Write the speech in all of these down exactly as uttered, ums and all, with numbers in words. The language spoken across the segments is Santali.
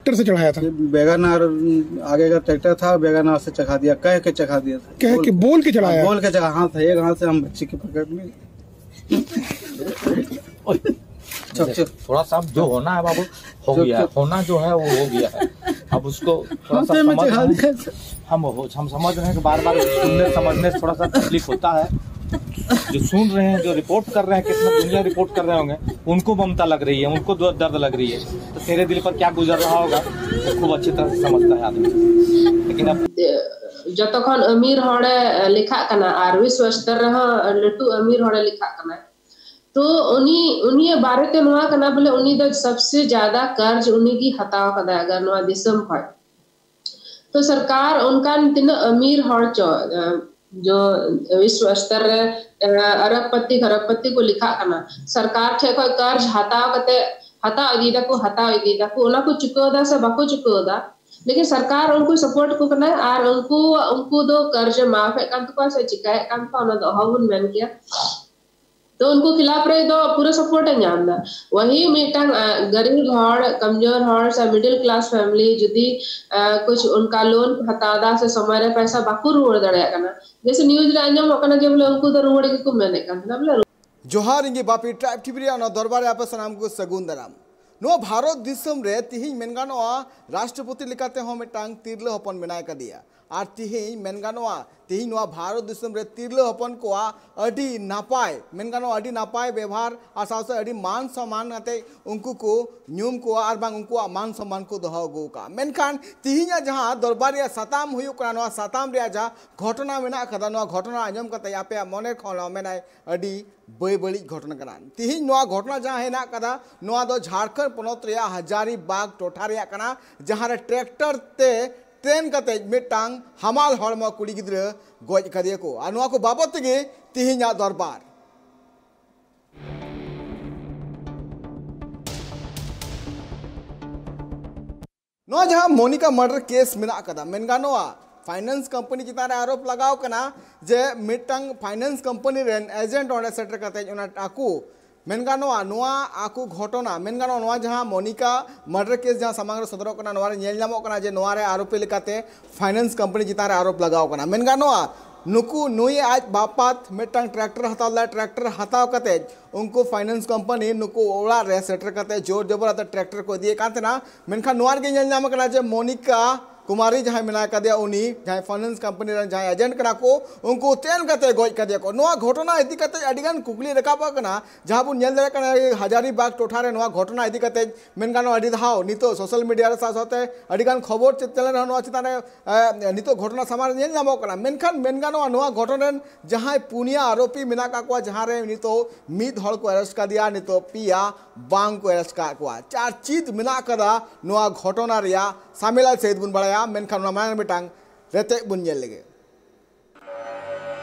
ट्रैक्टर से चढ़ाया था? वैगन आर आगे का ट्रैक्टर था, वैगन आर से चढ़ा दिया, कह के चढ़ा दिया था। कह के बोल के चढ़ाया? बोल के चढ़ा, हाथ है, एक हाथ से हम बच्ची के पकड़ में। चुप, चुप। थोड़ा सा जो होना है बाबू, हो गया है। होना जो है, वो हो गया है। अब उसको थोड़ा सा हाथे में समझ चढ़ा रहे दिया। हैं। हम हो, हम समझ रहे हैं कि बार बार सुनने समझने से थोड़ा सा तकलीफ होता है। जो सुन रहे हैं, जो रिपोर्ट कर रहे हैं, कितना दुनिया रिपोर्ट कर रहे होंगे, उनको ममता लग रही है, उनको दर- दर्द लग रही है। तो तेरे दिल पर क्या गुजर रहा होगा, वो खूब अच्छी तरह से समझता है आदमी। लेकिन अब ᱡᱚᱛᱚ ᱠᱷᱚᱱ ᱟᱹᱢᱤᱨ ᱦᱚᱲᱮ ᱞᱮᱠᱷᱟᱜ ᱠᱟᱱᱟ ᱟᱨ ᱵᱤᱥᱣ ᱥᱛᱚᱨ ᱨᱮᱦᱚᱸ ᱞᱟᱹᱴᱩ ᱟᱹᱢᱤᱨ ᱦᱚᱲᱮ ᱞᱮᱠᱷᱟᱜ ᱠᱟᱱᱟ᱾ ᱛᱚ ᱩᱱᱤ ᱩᱱᱤᱭᱟᱜ ᱵᱟᱨᱮᱛᱮ ᱱᱚᱣᱟ ᱠᱟᱱᱟ ᱵᱚᱞᱮ ᱩᱱᱤ ᱫᱚ ᱥᱚᱵᱥᱮ ᱡᱟᱫᱟ ᱠᱟᱨᱡᱽ ᱩᱱᱤ ᱜᱮ ᱦᱟᱛᱟᱣ ᱠᱟᱫᱟᱭ ᱟᱜᱟᱨ ᱱᱚᱣᱟ ᱫᱤᱥᱚᱢ ᱠᱷᱚᱱ᱾ ᱛᱚ ᱥᱚᱨᱠᱟᱨ ᱚᱱᱠᱟᱱ ᱛᱤᱱᱟᱹᱜ ᱟᱹᱢᱤᱨ ᱦᱚᱲ ᱪᱚ ᱡᱚ ᱵᱤᱥᱣ ᱥᱛᱚᱨ ᱨᱮ ᱟᱨᱚᱵᱯᱚᱛᱤ ᱠᱷᱚᱨᱚᱵᱯᱚᱛᱤ ᱠᱚ ᱞᱮᱠᱷᱟᱜ ᱠᱟᱱᱟ, ᱥᱚᱨᱠᱟᱨ ᱴᱷᱮᱱ ᱠᱷᱚᱱ ᱠᱟᱨᱡᱽ ᱦᱟᱛᱟᱣ ᱠᱟᱛᱮ ᱦᱟᱛᱟᱣ ᱤᱫᱤᱭ ᱫᱟᱠᱚ ᱦᱟᱛᱟᱣ ᱤᱫᱤᱭ ᱫᱟᱠᱚ ᱚᱱᱟ ᱠᱚ ᱪᱩᱠᱟᱹᱣ ᱫᱟ ᱥᱮ ᱵᱟᱠᱚ ᱪᱩᱠᱟᱹᱣ ᱫᱟ᱾ ᱞᱮᱠᱤᱱ ᱥᱚᱨᱠᱟᱨ ᱩᱱᱠᱩ ᱥᱟᱯᱳᱨᱴ ᱠᱚ ᱠᱟᱱᱟ ᱟᱨ ᱩᱱᱠᱩ ᱩᱱᱠᱩ ᱫᱚ ᱠᱟᱨᱡᱽ ᱮ ᱢᱟᱯ ᱮᱫ ᱠᱟᱱ ᱛᱟᱠᱚᱣᱟ ᱥᱮ ᱪᱤᱠᱟᱭᱮᱫ ᱠᱟᱱ ᱛᱟᱠᱚᱣᱟ ᱚᱱᱟ ᱫᱚ ᱚᱦᱚ ᱵᱚᱱ ᱢᱮᱱ ᱠᱮᱭᱟ᱾ ᱛᱚ ᱩᱱᱠᱩ ᱠᱷᱤᱞᱟᱯ ᱨᱮ ᱫᱚ ᱯᱩᱨᱟᱹ ᱥᱟᱯᱳᱨᱴ ᱮ ᱧᱟᱢ ᱮᱫᱟ᱾ ᱣᱟᱦᱤ ᱢᱤᱫᱴᱟᱝ ᱜᱟᱨᱤᱵ ᱦᱚᱲ, ᱠᱟᱢᱡᱳᱨ ᱦᱚᱲ ᱥᱮ ᱢᱤᱰᱤᱞ ᱠᱞᱟᱥ ᱯᱷᱮᱢᱤᱞᱤ ᱡᱩᱫᱤ ᱠᱩᱪ ᱩᱱᱠᱟ ᱞᱳᱱ ᱠᱚ ᱦᱟᱛᱟᱣ ᱮᱫᱟ ᱥᱮ ᱥᱚᱢᱚᱭ ᱨᱮ ᱯᱚᱭᱥᱟ ᱵᱟᱠᱚ ᱨᱩᱣᱟᱹᱲ ᱫᱟᱲᱮᱭᱟᱜ ᱠᱟᱱᱟ, ᱡᱮᱥᱮ ᱱᱤᱭᱩᱡ ᱨᱮ ᱟᱸᱡᱚᱢᱚᱜ ᱠᱟᱱᱟ ᱡᱮ ᱵᱚᱞᱮ ᱩᱱᱠᱩ ᱫᱚ ᱨᱩᱣᱟᱹᱲ ᱜᱮᱠᱚ ᱢᱮᱱᱮᱫ ᱠᱟᱱ ᱛᱟᱦᱮᱱᱟ ᱵᱚᱞᱮ᱾ ᱡᱚᱦᱟᱨ, ᱤᱧ ᱜᱮ ᱵᱟᱯᱤ ᱴᱨᱟᱭᱤᱵ ᱴᱤᱵᱷᱤ ᱨᱮᱭᱟᱜ ᱱᱚᱣᱟ ᱫᱚᱨᱵᱟᱨ ᱨᱮ ᱟᱯᱮ ᱥᱟᱱᱟᱢ ᱠᱚ ᱥᱟᱹᱜᱩᱱ ᱫᱟᱨᱟᱢ᱾ ᱱᱚᱣᱟ ᱵᱷᱟᱨᱚᱛ ᱫᱤᱥᱚᱢ ᱨᱮ ᱛᱤᱦᱤᱧ ᱢᱮᱱ ᱜᱟᱱᱚᱜᱼᱟ ᱨᱟᱥᱴᱨᱚᱯᱚᱛᱤ ᱞᱮᱠᱟᱛᱮ ᱦᱚᱸ ᱢᱤᱫᱴᱟᱝ ᱛᱤᱨᱞᱟᱹ ᱦᱚᱯᱚᱱ ᱢᱮᱱᱟᱭ ᱠᱟᱫᱮᱭᱟ᱾ ᱟᱨ ᱛᱤᱦᱤᱧ ᱢᱮᱱ ᱜᱟᱱᱚᱜᱼᱟ ᱛᱤᱦᱤᱧ ᱱᱚᱣᱟ ᱵᱷᱟᱨᱚᱛ ᱫᱤᱥᱚᱢ ᱨᱮ ᱛᱤᱨᱞᱟᱹ ᱦᱚᱯᱚᱱ ᱠᱚᱣᱟᱜ ᱟᱹᱰᱤ ᱱᱟᱯᱟᱭ, ᱢᱮᱱ ᱜᱟᱱᱚᱜᱼᱟ ᱟᱹᱰᱤ ᱱᱟᱯᱟᱭ ᱵᱮᱵᱷᱟᱨ ᱟᱨ ᱥᱟᱶᱛᱮ ᱟᱹᱰᱤ ᱢᱟᱱ ᱥᱚᱢᱢᱟᱱ ᱟᱛᱮ ᱩᱱᱠᱩ ᱠᱚ ᱧᱩᱢ ᱠᱚᱣᱟ ᱟᱨ ᱵᱟᱝ ᱩᱱᱠᱩᱣᱟᱜ ᱢᱟᱱ ᱥᱚᱢᱢᱟᱱ ᱠᱚ ᱫᱚᱦᱚ ᱟᱹᱜᱩ ᱟᱠᱟᱫᱼᱟ᱾ ᱢᱮᱱᱠᱷᱟᱱ ᱛᱤᱦᱤᱧᱟᱜ ᱡᱟᱦᱟᱸ ᱫᱚᱨᱵᱟᱨ ᱨᱮᱭᱟᱜ ᱥᱟᱛᱟᱢ ᱦᱩᱭᱩᱜ ᱠᱟᱱᱟ, ᱱᱚᱣᱟ ᱥᱟᱛᱟᱢ ᱨᱮᱭᱟᱜ ᱡᱟᱦᱟᱸ ᱜᱷᱚᱴᱚᱱᱟ ᱢᱮᱱᱟᱜ ᱟᱠᱟᱫᱟ, ᱱᱚᱣᱟ ᱜᱷᱚᱴᱚᱱᱟ ᱟᱸᱡᱚᱢ ᱠᱟᱛᱮ ᱟᱯᱮᱭᱟᱜ ᱢᱚᱱᱮ ᱠᱷᱚᱱ ᱦᱚᱸ ᱢᱮᱱᱟᱭ ᱟᱹᱰᱤ ᱵᱟᱹᱭ ᱵᱟᱹᱲᱤᱡ ᱜᱷᱚᱴᱚᱱᱟ ᱠᱟᱱᱟ᱾ ᱛᱤᱦᱤᱧ ᱱᱚᱣᱟ ᱜᱷᱚᱴᱚᱱᱟ ᱡᱟᱦᱟᱸ ᱦᱮᱱᱟᱜ ᱟᱠᱟᱫᱟ, ᱱᱚᱣᱟ ᱫᱚ ᱡᱷᱟᱲᱠᱷᱚᱸᱰ ᱯᱚᱱᱚᱛ ᱨᱮᱭᱟᱜ ᱦᱟᱡᱟᱨᱤᱵᱟᱜᱽ ᱴᱚᱴᱷᱟ ᱨᱮᱭᱟᱜ ᱠᱟᱱᱟ, ᱡᱟᱦᱟᱸ ᱨᱮ ᱴᱨᱟᱠᱴᱚᱨ ᱛᱮ ᱛᱮᱱ ᱠᱟᱛᱮ ᱢᱤᱫᱴᱟᱝ ᱦᱟᱢᱟᱞ ᱦᱚᱲᱢᱚ ᱠᱩᱲᱤ ᱜᱤᱫᱽᱨᱟᱹ ᱜᱚᱡ ᱟᱠᱟᱫᱮᱭᱟ ᱠᱚ᱾ ᱟᱨ ᱱᱚᱣᱟ ᱠᱚ ᱵᱟᱵᱚᱫ ᱛᱮᱜᱮ ᱛᱤᱦᱤᱧᱟᱜ ᱫᱚᱨᱵᱟᱨ᱾ ᱱᱚᱣᱟ ᱡᱟᱦᱟᱸ ᱢᱚᱱᱤᱠᱟ ᱢᱟᱨᱰᱟᱨ ᱠᱮᱥ ᱢᱮᱱᱟᱜ ᱟᱠᱟᱫᱟ, ᱢᱮᱱ ᱜᱟᱱᱚᱜᱼᱟ ᱯᱷᱟᱭᱱᱟᱱᱥ ᱠᱳᱢᱯᱟᱱᱤ ᱪᱮᱛᱟᱱ ᱨᱮ ᱟᱨᱳᱯ ᱞᱟᱜᱟᱣ ᱠᱟᱱᱟ ᱡᱮ ᱢᱤᱫᱴᱟᱝ ᱯᱷᱟᱭᱱᱟᱱᱥ ᱠᱳᱢᱯᱟᱱᱤ ᱨᱮᱱ ᱮᱡᱮᱱᱴ ᱚᱸᱰᱮ ᱥᱮᱴᱮᱨ ᱠᱟᱛᱮ ᱚᱱᱟ ᱟᱠᱚ ᱢᱮᱱ ᱜᱟᱱᱚᱜᱼᱟ, ᱱᱚᱣᱟ ᱟᱠᱚ ᱜᱷᱚᱴᱚᱱᱟ, ᱢᱮᱱ ᱜᱟᱱᱚᱜᱼᱟ, ᱱᱚᱣᱟ ᱡᱟᱦᱟᱸ ᱢᱚᱱᱤᱠᱟ ᱢᱟᱨᱰᱟᱨ ᱠᱮᱥ ᱡᱟᱦᱟᱸ ᱥᱟᱢᱟᱝ ᱨᱮ ᱥᱚᱫᱚᱨᱚᱜ ᱠᱟᱱᱟ, ᱱᱚᱣᱟ ᱨᱮ ᱧᱮᱞ ᱧᱟᱢᱚᱜ ᱠᱟᱱᱟ ᱡᱮ ᱱᱚᱣᱟ ᱨᱮ ᱟᱨᱳᱯᱤ ᱞᱮᱠᱟᱛᱮ ᱯᱷᱟᱭᱱᱟᱱᱥ ᱠᱳᱢᱯᱟᱱᱤ ᱪᱮᱛᱟᱱ ᱨᱮ ᱟᱨᱳᱯ ᱞᱟᱜᱟᱣ ᱠᱟᱱᱟ᱾ ᱢᱮᱱ ᱜᱟᱱᱚᱜᱼᱟ, ᱱᱩᱠᱩ, ᱱᱩᱭ ᱟᱡ ᱵᱟᱯᱟᱛ ᱢᱤᱫᱴᱟᱝ ᱴᱨᱟᱠᱴᱟᱨ ᱦᱟᱛᱟᱣ ᱞᱮᱫᱟ᱾ ᱴᱨᱟᱠᱴᱟᱨ ᱦᱟᱛᱟᱣ ᱠᱟᱛᱮ ᱩᱱᱠᱩ ᱯᱷᱟᱭᱱᱟᱱᱥ ᱠᱳᱢᱯᱟᱱᱤ ᱱᱩᱠᱩ ᱚᱲᱟᱜ ᱨᱮ ᱥᱮᱴᱮᱨ ᱠᱟᱛᱮ ᱡᱳᱨ ᱡᱚᱵᱚᱨ ᱟᱛᱮ ᱴᱨᱟᱠᱴᱟᱨ ᱠᱚ ᱤᱫᱤᱭᱮᱫ ᱠᱟᱱ ᱛᱟᱦᱮᱱᱟ᱾ ᱢᱮᱱᱠᱷᱟᱱ ᱱᱚᱣᱟ ᱨᱮᱜᱮ ᱧᱮᱞ ᱧᱟᱢ ᱠᱟᱱᱟ ᱡᱮ ᱢᱚᱱᱤᱠᱟ ᱠᱩᱢᱟᱨᱤ ᱡᱟᱦᱟᱸᱭ ᱢᱮᱱᱟᱭ ᱠᱟᱫᱮᱭᱟ, ᱩᱱᱤ ᱡᱟᱦᱟᱸᱭ ᱯᱷᱟᱭᱱᱟᱱᱥ ᱠᱳᱢᱯᱟᱱᱤ ᱨᱮᱱ ᱡᱟᱦᱟᱸᱭ ᱮᱡᱮᱱᱴ ᱠᱟᱱᱟ ᱠᱚ, ᱩᱱᱠᱩ ᱛᱮᱱ ᱠᱟᱛᱮ ᱜᱚᱡ ᱠᱟᱫᱮᱭᱟ ᱠᱚ᱾ ᱱᱚᱣᱟ ᱜᱷᱚᱴᱚᱱᱟ ᱤᱫᱤ ᱠᱟᱛᱮ ᱟᱹᱰᱤᱜᱟᱱ ᱠᱩᱠᱞᱤ ᱨᱟᱠᱟᱵ ᱠᱟᱱᱟ᱾ ᱡᱟᱦᱟᱸ ᱵᱚᱱ ᱧᱮᱞ ᱫᱟᱲᱮᱭᱟᱜ ᱠᱟᱱᱟ, ᱦᱟᱡᱟᱨᱤᱵᱟᱜᱽ ᱴᱚᱴᱷᱟ ᱨᱮ ᱱᱚᱣᱟ ᱜᱷᱚᱴᱚᱱᱟ ᱤᱫᱤ ᱠᱟᱛᱮ ᱢᱮᱱ ᱜᱟᱱᱚᱜᱼᱟ, ᱟᱹᱰᱤ ᱫᱷᱟᱣ ᱱᱤᱛᱚᱜ ᱥᱳᱥᱟᱞ ᱢᱤᱰᱤᱭᱟ ᱨᱮ ᱥᱟᱶ ᱥᱟᱶᱛᱮ ᱟᱹᱰᱤᱜᱟᱱ ᱠᱷᱚᱵᱚᱨ ᱪᱮᱱᱮᱞ ᱨᱮᱦᱚᱸ ᱱᱚᱣᱟ ᱪᱮᱛᱟᱱ ᱨᱮ, ᱮ, ᱱᱤᱛᱚᱜ ᱜᱷᱚᱴᱚᱱᱟ ᱥᱟᱢᱟᱝ ᱨᱮ ᱧᱮᱞ ᱧᱟᱢᱚᱜ ᱠᱟᱱᱟ᱾ ᱢᱮᱱᱠᱷᱟᱱ ᱢᱮᱱ ᱜᱟᱱᱚᱜᱼᱟ, ᱱᱚᱣᱟ ᱜᱷᱚᱴᱚᱱᱟ ᱨᱮᱱ ᱡᱟᱦᱟᱸᱭ ᱯᱩᱱᱭᱟ ᱟᱨᱳᱯᱤ ᱢᱮᱱᱟᱜ ᱠᱟᱜ ᱠᱚᱣᱟ, ᱡᱟᱦᱟᱸ ᱨᱮ ᱱᱤᱛᱚᱜ ᱢᱤᱫ ᱦᱚᱲ ᱠᱚ ᱟᱨᱮᱥᱴ ᱠᱟᱫᱮᱭᱟ, ᱱᱤᱛᱚᱜ ᱯᱮᱭᱟ ᱵᱟᱝ ᱠᱚ ᱟᱨᱮᱥᱴ ᱠᱟᱜ ᱠᱚᱣᱟ᱾ ᱪᱟᱨᱪᱤᱛ ᱢᱮᱱᱟᱜ ᱠᱟᱫᱟ ᱱᱚᱣᱟ ᱜᱷᱚᱴᱚᱱᱟ ᱨᱮᱭᱟᱜ ᱥᱟᱢᱮᱞᱟ ᱥᱟᱹᱦᱤᱫ ᱵᱚᱱ ᱵᱟᱲᱟᱭᱟ, ᱢᱮᱱᱠᱷᱟᱱ ᱚᱱᱟ ᱢᱟᱲᱟᱝ ᱨᱮ ᱢᱤᱫᱴᱟᱝ ᱨᱮᱛᱮᱫ ᱵᱚᱱ ᱧᱮᱞ ᱞᱮᱜᱮ᱾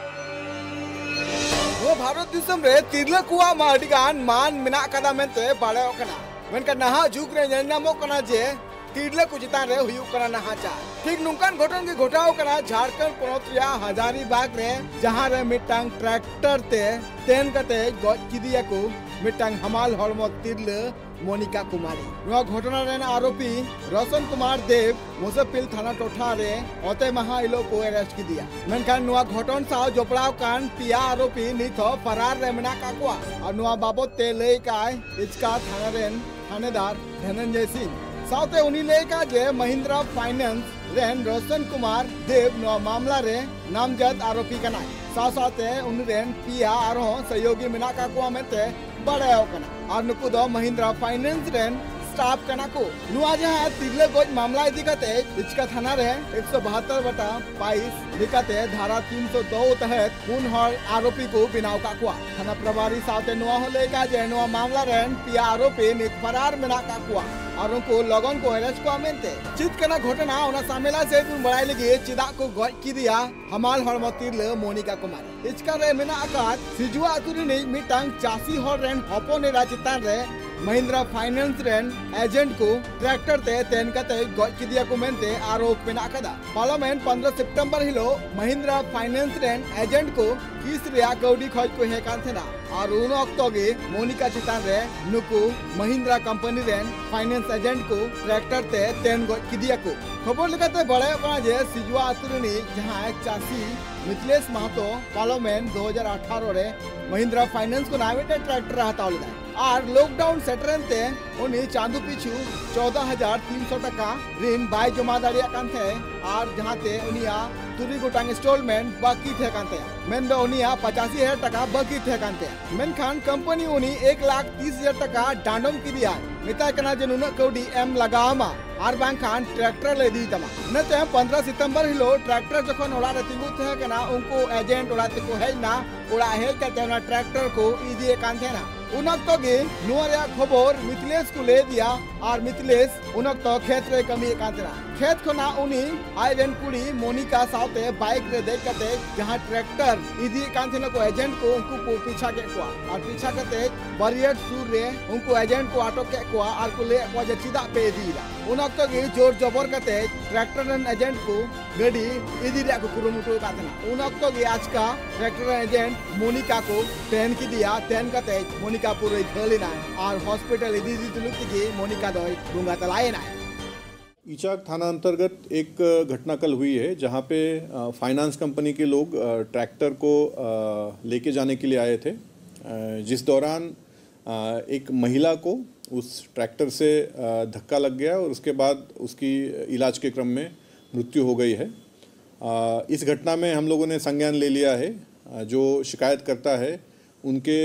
ᱱᱚᱣᱟ ᱵᱷᱟᱨᱚᱛ ᱫᱤᱥᱚᱢ ᱨᱮ ᱛᱤᱨᱞᱟᱹ ᱠᱚᱣᱟᱜ ᱢᱟ ᱟᱹᱰᱤ ᱜᱟᱱ ᱢᱟᱱ ᱢᱮᱱᱟᱜ ᱠᱟᱫᱟ ᱢᱮᱱᱛᱮ ᱵᱟᱲᱟᱭᱚᱜ ᱠᱟᱱᱟ, ᱢᱮᱱᱠᱷᱟᱱ ᱱᱟᱦᱟᱜ ᱡᱩᱜᱽ ᱨᱮ ᱧᱮᱞ ᱧᱟᱢᱚᱜ ᱠᱟᱱᱟ ᱡᱮ ᱛᱤᱨᱞᱟᱹ ᱠᱚ ᱪᱮᱛᱟᱱ ᱨᱮ ᱦᱩᱭᱩᱜ ᱠᱟᱱᱟ ᱱᱟᱦᱟᱪᱟᱨ᱾ ᱴᱷᱤᱠ ᱱᱚᱝᱠᱟᱱ ᱜᱷᱚᱴᱚᱱ ᱜᱮ ᱜᱷᱚᱴᱟᱣ ᱠᱟᱱᱟ ᱡᱷᱟᱲᱠᱷᱚᱸᱰ ᱯᱚᱱᱚᱛ ᱨᱮᱭᱟᱜ ᱦᱟᱡᱟᱨᱤᱵᱟᱜᱽ ᱨᱮ, ᱡᱟᱦᱟᱸ ᱨᱮ ᱢᱤᱫᱴᱟᱝ ᱴᱨᱟᱠᱴᱟᱨ ᱛᱮ ᱛᱮᱱ ᱠᱟᱛᱮ ᱜᱚᱡ ᱠᱮᱫᱮᱭᱟᱠᱚ ᱢᱤᱫᱴᱟᱝ ᱦᱟᱢᱟᱞ ᱦᱚᱲᱢᱚ ᱛᱤᱨᱞᱟᱹ ᱢᱚᱱᱤᱠᱟ ᱠᱩᱢᱟᱨᱤ᱾ ᱱᱚᱣᱟ ᱜᱷᱚᱴᱚᱱᱟ ᱨᱮᱱ ᱟᱨᱳᱯᱤ ᱨᱚᱥᱚᱱ ᱠᱩᱢᱟᱨ ᱫᱮᱵᱽ ᱢᱩᱥᱟᱯᱤᱞ ᱛᱷᱟᱱᱟ ᱴᱚᱴᱷᱟ ᱨᱮ ᱚᱛᱮ ᱢᱟᱦᱟ ᱦᱤᱞᱳᱜ ᱠᱚ ᱟᱨᱮᱥᱴ ᱠᱮᱫᱮᱭᱟ᱾ ᱢᱮᱱᱠᱷᱟᱱ ᱱᱚᱣᱟ ᱜᱷᱚᱴᱚᱱ ᱥᱟᱶ ᱡᱚᱯᱲᱟᱣ ᱠᱟᱱ ᱯᱮᱭᱟ ᱟᱨᱳᱯᱤ ᱱᱤᱛ ᱦᱚᱸ ᱯᱷᱟᱨᱟᱨ ᱨᱮ ᱢᱮᱱᱟᱜ ᱠᱟᱜ ᱠᱚᱣᱟ᱾ ᱟᱨ ᱱᱚᱣᱟ ᱵᱟᱵᱚᱛ ᱛᱮ ᱞᱟᱹᱭ ᱠᱟᱜᱼᱟᱭ ᱤᱪᱠᱟ ᱛᱷᱟᱱᱟ ᱨᱮᱱ ᱛᱷᱟᱱᱮᱫᱟᱨ ᱫᱷᱚᱱᱚᱱᱡᱚᱭ ᱥᱤᱝ᱾ ᱥᱟᱶᱛᱮ ᱩᱱᱤ ᱞᱟᱹᱭ ᱠᱟᱜᱼᱟ ᱡᱮ ᱢᱟᱦᱤᱱᱫᱨᱟ ᱯᱷᱟᱭᱱᱟᱱᱥ ᱨᱮᱱ ᱨᱚᱥᱚᱱ ᱠᱩᱢᱟᱨ ᱫᱮᱵᱽ ᱱᱚᱣᱟ ᱢᱟᱢᱞᱟ ᱨᱮ ᱱᱟᱢᱡᱟᱫ ᱟᱨᱳᱯᱤ ᱠᱟᱱᱟᱭ᱾ ᱥᱟᱶ ᱥᱟᱶᱛᱮ ᱩᱱᱤ ᱨᱮᱱ ᱯᱮᱭᱟ ᱟᱨᱦᱚᱸ ᱥᱚᱦᱭᱳᱜᱤ ᱢᱮᱱᱟᱜ ᱠᱟᱜ ᱠᱚᱣᱟ ᱢᱮᱱᱛᱮ ᱵᱟᱲᱟᱭᱚᱜ ᱠᱟᱱᱟ᱾ ᱟᱨ ᱱᱩᱠᱩ ᱫᱚ ᱢᱟᱦᱤᱱᱫᱨᱟ ᱯᱷᱟᱭᱱᱟᱱᱥ ᱨᱮᱱ ᱥᱴᱟᱯ ᱠᱟᱱᱟ ᱠᱚ᱾ ᱱᱚᱣᱟ ᱡᱟᱦᱟᱸ ᱛᱤᱨᱞᱟᱹ ᱜᱚᱡ ᱢᱟᱢᱞᱟ ᱤᱫᱤ ᱠᱟᱛᱮ ᱤᱪᱠᱟ ᱛᱷᱟᱱᱟ ᱨᱮ ᱮᱠᱥᱚ ᱵᱟᱦᱟᱛᱛᱚᱨ ᱵᱟᱴᱟ ᱵᱟᱭᱤᱥ ᱞᱮᱠᱟᱛᱮ ᱫᱷᱟᱨᱟ ᱛᱤᱱᱥᱚ ᱫᱩ ᱛᱟᱦᱮᱸᱫ ᱯᱩᱱ ᱦᱚᱲ ᱟᱨᱳᱯᱤ ᱠᱚ ᱵᱮᱱᱟᱣ ᱠᱟᱜ ᱠᱚᱣᱟ᱾ ᱛᱷᱟᱱᱟ ᱯᱨᱚᱵᱷᱟᱨᱤ ᱥᱟᱶᱛᱮ ᱱᱚᱣᱟ ᱦᱚᱸ ᱞᱟᱹᱭ ᱠᱟᱜ ᱡᱮ ᱱᱚᱣᱟ ᱢᱟᱢᱞᱟ ᱨᱮᱱ ᱯᱮᱭᱟ ᱟᱨᱳᱯᱤ ᱱᱤᱛ ᱯᱷᱟᱨᱟᱨ ᱢᱮᱱᱟᱜ ᱠᱟᱜ ᱠᱚᱣᱟ ᱟᱨ ᱩᱱᱠᱩ ᱞᱚᱜᱚᱱ ᱠᱚ ᱟᱨᱮᱥᱴ ᱠᱚᱣᱟ ᱢᱮᱱᱛᱮ᱾ ᱪᱮᱫ ᱠᱟᱱᱟ ᱜᱷᱚᱴᱚᱱᱟ, ᱚᱱᱟ ᱥᱟᱢᱮᱞᱟ ᱥᱮᱫ ᱵᱚᱱ ᱵᱟᱲᱟᱭ ᱞᱟᱹᱜᱤᱫ ᱪᱮᱫᱟᱜ ᱠᱚ ᱜᱚᱡ ᱠᱮᱫᱮᱭᱟ ᱦᱟᱢᱟᱞ ᱦᱚᱲᱢᱚ ᱛᱤᱨᱞᱟᱹ ᱢᱚᱱᱤᱠᱟ ᱠᱩᱢᱟᱨᱤ᱾ ᱤᱪᱠᱟ ᱨᱮ ᱢᱮᱱᱟᱜ ᱟᱠᱟᱫ ᱥᱤᱡᱩᱣᱟ ᱟᱹᱛᱩ ᱨᱤᱱᱤᱡ ᱢᱤᱫᱴᱟᱝ ᱪᱟᱹᱥᱤ ᱦᱚᱲ ᱨᱮᱱ ᱦᱚᱯᱚᱱ ᱮᱨᱟ ᱪᱮᱛᱟᱱ ᱨᱮ ᱢᱟᱦᱤᱱᱫᱨᱟ ᱯᱷᱟᱭᱱᱟᱱᱥ ᱨᱮᱱ ᱮᱡᱮᱱᱴ ᱠᱚ ᱴᱨᱟᱠᱴᱚᱨ ᱛᱮ ᱛᱮᱱ ᱠᱟᱛᱮ ᱜᱚᱡ ᱠᱮᱫᱮᱭᱟ ᱠᱚ ᱢᱮᱱᱛᱮ ᱟᱨᱳᱯ ᱢᱮᱱᱟᱜ ᱟᱠᱟᱫᱟ᱾ ᱯᱟᱨᱚᱢᱮᱱ ᱯᱚᱱᱫᱽᱨᱚ ᱥᱮᱯᱴᱮᱢᱵᱚᱨ ᱦᱤᱞᱳᱜ ᱢᱟᱦᱤᱱᱫᱨᱟ ᱯᱷᱟᱭᱱᱟᱱᱥ ᱨᱮᱱ ᱮᱡᱮᱱᱴ ᱠᱚ ᱠᱤᱥᱛ ᱨᱮᱭᱟᱜ ᱠᱟᱹᱣᱰᱤ ᱠᱷᱚᱡ ᱠᱚ ᱦᱮᱡ ᱠᱟᱱ ᱛᱟᱦᱮᱱᱟ᱾ ᱟᱨ ᱩᱱ ᱚᱠᱛᱚ ᱜᱮ ᱢᱳᱱᱤᱠᱟ ᱪᱮᱛᱟᱱ ᱨᱮ ᱱᱩᱠᱩ ᱢᱟᱦᱤᱱᱫᱨᱟ ᱠᱚᱢᱯᱟᱱᱤ ᱨᱮᱱ ᱯᱷᱟᱭᱱᱮᱱᱥ ᱮᱡᱮᱱᱴ ᱠᱚ ᱴᱨᱟᱠᱴᱚᱨ ᱛᱮ ᱛᱮᱱ ᱜᱚᱡ ᱠᱮᱫᱮᱭᱟ ᱠᱚ᱾ ᱠᱷᱚᱵᱚᱨ ᱞᱮᱠᱟᱛᱮ ᱵᱟᱲᱟᱭᱚᱜ ᱠᱟᱱᱟ ᱡᱮ ᱥᱤᱡᱩᱣᱟ ᱟᱹᱛᱩ ᱨᱤᱱᱤᱡ ᱡᱟᱦᱟᱸᱭ ᱪᱟᱹᱥᱤ ᱢᱤᱛᱷᱤᱞᱮᱥ ᱢᱟᱦᱟᱛᱚ ᱯᱟᱨᱚᱢᱮᱱ ᱫᱩ ᱦᱟᱡᱟᱨ ᱟᱴᱷᱟᱨᱚ ᱨᱮ ᱢᱟᱦᱤᱱᱫᱨᱟ ᱯᱷᱟᱭᱱᱮᱱᱥ ᱠᱷᱚᱱᱟᱜ ᱢᱤᱫᱴᱮᱱ ᱴᱨᱟᱠᱴᱚᱨ ᱮ ᱦᱟᱛᱟᱣ ᱞᱮᱫᱟ᱾ ᱟᱨ ᱞᱚᱠᱰᱟᱣᱩᱱ ᱥᱮᱴᱮᱨᱮᱱ ᱛᱮ ᱩᱱᱤ ᱪᱟᱸᱫᱚ ᱯᱤᱪᱷᱩ ᱪᱚᱣᱫᱟ ᱦᱟᱡᱟᱨ ᱛᱤᱱᱥᱚ ᱴᱟᱠᱟ ᱨᱤᱱ ᱵᱟᱭ ᱡᱚᱢᱟ ᱫᱟᱲᱮᱭᱟᱜ ᱠᱟᱱ ᱛᱟᱦᱮᱸ, ᱟᱨ ᱡᱟᱦᱟᱸᱛᱮ ᱩᱱᱤᱭᱟᱜ ᱛᱩᱨᱩᱭ ᱜᱚᱴᱟᱝ ᱤᱱᱥᱴᱚᱞᱢᱮᱱᱴ ᱵᱟᱹᱠᱤ ᱛᱟᱦᱮᱸ ᱠᱟᱱ ᱛᱟᱭᱟ᱾ ᱢᱮᱱᱫᱚ ᱩᱱᱤᱭᱟᱜ ᱯᱚᱸᱪᱟᱥᱤ ᱦᱟᱡᱟᱨ ᱴᱟᱠᱟ ᱵᱟᱹᱠᱤ ᱛᱟᱦᱮᱸ ᱠᱟᱱ ᱛᱟᱭᱟ᱾ ᱢᱮᱱᱠᱷᱟᱱ ᱠᱳᱢᱯᱟᱱᱤ ᱩᱱᱤ ᱮᱠ ᱞᱟᱠᱷ ᱛᱤᱥ ᱦᱟᱡᱟᱨ ᱴᱟᱠᱟ ᱰᱟᱸᱰᱚᱢ ᱠᱮᱫᱮᱭᱟ, ᱢᱮᱛᱟᱭ ᱠᱟᱱᱟ ᱡᱮ ᱱᱩᱱᱟᱹᱜ ᱠᱟᱹᱣᱰᱤ ᱮᱢ ᱞᱟᱜᱟᱣ ᱟᱢᱟ, ᱟᱨ ᱵᱟᱝᱠᱷᱟᱱ ᱴᱨᱟᱠᱴᱚᱨ ᱞᱮ ᱤᱫᱤᱭ ᱛᱟᱢᱟ᱾ ᱤᱱᱟᱹ ᱛᱟᱭᱚᱢ ᱯᱚᱱᱫᱽᱨᱚ ᱥᱤᱛᱚᱢᱵᱚᱨ ᱦᱤᱞᱳᱜ ᱴᱨᱟᱠᱴᱚᱨ ᱡᱚᱠᱷᱚᱱ ᱚᱲᱟᱜ ᱨᱮ ᱛᱤᱸᱜᱩ ᱛᱟᱦᱮᱸ ᱠᱟᱱᱟ, ᱩᱱᱠᱩ ᱮᱡᱮᱱᱴ ᱚᱲᱟᱜ ᱛᱮᱠᱚ ᱦᱮᱡ ᱮᱱᱟ᱾ ᱚᱲᱟᱜ ᱦᱮᱡ ᱠᱟᱛᱮ ᱚᱱᱟ ᱴᱨᱟᱠᱴᱚᱨ ᱠᱚ ᱤᱫᱤᱭᱮᱫ ᱠᱟᱱ ᱛᱟᱦᱮᱱᱟ᱾ ᱩᱱ ᱚᱠᱛᱚ ᱜᱮ ᱱᱚᱣᱟ ᱨᱮᱭᱟᱜ ᱠᱷᱚᱵᱚᱨ ᱢᱤᱛᱷᱤᱞᱮᱥ ᱠᱚ ᱞᱟᱹᱭ ᱟᱫᱮᱭᱟ, ᱟᱨ ᱢᱤᱛᱷᱤᱞᱮᱥ ᱩᱱ ᱚᱠᱛᱚ ᱠᱷᱮᱛ ᱨᱮ ᱠᱟᱹᱢᱤᱭᱮᱫ ᱠᱟᱱ ᱛᱟᱦᱮᱱᱟ᱾ ᱠᱷᱮᱛ ᱠᱷᱚᱱᱟᱜ ᱩᱱᱤ ᱟᱡ ᱨᱮᱱ ᱠᱩᱲᱤ ᱢᱳᱱᱤᱠᱟ ᱥᱟᱶᱛᱮ ᱵᱟᱭᱤᱠ ᱨᱮ ᱫᱮᱡ ᱠᱟᱛᱮ ᱡᱟᱦᱟᱸ ᱴᱨᱟᱠᱴᱚᱨ ᱤᱫᱤᱭᱮᱫ ᱠᱟᱱ ᱛᱟᱦᱮᱱᱟ ᱠᱚ ᱮᱡᱮᱱᱴ ᱠᱚ, ᱩᱱᱠᱩ ᱠᱚ ᱯᱤᱪᱷᱟ ᱠᱮᱫ ᱠᱚᱣᱟ᱾ ᱟᱨ ᱯᱤᱪᱷᱟ ᱠᱟᱛᱮ ᱵᱟᱨᱤᱭᱟᱨ ᱥᱩᱨ ᱨᱮ ᱩᱱᱠᱩ ᱮᱡᱮᱱᱴ ᱠᱚ ᱟᱴᱚᱠ ᱠᱮᱫ ᱠᱚᱣᱟ ᱟᱨ ᱠᱚ ᱞᱟᱹᱭᱮᱫ ᱠᱚᱣᱟ ᱡᱮ ᱪᱮᱫᱟᱜ ᱯᱮ ᱤᱫᱤᱭᱮᱫᱟ᱾ ᱩᱱ ᱚᱠᱛᱚ ᱜᱮ ᱡᱳᱨ ᱡᱚᱵᱚᱨ ᱠᱟᱛᱮ ᱴᱨᱟᱠᱴᱚᱨ ᱨᱮᱱ ᱮᱡᱮᱱᱴ ᱠᱚ ᱜᱟᱹᱰᱤ ᱤᱫᱤ ᱨᱮᱭᱟᱜ ᱠᱚ ᱠᱩᱨᱩᱢᱩᱴᱩ ᱟᱠᱟᱫ ᱛᱟᱦᱮᱱᱟ᱾ ᱩᱱ ᱚᱠᱛᱚ ᱜᱮ ᱟᱪᱠᱟ ᱴᱨᱟᱠᱴᱚᱨ ᱨᱮᱱ ᱮᱡᱮᱱᱴ ᱢᱳᱱᱤᱠᱟ ᱠᱚ ᱛᱮᱱ ᱠᱮᱫᱮᱭᱟ᱾ ᱛᱮᱱ ᱠᱟᱛᱮ ᱢᱳᱱᱤᱠᱟ ᱯᱩᱨᱟᱹᱭ ᱜᱷᱟᱹᱞ ᱮᱱᱟᱭ ᱟᱨ ᱦᱚᱥᱯᱤᱴᱟᱞ ᱤᱫᱤ ᱤᱫᱤ ᱛᱩᱞᱩᱡ ᱛᱮᱜᱮ ᱢᱳᱱᱤᱠᱟ ᱫᱚᱭ ᱵᱚᱸᱜᱟ ᱛᱟᱞᱟᱭᱮᱱᱟᱭ᱾ ईचाक थाना अंतर्गत एक घटना कल हुई है, जहां पे अ, फाइनेंस कंपनी के लोग अ, ट्रैक्टर को अ, लेके जाने के लिए आए थे, अ, जिस दौरान अ, एक महिला को उस ट्रैक्टर से अ, धक्का लग गया और उसके बाद उसकी इलाज के क्रम में मृत्यु हो गई है। अ, इस घटना में हम लोगों ने संज्ञान ले लिया है। अ, जो शिकायतकर्ता है, उनके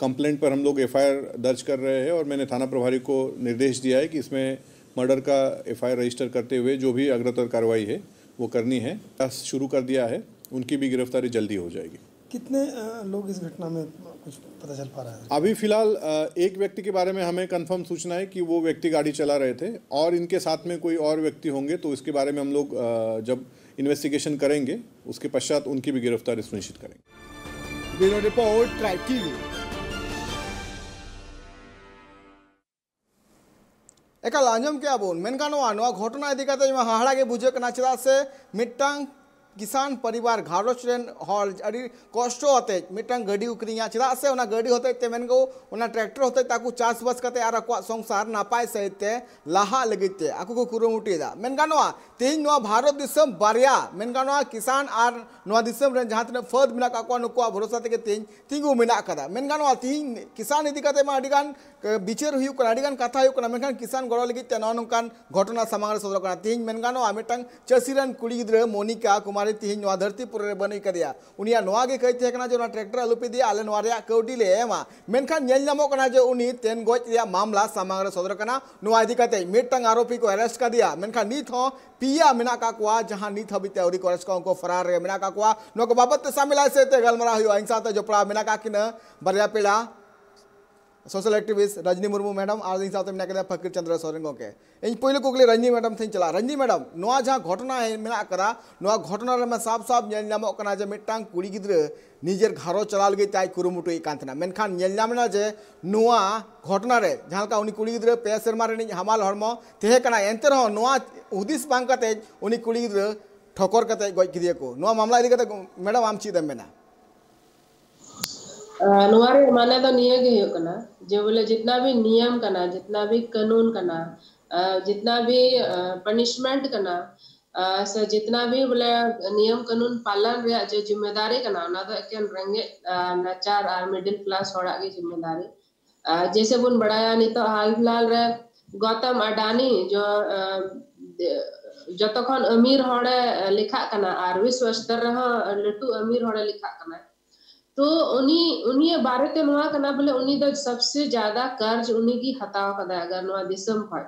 कंप्लेंट पर हम लोग एफआईआर दर्ज कर रहे हैं और मैंने थाना प्रभारी को निर्देश दिया है कि इसमें मर्डर का एफआईआर रजिस्टर करते हुए जो भी अग्रतर कार्रवाई है, वो करनी है। तहस शुरू कर दिया है, उनकी भी गिरफ्तारी जल्दी हो जाएगी। कितने अ, लोग इस घटना में कुछ पता चल पा रहा है? अभी फिलहाल अ, एक व्यक्ति के बारे में हमें कंफर्म सूचना है कि वो व्यक्ति गाड़ी चला रहे थे और इनके साथ में कोई और व्यक्ति होंगे, तो इसके बारे में हम लोग अ, जब इन्वेस्टिगेशन करेंगे, उसके पश्चात उनकी भी गिरफ्तारी सुनिश्चित करेंगे। Bureau report, tribe TV. ᱮᱠᱟᱞ ᱟᱸᱡᱚᱢ ᱠᱮᱜᱼᱟ ᱵᱚᱱ, ᱢᱮᱱ ᱜᱟᱱᱚᱜᱼᱟ ᱱᱚᱣᱟ ᱜᱷᱚᱴᱚᱱᱟ ᱤᱫᱤ ᱠᱟᱛᱮ ᱢᱟ ᱦᱟᱦᱟᱲᱟ ᱜᱮ ᱵᱩᱡᱷᱟᱹᱜ ᱠᱟᱱᱟ, ᱪᱮᱫᱟᱜ ᱥᱮ ᱢᱤᱫᱴᱟᱝ ᱠᱤᱥᱟᱱ ᱯᱚᱨᱤᱵᱟᱨ ᱜᱷᱟᱨᱚᱸᱡᱽ ᱨᱮᱱ ᱦᱚᱲ ᱟᱹᱰᱤ ᱠᱚᱥᱴᱚ ᱟᱛᱮ ᱢᱤᱫᱴᱟᱝ ᱜᱟᱹᱰᱤ ᱠᱚ ᱠᱤᱨᱤᱧᱟ᱾ ᱪᱮᱫᱟᱜ ᱥᱮ ᱚᱱᱟ ᱜᱟᱹᱰᱤ ᱦᱚᱛᱮᱡ ᱛᱮ ᱢᱮᱱ ᱜᱚ ᱚᱱᱟ ᱴᱨᱟᱠᱴᱚᱨ ᱦᱚᱛᱮᱡ ᱛᱮ ᱟᱠᱚ ᱪᱟᱥᱵᱟᱥ ᱠᱟᱛᱮ ᱟᱨ ᱟᱠᱚᱣᱟᱜ ᱥᱚᱝᱥᱟᱨ ᱱᱟᱯᱟᱭ ᱥᱟᱺᱦᱤᱡ ᱛᱮ ᱞᱟᱦᱟᱜ ᱞᱟᱹᱜᱤᱫ ᱛᱮ ᱟᱠᱚ ᱠᱚ ᱠᱩᱨᱩᱢᱩᱴᱩᱭᱮᱫᱟ᱾ ᱢᱮᱱ ᱜᱟᱱᱚᱜᱼᱟ, ᱛᱮᱦᱮᱧ ᱱᱚᱣᱟ ᱵᱷᱟᱨᱚᱛ ᱫᱤᱥᱚᱢ ᱵᱟᱨᱭᱟ, ᱢᱮᱱ ᱜᱟᱱᱚᱜᱼᱟ, ᱠᱤᱥᱟᱱ ᱟᱨ ᱱᱚᱣᱟ ᱫᱤᱥᱚᱢ ᱨᱮᱱ ᱡᱟᱦᱟᱸ ᱛᱤᱱᱟᱹᱜ ᱯᱷᱟᱹᱫ ᱢᱮᱱᱟᱜ ᱠᱟᱜ ᱠᱚᱣᱟ, ᱱᱩᱠᱩᱣᱟᱜ ᱵᱷᱚᱨᱥᱟ ᱛᱮᱜᱮ ᱛᱮᱦᱮᱧ ᱛᱤᱸᱜᱩ ᱢᱮᱱᱟᱜ ᱟᱠᱟᱫᱟ᱾ ᱢᱮᱱ ᱜᱟᱱᱚᱜᱼᱟ, ᱛᱮᱦᱮᱧ ᱠᱤᱥᱟᱱ ᱤᱫᱤ ᱠᱟᱛᱮ ᱢᱟ ᱟᱹᱰᱤ ᱜᱟᱱ ᱵᱤᱪᱟᱹᱨ ᱦᱩᱭᱩᱜ ᱠᱟᱱᱟ, ᱟᱹᱰᱤ ᱜᱟᱱ ᱠᱟᱛᱷᱟ ᱦᱩᱭᱩᱜ ᱠᱟᱱᱟ, ᱢᱮᱱᱠᱷᱟᱱ ᱠᱤᱥᱟᱱ ᱜᱚᱲᱚ ᱞᱟᱹᱜᱤᱫ ᱛᱮ ᱱᱚᱜᱼᱚ ᱱᱚᱝᱠᱟᱱ ᱜᱷᱚᱴᱚᱱᱟ ᱥᱟᱢᱟᱝ ᱨᱮ ᱥᱚᱫᱚᱨᱚᱜ ᱠᱟᱱᱟ᱾ ᱛᱮᱦᱮᱧ ᱢᱮᱱ ᱜᱟᱱᱚᱜᱼᱟ, ᱢᱤᱫᱴᱟᱝ ᱪᱟᱹᱥᱤ ᱨᱮᱱ ᱠᱩᱲᱤ ᱜᱤᱫᱽᱨᱟᱹ ᱢᱚᱱᱤᱠᱟ ᱠᱩᱢᱟᱨᱤ ᱛᱮᱦᱮᱧ ᱱᱚᱣᱟ ᱫᱷᱟᱹᱨᱛᱤ ᱯᱩᱨᱤ ᱨᱮ ᱵᱟᱹᱱᱩᱜ ᱟᱠᱟᱫᱮᱭᱟ᱾ ᱩᱱᱤᱭᱟᱜ ᱱᱚᱣᱟ ᱜᱮ ᱠᱟᱹᱭ ᱛᱟᱦᱮᱸ ᱠᱟᱱᱟ ᱡᱮ ᱚᱱᱟ ᱴᱨᱟᱠᱴᱚᱨ ᱟᱞᱚᱯᱮ ᱤᱫᱤᱭᱟ, ᱟᱞᱮ ᱱᱚᱣᱟ ᱨᱮᱭᱟᱜ ᱠᱟᱹᱣᱰᱤ ᱞᱮ ᱮᱢᱟ᱾ ᱢᱮᱱᱠᱷᱟᱱ ᱧᱮᱞ ᱧᱟᱢᱚᱜ ᱠᱟᱱᱟ ᱡᱮ ᱩᱱᱤ ᱛᱮᱱ ᱜᱚᱡ ᱨᱮᱭᱟᱜ ᱢᱟᱢᱞᱟ ᱥᱟᱢᱟᱝ ᱨᱮ ᱥᱚᱫᱚᱨ ᱠᱟᱱᱟ᱾ ᱱᱚᱣᱟ ᱤᱫᱤ ᱠᱟᱛᱮ ᱢᱤᱫᱴᱟᱝ ᱟᱨᱳᱯᱤ ᱠᱚ ᱟᱨᱮᱥᱴ ᱠᱟᱫᱮᱭᱟ, ᱢᱮᱱᱠᱷᱟᱱ ᱱᱤᱛ ᱦᱚᱸ ᱯᱮᱭᱟ ᱢᱮᱱᱟᱜ ᱟᱠᱟᱫ ᱠᱚᱣᱟ, ᱡᱟᱦᱟᱸ ᱱᱤᱛ ᱦᱟᱹᱵᱤᱡ ᱛᱮ ᱟᱹᱣᱨᱤ ᱠᱚ ᱟᱨᱮᱥᱴ ᱠᱚᱣᱟ, ᱩᱱᱠᱩ ᱯᱷᱟᱨᱟᱨ ᱨᱮ ᱢᱮᱱᱟᱜ ᱟᱠᱟᱫ ᱠᱚᱣᱟ᱾ ᱱᱚᱣᱟ ᱠᱚ ᱵᱟᱵᱚᱫ ᱛᱮ ᱥᱟᱢᱤᱞ ᱟᱭ ᱥᱮᱫ ᱛᱮ ᱜᱟᱞᱢᱟᱨᱟᱣ ᱦᱩᱭᱩᱜᱼᱟ᱾ ᱤᱧ ᱥᱟᱶᱛᱮ ᱡᱚᱯᱲᱟᱣ ᱢᱮᱱᱟᱜ ᱟᱠᱟᱫ ᱠᱤᱱᱟᱹ ᱵᱟᱨᱭᱟ ᱯᱮᱲᱟ, ᱥᱳᱥᱟᱞ ᱮᱠᱴᱤᱵᱷᱤᱥᱴ ᱨᱟᱡᱽᱱᱤ ᱢᱩᱨᱢᱩ ᱢᱮᱰᱟᱢ ᱟᱨ ᱤᱧ ᱥᱟᱶᱛᱮ ᱢᱮᱱᱟᱜ ᱠᱤᱱᱟ ᱯᱷᱟᱹᱠᱤᱨ ᱪᱚᱸᱫᱽᱨᱚ ᱥᱚᱨᱮᱱ ᱜᱚᱢᱠᱮ᱾ ᱤᱧ ᱯᱳᱭᱞᱳ ᱠᱩᱠᱞᱤ ᱨᱟᱡᱽᱱᱤ ᱢᱮᱰᱟᱢ ᱴᱷᱮᱱ ᱪᱟᱞᱟᱜᱼᱟ᱾ ᱨᱟᱡᱽᱱᱤ ᱢᱮᱰᱟᱢ, ᱱᱚᱣᱟ ᱡᱟᱦᱟᱸ ᱜᱷᱚᱴᱚᱱᱟ ᱢᱮᱱᱟᱜ ᱟᱠᱟᱫᱟ, ᱱᱚᱣᱟ ᱜᱷᱚᱴᱚᱱᱟ ᱨᱮᱢᱟ ᱥᱟᱵ ᱥᱟᱵ ᱧᱮᱞ ᱧᱟᱢᱚᱜ ᱠᱟᱱᱟ ᱡᱮ ᱢᱤᱫᱴᱟᱝ ᱠᱩᱲᱤ ᱜᱤᱫᱽᱨᱟᱹ ᱱᱤᱡᱮᱨ ᱜᱷᱟᱨᱚᱸᱡᱽ ᱪᱟᱞᱟᱣ ᱞᱟᱹᱜᱤᱫ ᱛᱮ ᱟᱡ ᱠᱩᱨᱩᱢᱩᱴᱩᱭᱮᱫ ᱠᱟᱱ ᱛᱟᱦᱮᱱᱟ, ᱢᱮᱱᱠᱷᱟᱱ ᱧᱮᱞ ᱧᱟᱢ ᱮᱱᱟ ᱡᱮ ᱱᱚᱣᱟ ᱜᱷᱚᱴᱚᱱᱟ ᱨᱮ ᱡᱟᱦᱟᱸ ᱞᱮᱠᱟ ᱩᱱᱤ ᱠᱩᱲᱤ ᱜᱤᱫᱽᱨᱟᱹ ᱯᱮ ᱥᱮᱨᱢᱟ ᱨᱤᱱᱤᱡ ᱦᱟᱢᱟᱞ ᱦᱚᱲᱢᱚ ᱛᱟᱦᱮᱸ ᱠᱟᱱᱟ, ᱮᱱᱛᱮ ᱨᱮᱦᱚᱸ ᱱᱚᱣᱟ ᱦᱩᱫᱤᱥ ᱵᱟᱝ ᱠᱟᱛᱮ ᱩᱱᱤ ᱠᱩᱲᱤ ᱜᱤᱫᱽᱨᱟᱹ ᱴᱷᱚᱠᱚᱨ ᱠᱟᱛᱮ ᱜᱚᱡ ᱠᱮᱫᱮᱭᱟ ᱠᱚ᱾ ᱱᱚᱣᱟ ᱢᱟᱢᱞᱟ ᱤᱫᱤ ᱠᱟᱛᱮ ᱢᱮᱰᱟᱢ ᱟᱢ ᱪᱮᱫ ᱮᱢ ᱢᱮᱱᱟ? ᱱᱚᱣᱟ ᱨᱮᱭᱟᱜ ᱢᱟᱱᱮ ᱫᱚ ᱱᱤᱭᱟᱹ ᱜᱮ ᱦᱩᱭᱩᱜ ᱠᱟᱱᱟ ᱡᱮ ᱵᱚᱞᱮ ᱡᱤᱛᱱᱟ ᱵᱷᱤ ᱱᱤᱭᱚᱢ ᱠᱟᱱᱟ, ᱡᱤᱛᱱᱟ ᱵᱷᱤ ᱠᱟᱹᱱᱩᱱ ᱠᱟᱱᱟ, ᱡᱤᱛᱱᱟ ᱵᱷᱤ ᱯᱟᱱᱤᱥᱢᱮᱱᱴ ᱠᱟᱱᱟ, ᱥᱮ ᱡᱤᱛᱱᱟ ᱵᱷᱤ ᱵᱚᱞᱮ ᱱᱤᱭᱚᱢ ᱠᱟᱹᱱᱩᱱ ᱯᱟᱞᱚᱱ ᱨᱮᱭᱟᱜ ᱡᱮ ᱡᱤᱢᱢᱮᱫᱟᱨᱤ ᱠᱟᱱᱟ, ᱚᱱᱟ ᱫᱚ ᱮᱠᱮᱱ ᱨᱮᱸᱜᱮᱡ ᱱᱟᱪᱟᱨ ᱟᱨ ᱢᱤᱰᱤᱞ ᱠᱞᱟᱥ ᱦᱚᱲᱟᱜ ᱜᱮ ᱡᱤᱢᱢᱮᱫᱟᱨᱤ᱾ ᱡᱮᱭᱥᱮ ᱵᱚᱱ ᱵᱟᱲᱟᱭᱟ, ᱱᱤᱛᱚᱜ ᱦᱟᱞ ᱯᱷᱤᱞᱦᱟᱞ ᱨᱮ ᱜᱚᱛᱚᱢ ᱟᱰᱟᱱᱤ ᱡᱚ ᱡᱚᱛᱚ ᱠᱷᱚᱱ ᱟᱢᱤᱨ ᱦᱚᱲᱮ ᱞᱮᱠᱷᱟᱜ ᱠᱟᱱᱟ ᱟᱨ ᱵᱤᱥᱣ ᱥᱛᱚᱨ ᱨᱮᱦᱚᱸ ᱞᱟᱹᱴᱩ ᱟᱢᱤᱨ ᱦᱚᱲᱮ ᱞᱮᱠᱷᱟᱜ ᱠᱟᱱᱟ᱾ ᱛᱚ ᱩᱱᱤ ᱩᱱᱤᱭᱟᱜ ᱵᱟᱨᱮᱛᱮ ᱱᱚᱣᱟ ᱠᱟᱱᱟ ᱵᱚᱞᱮ ᱩᱱᱤ ᱫᱚ ᱥᱚᱵᱥᱮ ᱡᱟᱫᱟ ᱠᱟᱨᱡᱽ ᱩᱱᱤ ᱜᱮ ᱦᱟᱛᱟᱣ ᱠᱟᱫᱟᱭ ᱟᱜᱟᱨ ᱱᱚᱣᱟ ᱫᱤᱥᱚᱢ ᱠᱷᱚᱱ᱾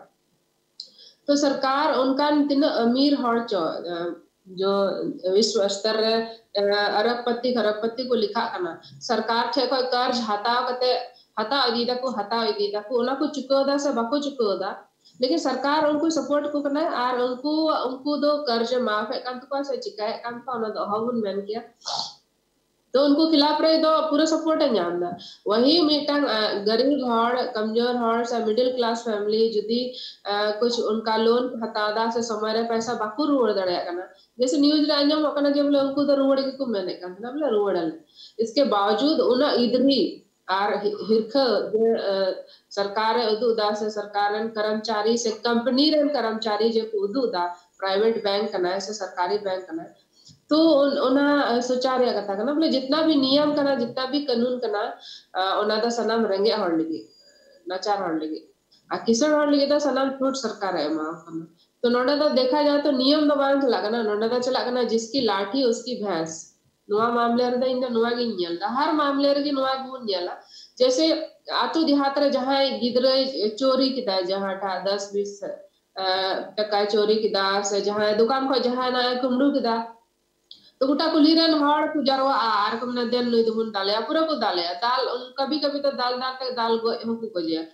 ᱛᱚ ᱥᱚᱨᱠᱟᱨ ᱚᱱᱠᱟᱱ ᱛᱤᱱᱟᱹᱜ ᱟᱢᱤᱨ ᱦᱚᱲ ᱪᱚ ᱡᱚ ᱵᱤᱥᱣ ᱥᱛᱚᱨ ᱨᱮ ᱟᱨᱚᱵᱯᱚᱛᱤ ᱠᱷᱚᱨᱚᱵᱯᱚᱛᱤ ᱠᱚ ᱞᱮᱠᱷᱟᱜ ᱠᱟᱱᱟ, ᱥᱚᱨᱠᱟᱨ ᱴᱷᱮᱱ ᱠᱷᱚᱱ ᱠᱟᱨᱡᱽ ᱦᱟᱛᱟᱣ ᱠᱟᱛᱮ ᱦᱟᱛᱟᱣ ᱤᱫᱤᱭ ᱫᱟᱠᱚ ᱦᱟᱛᱟᱣ ᱤᱫᱤᱭ ᱫᱟᱠᱚ ᱚᱱᱟ ᱠᱚ ᱪᱩᱠᱟᱹᱣ ᱫᱟ ᱥᱮ ᱵᱟᱠᱚ ᱪᱩᱠᱟᱹᱣ ᱫᱟ? ᱞᱮᱠᱤᱱ ᱥᱚᱨᱠᱟᱨ ᱩᱱᱠᱩ ᱥᱟᱯᱳᱨᱴ ᱠᱚ ᱠᱟᱱᱟ ᱟᱨ ᱩᱱᱠᱩ ᱩᱱᱠᱩ ᱫᱚ ᱠᱟᱨᱡᱽ ᱮ ᱢᱟᱯ ᱮᱫ ᱠᱟᱱ ᱛᱟᱠᱚᱣᱟ ᱥᱮ ᱪᱤᱠᱟᱭᱮᱫ ᱠᱟᱱ ᱛᱟᱠᱚᱣᱟ, ᱚᱱᱟ ᱫᱚ ᱚᱦᱚ ᱵᱚᱱ ᱢᱮᱱ ᱠᱮᱭᱟ᱾ ᱛᱚ ᱩᱱᱠᱩ ᱠᱷᱤᱞᱟᱯ ᱨᱮ ᱫᱚ ᱯᱩᱨᱟᱹ ᱥᱟᱯᱳᱨᱴ ᱮ ᱧᱟᱢ ᱮᱫᱟ᱾ ᱣᱟᱦᱤ ᱢᱤᱫᱴᱟᱝ ᱜᱟᱨᱤᱵ ᱦᱚᱲ, ᱠᱟᱢᱡᱳᱨ ᱦᱚᱲ ᱥᱮ ᱢᱤᱰᱤᱞ ᱠᱞᱟᱥ ᱯᱷᱮᱢᱤᱞᱤ ᱡᱩᱫᱤ ᱠᱩᱪ ᱚᱱᱠᱟ ᱞᱳᱱ ᱦᱟᱛᱟᱣ ᱮᱫᱟ ᱥᱮ ᱥᱚᱢᱚᱭ ᱨᱮ ᱯᱚᱭᱥᱟ ᱵᱟᱠᱚ ᱨᱩᱣᱟᱹᱲ ᱫᱟᱲᱮᱭᱟᱜ ᱠᱟᱱᱟ, ᱡᱮᱥᱮ ᱱᱤᱭᱩᱡ ᱨᱮ ᱟᱸᱡᱚᱢᱚᱜ ᱠᱟᱱᱟ ᱡᱮ ᱵᱚᱞᱮ ᱩᱱᱠᱩ ᱫᱚ ᱨᱩᱣᱟᱹᱲ ᱜᱮᱠᱚ ᱢᱮᱱᱮᱫ ᱠᱟᱱ ᱛᱟᱦᱮᱱᱟ, ᱵᱚᱞᱮ ᱨᱩᱣᱟᱹᱲ ᱟᱞᱮ᱾ ᱤᱥᱠᱮ ᱵᱟᱣᱡᱩᱫ ᱩᱱᱟᱹᱜ ᱤᱫᱨᱤ ᱟᱨ ᱦᱤᱨᱠᱷᱟᱹ ᱡᱮ ᱥᱚᱨᱠᱟᱨ ᱮ ᱩᱫᱩᱜ ᱮᱫᱟ ᱥᱮ ᱥᱚᱨᱠᱟᱨ ᱨᱮᱱ ᱠᱚᱨᱢᱪᱟᱨᱤ ᱥᱮ ᱠᱚᱢᱯᱟᱱᱤ ᱨᱮᱱ ᱠᱚᱨᱢᱪᱟᱨᱤ ᱡᱮ ᱠᱚ ᱩᱫᱩᱜ ᱮᱫᱟ, ᱯᱨᱟᱭᱵᱷᱮᱴ ᱵᱮᱝᱠ ᱠᱟᱱᱟᱭ ᱥᱮ ᱥᱚᱨᱠᱟᱨᱤ ᱵᱮᱝᱠ ᱠᱟᱱᱟᱭ, ᱛᱚ ᱚᱱᱟ ᱥᱚᱪᱟᱣ ᱨᱮᱭᱟᱜ ᱠᱟᱛᱷᱟ ᱠᱟᱱᱟ᱾ ᱵᱚᱞᱮ ᱡᱤᱛᱱᱟ ᱵᱷᱤ ᱱᱤᱭᱚᱢ ᱠᱟᱱᱟ, ᱡᱤᱛᱱᱟ ᱵᱷᱤ ᱠᱟᱹᱱᱩᱱ ᱠᱟᱱᱟ, ᱚᱱᱟ ᱫᱚ ᱥᱟᱱᱟᱢ ᱨᱮᱸᱜᱮᱡ ᱦᱚᱲ ᱞᱟᱹᱜᱤᱫ, ᱱᱟᱪᱟᱨ ᱦᱚᱲ ᱞᱟᱹᱜᱤᱫ᱾ ᱟᱨ ᱠᱤᱥᱟᱹᱬ ᱦᱚᱲ ᱞᱟᱹᱜᱤᱫ ᱫᱚ ᱥᱟᱱᱟᱢ ᱪᱷᱩᱴ ᱥᱚᱨᱠᱟᱨ ᱮ ᱮᱢᱟ ᱠᱚ ᱠᱟᱱᱟ᱾ ᱛᱚ ᱱᱚᱰᱮ ᱫᱚ ᱫᱮᱠᱷᱟ ᱡᱟᱭ ᱛᱚ ᱱᱤᱭᱚᱢ ᱫᱚ ᱵᱟᱝ ᱪᱟᱞᱟᱜ ᱠᱟᱱᱟ, ᱱᱚᱰᱮ ᱫᱚ ᱪᱟᱞᱟᱜ ᱠᱟᱱᱟ ᱡᱤᱥᱠᱤ ᱞᱟᱴᱷᱤ ᱩᱥᱠᱤ ᱵᱷᱮᱸᱥ᱾ ᱱᱚᱣᱟ ᱢᱟᱢᱞᱟ ᱨᱮᱫᱚ ᱤᱧ ᱫᱚ ᱱᱚᱣᱟ ᱜᱤᱧ ᱧᱮᱞ ᱮᱫᱟ, ᱦᱟᱨ ᱢᱟᱢᱞᱟ ᱨᱮᱜᱮ ᱱᱚᱣᱟ ᱜᱮᱵᱚᱱ ᱧᱮᱞᱟ᱾ ᱡᱮᱭᱥᱮ ᱟᱛᱳ ᱫᱮᱦᱟᱛ ᱨᱮ ᱡᱟᱦᱟᱸᱭ ᱜᱤᱫᱽᱨᱟᱹᱭ ᱪᱳᱨᱤ ᱠᱮᱫᱟ, ᱡᱟᱦᱟᱸᱴᱟᱜ ᱫᱚᱥ ᱵᱤᱥ ᱴᱟᱠᱟᱭ ᱪᱳᱨᱤ ᱠᱮᱫᱟ, ᱥᱮ ᱡᱟᱦᱟᱸᱭ ᱫᱚᱠᱟᱱ ᱠᱷᱚᱱ ᱡᱟᱦᱟᱸᱭ ᱱᱟᱜ ᱮ ᱠᱩᱢᱵᱽᱲᱩ ᱠᱮᱫᱟ, ᱛᱚ ᱜᱚᱴᱟ ᱠᱩᱞᱦᱤ ᱨᱮᱱ ᱦᱚᱲ ᱠᱚ ᱡᱟᱨᱣᱟᱜᱼᱟ ᱟᱨ ᱠᱚ ᱢᱮᱱᱟ, "ᱫᱮᱱ ᱱᱩᱭ ᱫᱚᱵᱚᱱ ᱫᱟᱞᱮᱭᱟ", ᱯᱩᱨᱟᱹ ᱠᱚ ᱫᱟᱞᱮᱭᱟ, ᱫᱟᱞ ᱠᱟᱵᱷᱤ ᱠᱟᱵᱷᱤ ᱛᱚ ᱫᱟᱞ ᱫᱟᱞ ᱛᱮ ᱫᱟᱞ ᱜᱚᱡ ᱦᱚᱸᱠᱚ ᱜᱚᱡᱮᱭᱟ᱾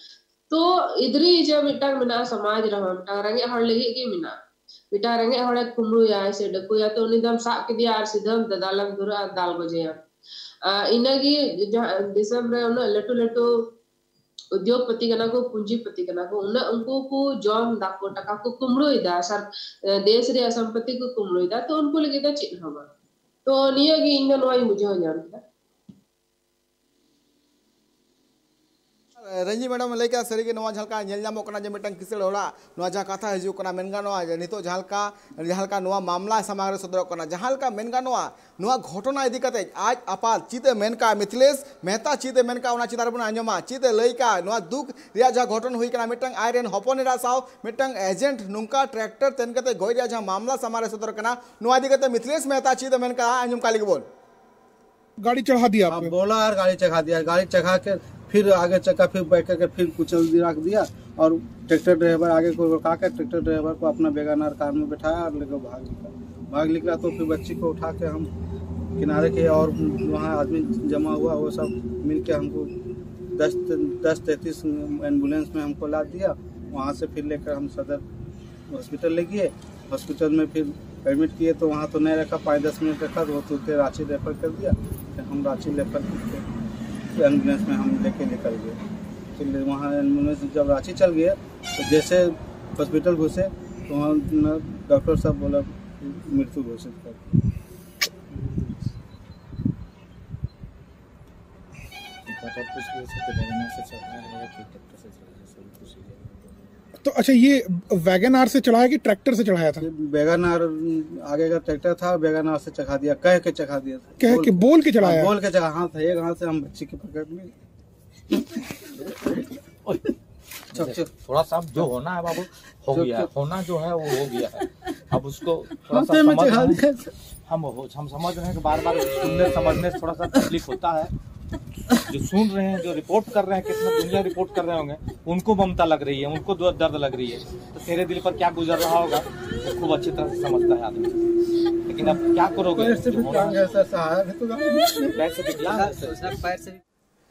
ᱛᱚ ᱤᱫᱨᱤ ᱡᱮ ᱢᱤᱫᱴᱟᱝ ᱢᱮᱱᱟᱜᱼᱟ ᱥᱚᱢᱟᱡᱽ ᱨᱮᱦᱚᱸ, ᱢᱤᱫᱴᱟᱝ ᱨᱮᱸᱜᱮᱡ ᱦᱚᱲ ᱞᱟᱹᱜᱤᱫ ᱜᱮ ᱢᱮᱱᱟᱜᱼᱟ, ᱢᱤᱫᱴᱟᱝ ᱨᱮᱸᱜᱮᱡ ᱦᱚᱲᱮ ᱠᱩᱢᱵᱽᱲᱩᱭᱟ ᱥᱮ ᱰᱟᱹᱠᱩᱭᱟ, ᱛᱚ ᱩᱱᱤ ᱫᱚᱢ ᱥᱟᱵ ᱠᱮᱫᱮᱭᱟ ᱟᱨ ᱥᱤᱫᱷᱟᱹᱢ ᱫᱟᱞᱮᱢ ᱫᱷᱩᱨᱟᱹᱜᱼᱟ, ᱫᱟᱞ ᱜᱚᱡᱮᱭᱟ᱾ ᱟᱨ ᱤᱱᱟᱹᱜᱮ ᱡᱟᱦᱟᱸ ᱫᱤᱥᱚᱢ ᱨᱮ ᱩᱱᱟᱹᱜ ᱞᱟᱹᱴᱩ ᱞᱟᱹᱴᱩ ᱩᱫᱽᱭᱳᱜᱽᱯᱚᱛᱤ ᱠᱟᱱᱟ ᱠᱚ, ᱯᱩᱸᱡᱤᱯᱚᱛᱤ ᱠᱟᱱᱟ ᱠᱚ, ᱩᱱᱟᱹᱜ ᱩᱱᱠᱩ ᱠᱚ ᱡᱚᱢ ᱫᱟᱠᱚ, ᱴᱟᱠᱟ ᱠᱚ ᱠᱩᱢᱵᱽᱲᱩᱭᱮᱫᱟ, ᱥᱟᱨ-, ᱫᱮᱥ ᱨᱮᱭᱟᱜ ᱥᱚᱢᱯᱚᱛᱤ ᱠᱚ ᱠᱩᱢᱵᱽᱲᱩᱭᱮᱫᱟ, ᱛᱚ ᱩᱱᱠᱩ ᱞᱟᱹᱜᱤᱫ ᱫᱚ ᱪᱮᱫ ᱦᱚᱸ ᱵᱟᱝ᱾ ᱛᱚ ᱱᱤᱭᱟᱹ ᱜᱮ ᱤᱧ ᱫᱚ ᱱᱚᱣᱟᱧ ᱵᱩᱡᱷᱟᱹᱣ ᱧᱟᱢ ᱠᱮᱫᱟ᱾ ᱨᱟᱹᱧᱡᱤ ᱢᱮᱰᱟᱢ ᱞᱟᱹᱭ ᱠᱮᱫᱟ, ᱥᱟᱹᱨᱤᱜᱮ ᱱᱚᱣᱟ ᱡᱟᱦᱟᱸ ᱞᱮᱠᱟ ᱧᱮᱞ ᱧᱟᱢᱚᱜ ᱠᱟᱱᱟ ᱡᱮ ᱢᱤᱫᱴᱟᱝ ᱠᱤᱥᱟᱹᱬ ᱚᱲᱟᱜ, ᱱᱚᱣᱟ ᱡᱟᱦᱟᱸ ᱠᱟᱛᱷᱟ ᱦᱤᱡᱩᱜ ᱠᱟᱱᱟ, ᱢᱮᱱ ᱜᱟᱱᱚᱜᱼᱟ ᱡᱮ ᱱᱤᱛᱚᱜ ᱡᱟᱦᱟᱸ ᱞᱮᱠᱟ, ᱡᱟᱦᱟᱸ ᱞᱮᱠᱟ ᱱᱚᱣᱟ ᱢᱟᱢᱞᱟ ᱥᱟᱢᱟᱝ ᱨᱮ ᱥᱚᱫᱚᱨᱚᱜ ᱠᱟᱱᱟ, ᱡᱟᱦᱟᱸ ᱞᱮᱠᱟ ᱢᱮᱱ ᱜᱟᱱᱚᱜᱼᱟ, ᱱᱚᱣᱟ ᱜᱷᱚᱴᱚᱱᱟ ᱤᱫᱤ ᱠᱟᱛᱮ ᱟᱡ ᱟᱯᱟᱛ ᱪᱮᱫ ᱮ ᱢᱮᱱ ᱠᱟᱜᱼᱟ, ᱢᱤᱛᱷᱤᱞᱮᱥ ᱢᱮᱦᱛᱟ ᱪᱮᱫ ᱮ ᱢᱮᱱ ᱠᱟᱜᱼᱟ, ᱚᱱᱟ ᱪᱮᱛᱟᱱ ᱨᱮᱵᱚᱱ ᱟᱸᱡᱚᱢᱟ᱾ ᱪᱮᱫ ᱮ ᱞᱟᱹᱭ ᱠᱟᱜᱼᱟ, ᱱᱚᱣᱟ ᱫᱩᱠ ᱨᱮᱭᱟᱜ ᱡᱟᱦᱟᱸ ᱜᱷᱚᱴᱚᱱ ᱦᱩᱭ ᱠᱟᱱᱟ, ᱢᱤᱫᱴᱟᱝ ᱟᱡ ᱨᱮᱱ ᱦᱚᱯᱚᱱ ᱮᱨᱟ ᱥᱟᱶ ᱢᱤᱫᱴᱟᱝ ᱮᱡᱮᱱᱴ ᱱᱚᱝᱠᱟ ᱴᱨᱟᱠᱴᱚᱨ ᱛᱮᱱ ᱠᱟᱛᱮ ᱜᱚᱡ ᱨᱮᱭᱟᱜ ᱡᱟᱦᱟᱸ ᱢᱟᱢᱞᱟ ᱥᱟᱢᱟᱝ ᱨᱮ ᱥᱚᱫᱚᱨ ᱠᱟᱱᱟ, ᱱᱚᱣᱟ ᱤᱫᱤ ᱠᱟᱛᱮ ᱢᱤᱛᱷᱤᱞᱮᱥ ᱢᱮᱦᱛᱟ ᱪᱮᱫ ᱮ ᱢᱮᱱ ᱠᱟᱜᱼᱟ, ᱟᱸᱡᱚᱢ ᱠᱟᱜ ᱞᱮᱜᱮ ᱵᱚᱱ᱾ गाड़ी चढ़ा दिया हाँ, आपने? बोला और गाड़ी चढ़ा दिया। गाड़ी चढ़ा के फिर आगे चक्का फिर बैठ करके फिर कुचल दिया, रख दिया। और ट्रैक्टर ड्राइवर आगे को रोका के ट्रैक्टर ड्राइवर को अपना वैगनर कार में बैठाया और लेकर भाग निकला। भाग निकला तो फिर बच्ची को उठा के हम किनारे के और वहाँ आदमी जमा हुआ, वो सब मिल के हमको दस दस तैंतीस एम्बुलेंस में हमको लाद दिया। वहाँ से फिर लेकर हम सदर हॉस्पिटल ले गए। हॉस्पिटल में फिर एडमिट किए तो वहाँ तो नहीं रखा, पाँच दस मिनट रखा तो वो तुरंत रांची रेफर कर दिया। हम रांची रेफर किए, एम्बुलेंस में हम लेके निकल गए। फिर वहाँ एम्बुलेंस जब रांची चल गए, तो जैसे हॉस्पिटल घुसे, तो वहाँ डॉक्टर साहब बोला, "मृत्यु घोषित कर दिया।" तो अच्छा, ये वैगन आर से चढ़ाया कि ट्रैक्टर से चढ़ाया था? वैगन आर, आगे का ट्रैक्टर था, वैगन आर से चढ़ा दिया, कह के चढ़ा दिया। कह के, बोल के चढ़ाया? बोल के चढ़ा, हाथ, एक हाथ से हम बच्ची के पकड़ लिए। चुप, चुप। थोड़ा सा अब जो होना है बाबू, हो गया है। होना जो है, वो हो गया है। अब उसको थोड़ा सा हाथे में समझ चढ़ा रहे दिया। हैं, हम हो, हम समझ रहे हैं कि बार बार सुनने समझने से थोड़ा सा तकलीफ होता है। जो सुन रहे हैं, जो रिपोर्ट कर रहे हैं, कितना दुनिया रिपोर्ट कर रहे होंगे, उनको ममता लग रही है, उनको दर्द दर्द लग रही है। तो तेरे दिल पर क्या गुजर रहा होगा, वो खूब अच्छी तरह से समझता है आदमी। लेकिन अब क्या करोगे? पैर से भी जो होना टांग ऐसा सहारा है तो पैर से विकलांग है।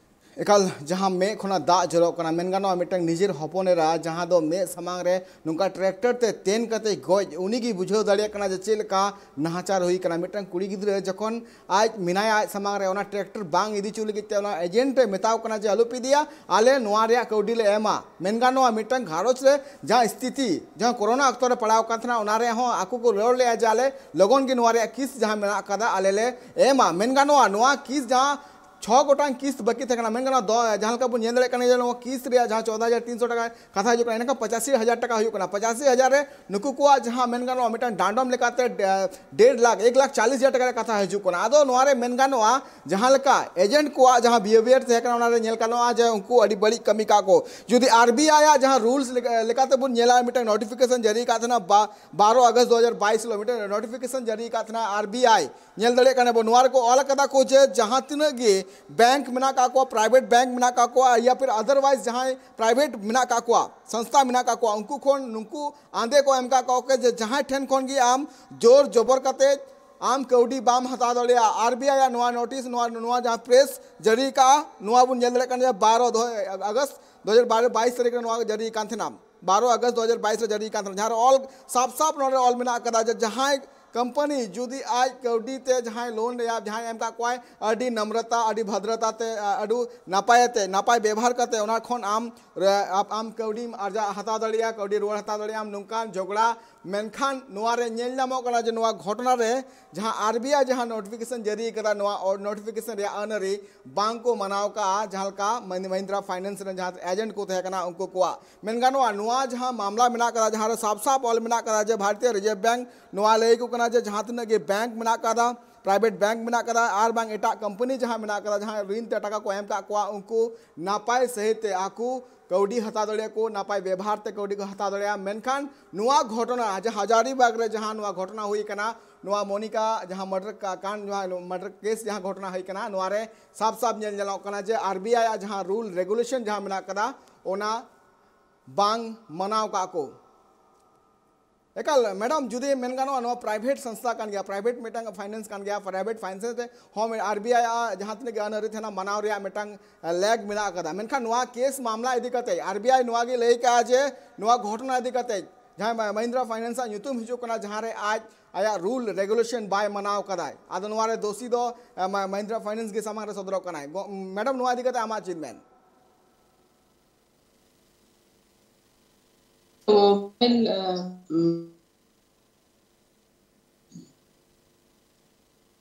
ᱮᱠᱟᱞ, ᱡᱟᱦᱟᱸ ᱢᱮᱫ ᱠᱷᱚᱱᱟᱜ ᱫᱟᱜ ᱡᱚᱨᱚᱜ ᱠᱟᱱᱟ, ᱢᱮᱱ ᱜᱟᱱᱚᱜᱼᱟ ᱢᱤᱫᱴᱟᱝ ᱱᱤᱡᱮᱨ ᱦᱚᱯᱚᱱ ᱮᱨᱟ ᱡᱟᱦᱟᱸ ᱫᱚ ᱢᱮᱫ ᱥᱟᱢᱟᱝ ᱨᱮ ᱱᱚᱝᱠᱟ ᱴᱨᱟᱠᱴᱚᱨ ᱛᱮ ᱛᱮᱱ ᱠᱟᱛᱮ ᱜᱚᱡ, ᱩᱱᱤ ᱜᱮ ᱵᱩᱡᱷᱟᱹᱣ ᱫᱟᱲᱮᱭᱟᱜ ᱠᱟᱱᱟ ᱡᱮ ᱪᱮᱫ ᱞᱮᱠᱟ ᱱᱟᱦᱟᱪᱟᱨ ᱦᱩᱭ ᱠᱟᱱᱟ᱾ ᱢᱤᱫᱴᱟᱝ ᱠᱩᱲᱤ ᱜᱤᱫᱽᱨᱟᱹ ᱡᱚᱠᱷᱚᱱ ᱟᱡ ᱢᱮᱱᱟᱭᱟ ᱟᱡ ᱥᱟᱢᱟᱝ ᱨᱮ, ᱚᱱᱟ ᱴᱨᱟᱠᱴᱚᱨ ᱵᱟᱝ ᱤᱫᱤ ᱦᱚᱪᱚ ᱞᱟᱹᱜᱤᱫ ᱛᱮ ᱚᱱᱟ ᱮᱡᱮᱱᱴ ᱮ ᱢᱮᱛᱟᱣ ᱠᱟᱱᱟ ᱡᱮ ᱟᱞᱚᱯᱮ ᱤᱫᱤᱭᱟ, ᱟᱞᱮ ᱱᱚᱣᱟ ᱨᱮᱭᱟᱜ ᱠᱟᱹᱣᱰᱤ ᱞᱮ ᱮᱢᱟ᱾ ᱢᱮᱱ ᱜᱟᱱᱚᱜᱼᱟ ᱢᱤᱫᱴᱟᱝ ᱜᱷᱟᱨᱚᱸᱡᱽ ᱨᱮ ᱡᱟᱦᱟᱸ ᱥᱛᱷᱤᱛᱤ, ᱡᱟᱦᱟᱸ ᱠᱳᱨᱳᱱᱟ ᱚᱠᱛᱚ ᱨᱮ ᱯᱟᱲᱟᱣ ᱠᱟᱱ ᱛᱟᱦᱮᱱᱟ, ᱚᱱᱟ ᱨᱮᱦᱚᱸ ᱟᱠᱚ ᱠᱚ ᱨᱚᱲ ᱞᱮᱫᱼᱟ ᱡᱮ ᱟᱞᱮ ᱞᱚᱜᱚᱱ ᱜᱮ ᱱᱚᱣᱟ ᱨᱮᱭᱟᱜ ᱠᱤᱥ ᱡᱟᱦᱟᱸ ᱢᱮᱱᱟᱜ ᱟᱠᱟᱫᱟ ᱟᱞᱮ ᱞᱮ ᱮᱢᱟ᱾ ᱢᱮᱱ ᱜᱟᱱᱚᱜᱼᱟ ᱱᱚᱣᱟ ᱠᱤᱥ ᱡᱟᱦᱟᱸ ᱪᱷᱚ ᱜᱚᱴᱟᱝ ᱠᱤᱥ ᱵᱟᱹᱠᱤ ᱛᱟᱦᱮᱸ ᱠᱟᱱᱟ᱾ ᱢᱮᱱ ᱜᱟᱱᱚᱜᱼᱟ ᱫᱚ ᱡᱟᱦᱟᱸ ᱞᱮᱠᱟ ᱵᱚᱱ ᱧᱮᱞ ᱫᱟᱲᱮᱭᱟᱜ ᱠᱟᱱᱟ ᱡᱮ ᱱᱚᱣᱟ ᱠᱤᱥ ᱨᱮᱭᱟᱜ ᱡᱟᱦᱟᱸ ᱪᱚᱣᱫᱟ ᱦᱟᱡᱟᱨ ᱛᱤᱱᱥᱚ ᱴᱟᱠᱟ ᱠᱟᱛᱷᱟ ᱦᱤᱡᱩᱜ ᱠᱟᱱᱟ, ᱮᱱᱠᱷᱟᱱ ᱯᱚᱸᱪᱟᱥᱤ ᱦᱟᱡᱟᱨ ᱴᱟᱠᱟ ᱦᱩᱭᱩᱜ ᱠᱟᱱᱟ᱾ ᱯᱚᱸᱪᱟᱥᱤ ᱦᱟᱡᱟᱨ ᱨᱮ ᱱᱩᱠᱩ ᱠᱚᱣᱟᱜ ᱡᱟᱦᱟᱸ ᱢᱮᱱ ᱜᱟᱱᱚᱜᱼᱟ ᱢᱤᱫᱴᱟᱝ ᱰᱟᱸᱰᱚᱢ ᱞᱮᱠᱟᱛᱮ ᱰᱮ-, ᱰᱮᱲ ᱞᱟᱠᱷ, ᱮᱠ ᱞᱟᱠᱷ ᱪᱟᱞᱤᱥ ᱦᱟᱡᱟᱨ ᱴᱟᱠᱟ ᱨᱮᱭᱟᱜ ᱠᱟᱛᱷᱟ ᱦᱤᱡᱩᱜ ᱠᱟᱱᱟ᱾ ᱟᱫᱚ ᱱᱚᱣᱟ ᱨᱮ ᱢᱮᱱ ᱜᱟᱱᱚᱜᱼᱟ ᱡᱟᱦᱟᱸ ᱞᱮᱠᱟ ᱮᱡᱮᱱᱴ ᱠᱚᱣᱟᱜ ᱡᱟᱦᱟᱸ ᱵᱤᱦᱮᱵᱤᱭᱟᱨ ᱛᱟᱦᱮᱸ ᱠᱟᱱᱟ, ᱚᱱᱟ ᱨᱮ ᱧᱮᱞ ᱜᱟᱱᱚᱜᱼᱟ ᱡᱮ ᱩᱱᱠᱩ ᱟᱹᱰᱤ ᱵᱟᱹᱲᱤᱡ ᱠᱟᱹᱢᱤ ᱠᱟᱜ ᱠᱚ᱾ ᱡᱩᱫᱤ ᱟᱨ ᱵᱤ ᱟᱭ ᱟᱜ ᱡᱟᱦᱟᱸ ᱨᱩᱞᱥ ᱞᱮᱠᱟ-, ᱞᱮᱠᱟᱛᱮ ᱵᱚᱱ ᱧᱮᱞᱟ, ᱢᱤᱫᱴᱟᱝ ᱱᱳᱴᱤᱯᱷᱤᱠᱮᱥᱚᱱ ᱡᱟᱹᱨᱤ ᱟᱠᱟᱫ ᱛᱟᱦᱮᱱᱟ ᱵᱟ-, ᱵᱟᱨᱚ ᱟᱜᱚᱥᱴ ᱫᱩ ᱦᱟᱡᱟᱨ ᱵᱟᱭᱤᱥ ᱦᱤᱞᱳᱜ ᱢᱤᱫᱴᱟᱝ ᱱᱳᱴᱤᱯᱷᱤᱠᱮᱥᱚᱱ ᱡᱟᱹᱨᱤ ᱟᱠᱟᱫ ᱛᱟᱦᱮᱱᱟ ᱟᱨ ᱵᱤ ᱟᱭ᱾ ᱧᱮᱞ ᱫᱟᱲᱮᱭᱟᱜ ᱠᱟᱱᱟ ᱵᱚᱱ, ᱱᱚᱣᱟ ᱨᱮᱠᱚ ᱚᱞ ᱟᱠᱟᱫᱟ ᱠᱚ ᱡᱮ ᱡᱟᱦᱟᱸ ᱛᱤᱱᱟᱹᱜ ᱜᱮ ᱵᱮᱝᱠ ᱢᱮᱱᱟᱜ ᱟᱠᱟᱫ ᱠᱚᱣᱟ, ᱯᱨᱟᱭᱵᱷᱮᱴ ᱵᱮᱝᱠ ᱢᱮᱱᱟᱜ ᱟᱠᱟᱫ ᱠᱚᱣᱟ, ᱭᱟ ᱯᱷᱤᱨ ᱟᱫᱟᱨᱣᱟᱭᱤᱡ ᱡᱟᱦᱟᱸᱭ ᱯᱨᱟᱭᱵᱷᱮᱴ ᱢᱮᱱᱟᱜ ᱟᱠᱟᱫ ᱠᱚᱣᱟ, ᱥᱚᱝᱥᱛᱷᱟ ᱢᱮᱱᱟᱜ ᱟᱠᱟᱫ ᱠᱚᱣᱟ, ᱩᱱᱠᱩ ᱠᱷᱚᱱ ᱱᱩᱠᱩ ᱟᱸᱫᱮ ᱠᱚ ᱮᱢ ᱟᱠᱟᱫ ᱠᱚᱣᱟ ᱡᱮ ᱡᱟᱦᱟᱸᱭ ᱴᱷᱮᱱ ᱠᱷᱚᱱ ᱜᱮ ᱟᱢ ᱡᱳᱨ ᱡᱚᱵᱚᱨ ᱠᱟᱛᱮ ᱟᱢ ᱠᱟᱹᱣᱰᱤ ᱵᱟᱢ ᱦᱟᱛᱟᱣ ᱫᱟᱲᱮᱭᱟᱜᱼᱟ᱾ ᱟᱨ ᱵᱤ ᱟᱭ ᱟᱜ ᱱᱚᱣᱟ ᱱᱳᱴᱤᱥ, ᱱᱚᱣᱟ, ᱱᱚᱣᱟ ᱡᱟᱦᱟᱸ ᱯᱨᱮᱥ ᱡᱟᱹᱨᱤ ᱟᱠᱟᱫᱼᱟ, ᱱᱚᱣᱟ ᱵᱚᱱ ᱧᱮᱞ ᱫᱟᱲᱮᱭᱟᱜ ᱠᱟᱱᱟ ᱡᱮ ᱵᱟᱨᱚ ᱫᱚ ᱟᱜᱚᱥᱴ ᱫᱩ ᱦᱟᱡᱟᱨ ᱵᱟᱭᱤᱥ ᱛᱟᱹᱨᱤᱠᱷ ᱨᱮ ᱱᱚᱣᱟ ᱡᱟᱹᱨᱤ ᱟᱠᱟᱱ ᱛᱟᱦᱮᱱᱟ᱾ ᱵᱟᱨᱚ ᱟᱜᱚᱥᱴ ᱫᱩ ᱦᱟᱡᱟᱨ ᱵᱟᱭᱤᱥ ᱨᱮ ᱡᱟᱹᱨᱤ ᱟᱠᱟᱱ ᱛᱟᱦᱮᱱᱟ, ᱡᱟᱦᱟᱸ ᱨᱮ ᱚᱞ ᱥᱟᱯ ᱥᱟᱯ ᱱᱚᱰᱮ ᱚᱞ ᱢᱮᱱᱟᱜ ᱟᱠᱟᱫᱟ ᱡᱮ ᱡᱟᱦᱟᱸᱭ ᱠᱳᱢᱯᱟᱱᱤ ᱡᱩᱫᱤ ᱟᱡ ᱠᱟᱹᱣᱰᱤ ᱛᱮ ᱡᱟᱦᱟᱸᱭ ᱞᱳᱱ ᱨᱮᱭᱟᱜ ᱡᱟᱦᱟᱸᱭ ᱮᱢ ᱠᱟᱜ ᱠᱚᱣᱟᱭ, ᱟᱹᱰᱤ ᱱᱚᱢᱨᱚᱛᱟ, ᱟᱹᱰᱤ ᱵᱷᱚᱫᱨᱚᱛᱟ ᱛᱮ, ᱟᱹᱰᱤ ᱱᱟᱯᱟᱭ ᱛᱮ, ᱱᱟᱯᱟᱭ ᱵᱮᱵᱚᱦᱟᱨ ᱠᱟᱛᱮ ᱚᱱᱟ ᱠᱷᱚᱱ ᱟᱢ ᱨᱮ-, ᱟᱯ-, ᱟᱢ ᱠᱟᱹᱣᱰᱤᱢ ᱟᱨᱡᱟᱣ ᱦᱟᱛᱟᱣ ᱫᱟᱲᱮᱭᱟᱜᱼᱟ, ᱠᱟᱹᱣᱰᱤ ᱨᱩᱣᱟᱹᱲ ᱦᱟᱛᱟᱣ ᱫᱟᱲᱮᱭᱟᱜᱼᱟᱢ, ᱱᱚᱝᱠᱟᱱ ᱡᱷᱚᱜᱽᱲᱟ᱾ ᱢᱮᱱᱠᱷᱟᱱ ᱱᱚᱣᱟ ᱨᱮ ᱧᱮᱞ ᱧᱟᱢᱚᱜ ᱠᱟᱱᱟ ᱡᱮ ᱱᱚᱣᱟ ᱜᱷᱚᱴᱚᱱᱟ ᱨᱮ ᱡᱟᱦᱟᱸ ᱟᱨ ᱵᱤ ᱟᱭ ᱡᱟᱦᱟᱸ ᱱᱳᱴᱤᱯᱷᱤᱠᱮᱥᱚᱱ ᱡᱟᱹᱨᱤ ᱠᱟᱫᱟ, ᱱᱚᱣᱟ ᱱᱳᱴᱤᱯᱷᱤᱠᱮᱥᱚᱱ ᱨᱮᱭᱟᱜ ᱟᱹᱱ ᱟᱹᱨᱤ ᱵᱟᱝ ᱠᱚ ᱢᱟᱱᱟᱣ ᱠᱟᱜᱼᱟ, ᱡᱟᱦᱟᱸ ᱞᱮᱠᱟ ᱢᱟᱦᱤᱱᱫᱨᱟ ᱯᱷᱟᱭᱱᱟᱱᱥ ᱨᱮᱱ ᱡᱟᱦᱟᱸ ᱮᱡᱮᱱᱴ ᱠᱚ ᱛᱟᱦᱮᱸ ᱠᱟᱱᱟ ᱩᱱᱠᱩ ᱠᱚᱣᱟᱜ᱾ ᱢᱮᱱ ᱜᱟᱱᱚᱜᱼᱟ, ᱱᱚᱣᱟ ᱡᱟᱦᱟᱸ ᱢᱟᱢᱞᱟ ᱢᱮᱱᱟᱜ ᱠᱟᱫᱟ, ᱡᱟᱦᱟᱸ ᱨᱮ ᱥᱟᱯ ᱥᱟᱯ ᱚᱞ ᱢᱮᱱᱟᱜ ᱠᱟᱫᱟ ᱡᱮ ᱵᱷᱟᱨᱚᱛᱤᱭᱚ ᱨᱤᱡᱟᱨᱵᱷ ᱵᱮᱝᱠ ᱱᱚᱣᱟ ᱞᱟᱹᱭ ᱠᱚ ᱠᱟᱱᱟ ᱡᱮ ᱡᱟᱦᱟᱸ ᱛᱤᱱᱟᱹᱜ ᱜᱮ ᱵᱮᱝᱠ ᱢᱮᱱᱟᱜ ᱠᱟᱫᱟ, ᱯᱨᱟᱭᱵᱷᱮᱴ ᱵᱮᱝᱠ ᱢᱮᱱᱟᱜ ᱠᱟᱫᱟ, ᱟᱨ ᱵᱟᱝ ᱮᱴᱟᱜ ᱠᱳᱢᱯᱟᱱᱤ ᱡᱟᱦᱟᱸ ᱢᱮᱱᱟᱜ ᱠᱟᱫᱟ, ᱡᱟᱦᱟᱸ ᱨᱤᱱ ᱛᱮ ᱴᱟᱠᱟ ᱠᱚ ᱮᱢ ᱠᱟᱜ ᱠᱚᱣᱟ, ᱩᱱᱠᱩ ᱱᱟᱯᱟᱭ ᱥᱟᱹᱦᱤᱡ ᱛᱮ ᱟᱠᱚ ᱠᱟᱹᱣᱰᱤ ᱦᱟᱛᱟᱣ ᱫᱟᱲᱮᱭᱟᱠᱚ, ᱱᱟᱯᱟᱭ ᱵᱮᱵᱷᱟᱨ ᱛᱮ ᱠᱟᱹᱣᱰᱤ ᱠᱚ ᱦᱟᱛᱟᱣ ᱫᱟᱲᱮᱭᱟᱜᱼᱟ᱾ ᱢᱮᱱᱠᱷᱟᱱ ᱱᱚᱣᱟ ᱜᱷᱚᱴᱚᱱᱟ ᱡᱟᱦᱟᱸ ᱦᱟᱡᱟᱨᱤᱵᱟᱜᱽ ᱨᱮ ᱡᱟᱦᱟᱸ ᱱᱚᱣᱟ ᱜᱷᱚᱴᱚᱱᱟ ᱦᱩᱭ ᱠᱟᱱᱟ, ᱱᱚᱣᱟ ᱢᱚᱱᱤᱠᱟ ᱡᱟᱦᱟᱸ ᱢᱟᱨᱰᱟᱨ ᱠᱟᱱ, ᱡᱟᱦᱟᱸ ᱢᱟᱨᱰᱟᱨ ᱠᱮᱥ ᱡᱟᱦᱟᱸ ᱜᱷᱚᱴᱚᱱᱟ ᱦᱩᱭ ᱠᱟᱱᱟ, ᱱᱚᱣᱟ ᱨᱮ ᱥᱟᱯ ᱥᱟᱯ ᱧᱮᱞ ᱧᱮᱞᱚᱜ ᱠᱟᱱᱟ ᱡᱮ ᱟᱨ ᱵᱤ ᱟᱭ ᱟᱜ ᱡᱟᱦᱟᱸ ᱨᱩᱞ ᱨᱮᱜᱩᱞᱮᱥᱚᱱ ᱡᱟᱦᱟᱸ ᱢᱮᱱᱟᱜ ᱠᱟᱫᱟ, ᱚᱱᱟ ᱵᱟᱝ ᱢᱟᱱᱟᱣ ᱠᱟᱜ ᱠᱚ᱾ ᱮᱠᱟᱞ ᱢᱮᱰᱟᱢ, ᱡᱩᱫᱤ ᱢᱮᱱ ᱜᱟᱱᱚᱜᱼᱟ, ᱱᱚᱣᱟ ᱯᱨᱟᱭᱵᱷᱮᱴ ᱥᱚᱝᱥᱛᱷᱟ ᱠᱟᱱ ᱜᱮᱭᱟ, ᱯᱨᱟᱭᱵᱷᱮᱴ ᱢᱤᱫᱴᱟᱝ ᱯᱷᱟᱭᱱᱟᱱᱥ ᱠᱟᱱ ᱜᱮᱭᱟ, ᱯᱨᱟᱭᱵᱷᱮᱴ ᱯᱷᱟᱭᱱᱟᱱᱥ ᱨᱮ ᱦᱚᱸ ᱟᱨ ᱵᱤ ᱟᱭ ᱟᱜ ᱡᱟᱦᱟᱸ ᱛᱤᱱᱟᱹᱜ ᱜᱮ ᱟᱹᱱ ᱟᱹᱨᱤ ᱛᱟᱦᱮᱱᱟ, ᱢᱟᱱᱟᱣ ᱨᱮᱭᱟᱜ ᱢᱤᱫᱴᱟᱝ ᱞᱮᱜ ᱢᱮᱱᱟᱜ ᱟᱠᱟᱫᱟ᱾ ᱢᱮᱱᱠᱷᱟᱱ ᱱᱚᱣᱟ ᱠᱮᱥ ᱢᱟᱢᱞᱟ ᱤᱫᱤ ᱠᱟᱛᱮ ᱟᱨ ᱵᱤ ᱟᱭ ᱱᱚᱣᱟ ᱜᱮ ᱞᱟᱹᱭ ᱠᱟᱜᱼᱟ ᱡᱮ ᱱᱚᱣᱟ ᱜᱷᱚᱴᱚᱱᱟ ᱤᱫᱤ ᱠᱟᱛᱮ ᱡᱟᱦᱟᱸᱭ ᱢᱟ-, ᱢᱟᱦᱤᱱᱫᱨᱟ ᱯᱷᱟᱭᱱᱟᱱᱥ ᱟᱜ ᱧᱩᱛᱩᱢ ᱦᱤᱡᱩᱜ ᱠᱟᱱᱟ, ᱡᱟᱦᱟᱸ ᱨᱮ ᱟᱡ ᱟᱭᱟᱜ ᱨᱩᱞ ᱨᱮᱜᱩᱞᱮᱥᱚᱱ ᱵᱟᱭ ᱢᱟᱱᱟᱣ ᱠᱟᱫᱟᱭ, ᱟᱫᱚ ᱱᱚᱣᱟ ᱨᱮ ᱫᱳᱥᱤ ᱫᱚ, ᱮ, ᱢᱟ-, ᱢᱟᱦᱤᱱᱫᱨᱟ ᱯᱷᱟᱭᱱᱟᱱᱥ ᱜᱮ ᱥᱟᱢᱟᱝ ᱨᱮ ᱥᱚᱫᱚᱨᱚᱜ ᱠᱟᱱᱟᱭ᱾ ᱜᱚ-, ᱢᱮᱰᱟᱢ, ᱱᱚᱣᱟ ᱤᱫᱤ ᱠᱟᱛᱮ ᱟᱢᱟᱜ ᱪᱮᱫ ᱢᱮᱱ? ᱛᱚ, well, ᱟᱸ,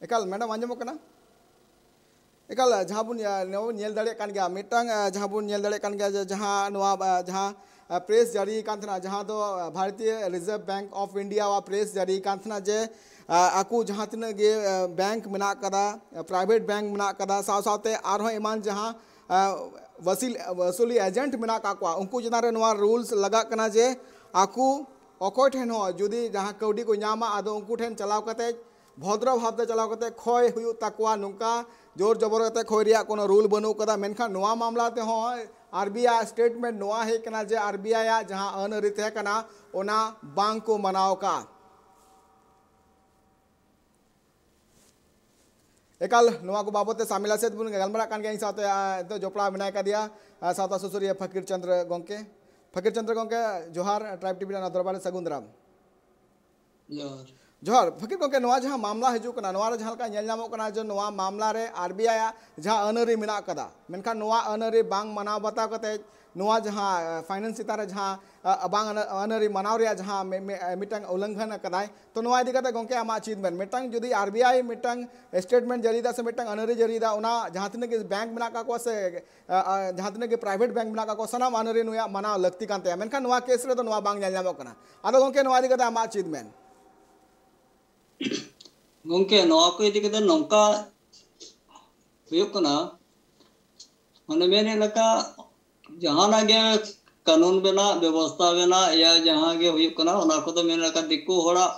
ᱮᱠᱟᱞ, ᱢᱮᱰᱟᱢ, ᱟᱸᱡᱚᱢᱚᱜ ᱠᱟᱱᱟ? ᱮᱠᱟᱞ, ᱡᱟᱦᱟᱸ ᱵᱚᱱ, ᱟ, ᱱᱚᱣᱟ ᱵᱚᱱ ᱧᱮᱞ ᱫᱟᱲᱮᱭᱟᱜ ᱠᱟᱱ ᱜᱮᱭᱟ, ᱢᱤᱫᱴᱟᱝ, ᱟ, ᱡᱟᱦᱟᱸ ᱵᱚᱱ ᱧᱮᱞ ᱫᱟᱲᱮᱭᱟᱜ ᱠᱟᱱ ᱜᱮᱭᱟ ᱡᱮ ᱡᱟᱦᱟᱸ ᱱᱚᱣᱟ, ᱟ, ᱡᱟᱦᱟᱸ, ᱟ, ᱯᱨᱮᱥ ᱡᱟᱹᱨᱤ ᱠᱟᱱ ᱛᱟᱦᱮᱱᱟ, ᱡᱟᱦᱟᱸ ᱫᱚ, ᱟ, ᱵᱷᱟᱨᱚᱛᱤᱭᱚ ᱨᱤᱡᱟᱨᱵᱷ ᱵᱮᱝᱠ ᱚᱯᱷ ᱤᱱᱰᱤᱭᱟ ᱣᱟᱜ ᱯᱨᱮᱥ ᱡᱟᱹᱨᱤ ᱠᱟᱱ ᱛᱟᱦᱮᱱᱟ ᱡᱮ, ᱟ, ᱟᱠᱚ ᱡᱟᱦᱟᱸ ᱛᱤᱱᱟᱹᱜ ᱜᱮ, ᱟ, ᱵᱮᱝᱠ ᱢᱮᱱᱟᱜ ᱠᱟᱫᱟ, ᱟ, ᱯᱨᱟᱭᱵᱷᱮᱴ ᱵᱮᱝᱠ ᱢᱮᱱᱟᱜ ᱠᱟᱫᱟ, ᱥᱟᱶ ᱥᱟᱶᱛᱮ ᱟᱨᱦᱚᱸ ᱮᱢᱟᱱ ᱡᱟᱦᱟᱸ, ᱟ, ᱣᱟᱥᱤᱞ-, ᱣᱟᱥᱩᱞᱤ ᱮᱡᱮᱱᱴ ᱢᱮᱱᱟᱜ ᱠᱟᱜ ᱠᱚᱣᱟ, ᱩᱱᱠᱩ ᱪᱮᱛᱟᱱ ᱨᱮ ᱱᱚᱣᱟ ᱨᱩᱞᱥ ᱞᱟᱜᱟᱜ ᱠᱟᱱᱟ ᱡᱮ ᱟᱠᱚ ᱚᱠᱚᱭ ᱴᱷᱮᱱ ᱦᱚᱸ ᱡᱩᱫᱤ ᱡᱟᱦᱟᱸ ᱠᱟᱹᱣᱰᱤ ᱠᱚ ᱧᱟᱢᱟ, ᱟᱫᱚ ᱩᱱᱠᱩ ᱴᱷᱮᱱ ᱪᱟᱞᱟᱣ ᱠᱟᱛᱮ, ᱵᱷᱚᱫᱨᱚ ᱵᱷᱟᱵᱽ ᱛᱮ ᱪᱟᱞᱟᱣ ᱠᱟᱛᱮ ᱠᱷᱚᱭ ᱦᱩᱭᱩᱜ ᱛᱟᱠᱚᱣᱟ, ᱱᱚᱝᱠᱟ ᱡᱳᱨ ᱡᱚᱵᱚᱨ ᱠᱟᱛᱮ ᱠᱷᱚᱭ ᱨᱮᱭᱟᱜ ᱠᱳᱱᱳ ᱨᱩᱞ ᱵᱟᱹᱱᱩᱜ ᱠᱟᱫᱟ᱾ ᱢᱮᱱᱠᱷᱟᱱ ᱱᱚᱣᱟ ᱢᱟᱢᱞᱟ ᱛᱮᱦᱚᱸ ᱟᱨ ᱵᱤ ᱟᱭ ᱥᱴᱮᱴᱢᱮᱱᱴ ᱱᱚᱣᱟ ᱦᱮᱡ ᱠᱟᱱᱟ ᱡᱮ ᱟᱨ ᱵᱤ ᱟᱭ ᱟᱜ ᱡᱟᱦᱟᱸ ᱟᱹᱱ ᱟᱹᱨᱤ ᱛᱟᱦᱮᱸ ᱠᱟᱱᱟ, ᱚᱱᱟ ᱵᱟᱝ ᱠᱚ ᱢᱟᱱᱟᱣ ᱠᱟᱜᱼᱟ᱾ ᱮᱠᱟᱞ, ᱱᱚᱣᱟ ᱠᱚ ᱵᱟᱵᱚᱛ ᱛᱮ ᱥᱟᱢᱤᱞᱟ ᱥᱮᱫ ᱵᱚᱱ ᱜᱟᱞᱢᱟᱨᱟᱜ ᱠᱟᱱ ᱜᱮᱭᱟ᱾ ᱤᱧ ᱥᱟᱶᱛᱮ, ᱟ, ᱱᱤᱛᱚᱜ ᱡᱚᱯᱲᱟᱣ ᱢᱮᱱᱟᱭ ᱠᱟᱫᱮᱭᱟ, ᱟ, ᱥᱟᱶᱛᱟ ᱥᱩᱥᱟᱹᱨᱤᱭᱟᱹ ᱯᱷᱟᱹᱠᱤᱨ ᱪᱚᱸᱫᱽᱨᱚ ᱜᱚᱝᱠᱮ᱾ ᱯᱷᱟᱹᱠᱤᱨ ᱪᱚᱸᱫᱽᱨᱚ ᱜᱚᱝᱠᱮ, ᱡᱚᱦᱟᱨ, ᱴᱨᱟᱭᱤᱵᱽ ᱴᱤᱵᱷᱤ ᱨᱮᱱᱟᱜ ᱫᱚᱨᱵᱟᱨ ᱨᱮ ᱥᱟᱹᱜᱩᱱ ᱫᱟᱨᱟᱢ᱾ ᱡᱚᱦᱟᱨ᱾ ᱡᱚᱦᱟᱨ ᱯᱷᱟᱹᱠᱤᱨ ᱜᱚᱢᱠᱮ, ᱱᱚᱣᱟ ᱡᱟᱦᱟᱸ ᱢᱟᱢᱞᱟ ᱦᱤᱡᱩᱜ ᱠᱟᱱᱟ, ᱱᱚᱣᱟ ᱨᱮ ᱡᱟᱦᱟᱸ ᱞᱮᱠᱟ ᱧᱮᱞ ᱧᱟᱢᱚᱜ ᱠᱟᱱᱟ ᱡᱮ ᱱᱚᱣᱟ ᱢᱟᱢᱞᱟ ᱨᱮ ᱟᱨ ᱵᱤ ᱟᱭ ᱟᱜ ᱡᱟᱦᱟᱸ ᱟᱹᱱ ᱟᱹᱨᱤ ᱢᱮᱱᱟᱜ ᱠᱟᱫᱟ, ᱢᱮᱱᱠᱷᱟᱱ ᱱᱚᱣᱟ ᱟᱹᱱ ᱟᱹᱨᱤ ᱵᱟᱝ ᱢᱟᱱᱟᱣ ᱵᱟᱛᱟᱣ ᱠᱟᱛᱮ ᱱᱚᱣᱟ ᱡᱟᱦᱟᱸ ᱯᱷᱟᱭᱱᱮᱱᱥ ᱪᱮᱛᱟᱱ ᱨᱮ ᱡᱟᱦᱟᱸ ᱟᱹ, ᱵᱟᱝ ᱟᱹᱱ, ᱟᱹᱱ ᱟᱹᱨᱤ ᱢᱟᱱᱟᱣ ᱨᱮᱭᱟᱜ ᱡᱟᱦᱟᱸ ᱢᱤ-, ᱢᱤ-, ᱢᱤᱫᱴᱟᱝ ᱩᱞᱞᱚᱝᱜᱷᱚᱱ ᱟᱠᱟᱫᱟᱭ, ᱛᱚ ᱱᱚᱣᱟ ᱤᱫᱤ ᱠᱟᱛᱮ ᱜᱚᱢᱠᱮ ᱟᱢᱟᱜ ᱪᱮᱫ ᱢᱮᱱ? ᱢᱤᱫᱴᱟᱝ ᱡᱩᱫᱤ ᱟᱨ ᱵᱤ ᱟᱭ ᱢᱤᱫᱴᱟᱝ ᱥᱴᱮᱴᱢᱮᱱᱴ ᱡᱟᱹᱨᱤᱭᱮᱫᱟ ᱥᱮ ᱢᱤᱫᱴᱟᱝ ᱟᱹᱱ ᱟᱹᱨᱤ ᱡᱟᱹᱨᱤᱭᱮᱫᱟ, ᱚᱱᱟ ᱡᱟᱦᱟᱸ ᱛᱤᱱᱟᱹᱜ ᱜᱮ ᱵᱮᱝᱠ ᱢᱮᱱᱟᱜ ᱠᱟᱜ ᱠᱚᱣᱟ ᱥᱮ ᱟᱹ, ᱟᱹ, ᱡᱟᱦᱟᱸ ᱛᱤᱱᱟᱹᱜ ᱜᱮ ᱯᱨᱟᱭᱵᱷᱮᱴ ᱵᱮᱝᱠ ᱢᱮᱱᱟᱜ ᱠᱟᱜ ᱠᱚᱣᱟ, ᱥᱟᱱᱟᱢ ᱟᱹᱱ ᱟᱹᱨᱤ ᱱᱩᱭᱟᱜ ᱢᱟᱱᱟᱣ ᱞᱟᱹᱠᱛᱤ ᱠᱟᱱ ᱛᱟᱭᱟ, ᱢᱮᱱᱠᱷᱟᱱ ᱱᱚᱣᱟ ᱠᱮᱥ ᱨᱮᱫᱚ ᱱᱚᱣᱟ ᱵᱟᱝ ᱧᱮᱞ ᱧᱟᱢᱚᱜ ᱠᱟᱱᱟ᱾ ᱟᱫᱚ ᱜᱚᱢᱠᱮ, ᱱᱚᱣᱟ ᱤᱫᱤ ᱠᱟᱛᱮ ᱟᱢᱟᱜ ᱪᱮᱫ ᱢᱮᱱ? ᱜᱚᱢᱠᱮ, ᱱᱚᱣᱟ ᱠᱚ ᱤᱫᱤ ᱠᱟᱛᱮ ᱱᱚᱝᱠᱟ ᱦᱩᱭᱩᱜ ᱠᱟᱱᱟ, ᱢᱟᱱᱮ ᱢᱮᱱᱮᱫ ᱞᱮᱠᱟ ᱡᱟᱦᱟᱱᱟᱜ ᱜᱮ ᱠᱟᱹᱱᱩᱱ ᱵᱮᱱᱟᱜ, ᱵᱮᱵᱚᱥᱛᱷᱟ ᱵᱮᱱᱟᱜ, ᱭᱟ ᱡᱟᱦᱟᱸ ᱜᱮ ᱦᱩᱭᱩᱜ ᱠᱟᱱᱟ, ᱚᱱᱟ ᱠᱚᱫᱚ ᱢᱮᱱ ᱞᱮᱠᱟ ᱫᱤᱠᱩ ᱦᱚᱲᱟᱜ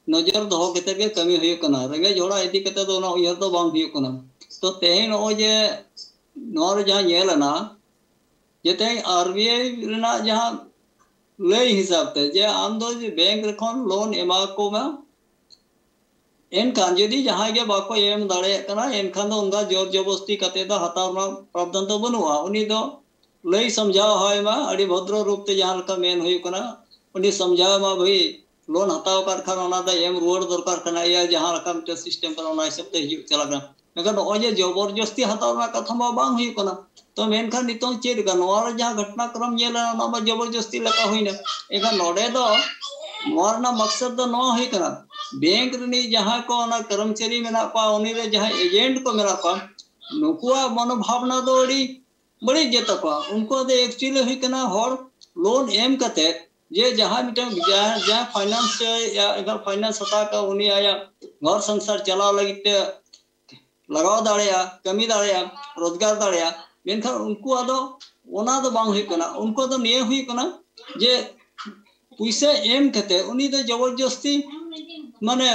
ᱱᱚᱡᱚᱨ ᱫᱚᱦᱚ ᱠᱟᱛᱮ ᱜᱮ ᱠᱟᱹᱢᱤ ᱦᱩᱭᱩᱜ ᱠᱟᱱᱟ᱾ ᱨᱮᱸᱜᱮᱡ ᱦᱚᱲᱟᱜ ᱤᱫᱤ ᱠᱟᱛᱮ ᱫᱚ ᱚᱱᱟ ᱩᱭᱦᱟᱹᱨ ᱫᱚ ᱵᱟᱝ ᱦᱩᱭᱩᱜ ᱠᱟᱱᱟ᱾ ᱛᱚ ᱛᱮᱦᱮᱧ ᱱᱚᱜᱼᱚᱭ ᱡᱮ ᱱᱚᱣᱟ ᱨᱮ ᱡᱟᱦᱟᱸ ᱧᱮᱞ ᱮᱱᱟ, ᱡᱮ ᱛᱮᱦᱮᱧ ᱟᱨ ᱵᱤ ᱟᱭ ᱨᱮᱱᱟᱜ ᱡᱟᱦᱟᱸ ᱞᱟᱹᱭ ᱦᱤᱥᱟᱹᱵ ᱛᱮ ᱡᱮ ᱟᱢ ᱫᱚ ᱡᱮ ᱵᱮᱝᱠ ᱨᱮ ᱠᱷᱚᱱ ᱞᱳᱱ ᱮᱢᱟ ᱠᱚ ᱢᱮ, ᱮᱱᱠᱷᱟᱱ ᱡᱩᱫᱤ ᱡᱟᱦᱟᱸᱭ ᱜᱮ ᱵᱟᱠᱚ ᱮᱢ ᱫᱟᱲᱮᱭᱟᱜ ᱠᱟᱱᱟ, ᱮᱱᱠᱷᱟᱱ ᱫᱚ ᱚᱱᱠᱟ ᱡᱳᱨ ᱡᱚᱵᱚᱥᱛᱤ ᱠᱟᱛᱮ ᱫᱚ ᱦᱟᱛᱟᱣ ᱨᱮᱱᱟᱜ ᱯᱨᱟᱵᱫᱷᱟᱱ ᱫᱚ ᱵᱟᱹᱱᱩᱜᱼᱟ᱾ ᱩᱱᱤ ᱫᱚ ᱞᱟᱹᱭ ᱥᱚᱢᱡᱷᱟᱣ ᱦᱚᱭ ᱢᱟ, ᱟᱹᱰᱤ ᱵᱷᱚᱫᱨᱚ ᱨᱩᱯ ᱛᱮ ᱡᱟᱦᱟᱸ ᱞᱮᱠᱟ ᱢᱮᱱ ᱦᱩᱭᱩᱜ ᱠᱟᱱᱟ, ᱩᱱᱤ ᱥᱚᱢᱡᱷᱟᱣ ᱢᱟ, ᱵᱷᱟᱹᱭ, ᱞᱳᱱ ᱦᱟᱛᱟᱣ ᱟᱠᱟᱫ ᱠᱷᱟᱱ ᱚᱱᱟ ᱫᱚ ᱮᱢ ᱨᱩᱣᱟᱹᱲ ᱫᱚᱨᱠᱟᱨ ᱠᱟᱱᱟ, ᱭᱟ ᱡᱟᱦᱟᱸ ᱞᱮᱠᱟ ᱢᱤᱫᱴᱮᱱ ᱥᱤᱥᱴᱮᱢ ᱠᱟᱱᱟ, ᱚᱱᱟ ᱦᱤᱥᱟᱹᱵ ᱛᱮ ᱦᱤᱡᱩᱜ ᱪᱟᱞᱟᱜ ᱠᱟᱱᱟ᱾ ᱢᱮᱱᱠᱷᱟᱱ ᱱᱚᱜᱼᱚᱭ ᱡᱮ ᱡᱚᱵᱚᱨ ᱡᱚᱥᱛᱤ ᱦᱟᱛᱟᱣ ᱨᱮᱱᱟᱜ ᱠᱟᱛᱷᱟ ᱢᱟ ᱵᱟᱝ ᱦᱩᱭᱩᱜ ᱠᱟᱱᱟ᱾ ᱛᱚ ᱢᱮᱱᱠᱷᱟᱱ ᱱᱤᱛᱚᱝ ᱪᱮᱫ ᱞᱮᱠᱟ ᱱᱚᱣᱟ ᱨᱮ ᱡᱟᱦᱟᱸ ᱜᱷᱚᱴᱱᱟ ᱠᱨᱚᱢ ᱧᱮᱞ ᱮᱱᱟ, ᱚᱱᱟ ᱢᱟ ᱡᱚᱵᱚᱨ ᱡᱚᱥᱛᱤ ᱞᱮᱠᱟ ᱦᱩᱭᱱᱟ᱾ ᱮᱱᱠᱷᱟᱱ ᱱᱚᱰᱮ ᱫᱚ ᱱᱚᱣᱟ ᱨᱮᱱᱟᱜ ᱢᱚᱠᱥᱚᱫ ᱫᱚ ᱱᱚᱣᱟ ᱦᱩᱭ ᱠᱟᱱᱟ, ᱵᱮᱝᱠ ᱨᱤᱱᱤᱡ ᱡᱟᱦᱟᱸ ᱠᱚ ᱚᱱᱟ ᱠᱚᱨᱢᱪᱟᱨᱤ ᱢᱮᱱᱟᱜ ᱠᱚᱣᱟ, ᱩᱱᱤ ᱨᱮ ᱡᱟᱦᱟᱸᱭ ᱮᱡᱮᱱᱴ ᱠᱚ ᱢᱮᱱᱟᱜ ᱠᱚᱣᱟ, ᱱᱩᱠᱩᱣᱟᱜ ᱢᱚᱱᱳᱵᱷᱟᱵᱽᱱᱟ ᱫᱚ ᱟᱹᱰᱤ ᱵᱟᱹᱲᱤᱡ ᱜᱮ ᱛᱟᱠᱚᱣᱟ᱾ ᱩᱱᱠᱩᱣᱟᱜ ᱫᱚ ᱮᱠᱪᱩᱭᱮᱞᱤ ᱦᱩᱭ ᱠᱟᱱᱟ, ᱦᱚᱲ ᱞᱳᱱ ᱮᱢ ᱠᱟᱛᱮ ᱡᱮ ᱡᱟᱦᱟᱸ ᱢᱤᱫᱴᱟᱝ ᱡᱟᱦᱟᱸ, ᱡᱟᱦᱟᱸ ᱯᱷᱟᱭᱱᱟᱱᱥ ᱮ, ᱮ, ᱯᱷᱟᱭᱱᱟᱱᱥ ᱦᱟᱛᱟᱣ ᱠᱟᱜ, ᱩᱱᱤ ᱟᱭᱟᱜ ᱜᱷᱚᱨ ᱥᱚᱝᱥᱟᱨ ᱪᱟᱞᱟᱣ ᱞᱟᱹᱜᱤᱫ ᱛᱮ ᱞᱟᱜᱟᱣ ᱫᱟᱲᱮᱭᱟᱜᱼᱟ, ᱠᱟᱹᱢᱤ ᱫᱟᱲᱮᱭᱟᱜᱼᱟ, ᱨᱳᱡᱽᱜᱟᱨ ᱫᱟᱲᱮᱭᱟᱜᱼᱟ᱾ ᱢᱮᱱᱠᱷᱟᱱ ᱩᱱᱠᱩᱣᱟᱜ ᱫᱚ ᱚᱱᱟ ᱫᱚ ᱵᱟᱝ ᱦᱩᱭᱩᱜ ᱠᱟᱱᱟ᱾ ᱩᱱᱠᱩᱣᱟᱜ ᱫᱚ ᱱᱤᱭᱟᱹ ᱦᱩᱭᱩᱜ ᱠᱟᱱᱟ ᱡᱮ ᱯᱩᱭᱥᱟᱹ ᱮᱢ ᱠᱟᱛᱮ ᱩᱱᱤ ᱫᱚ ᱡᱚᱵᱚᱨᱡᱚᱥᱛᱤ, ᱢᱟᱱᱮ,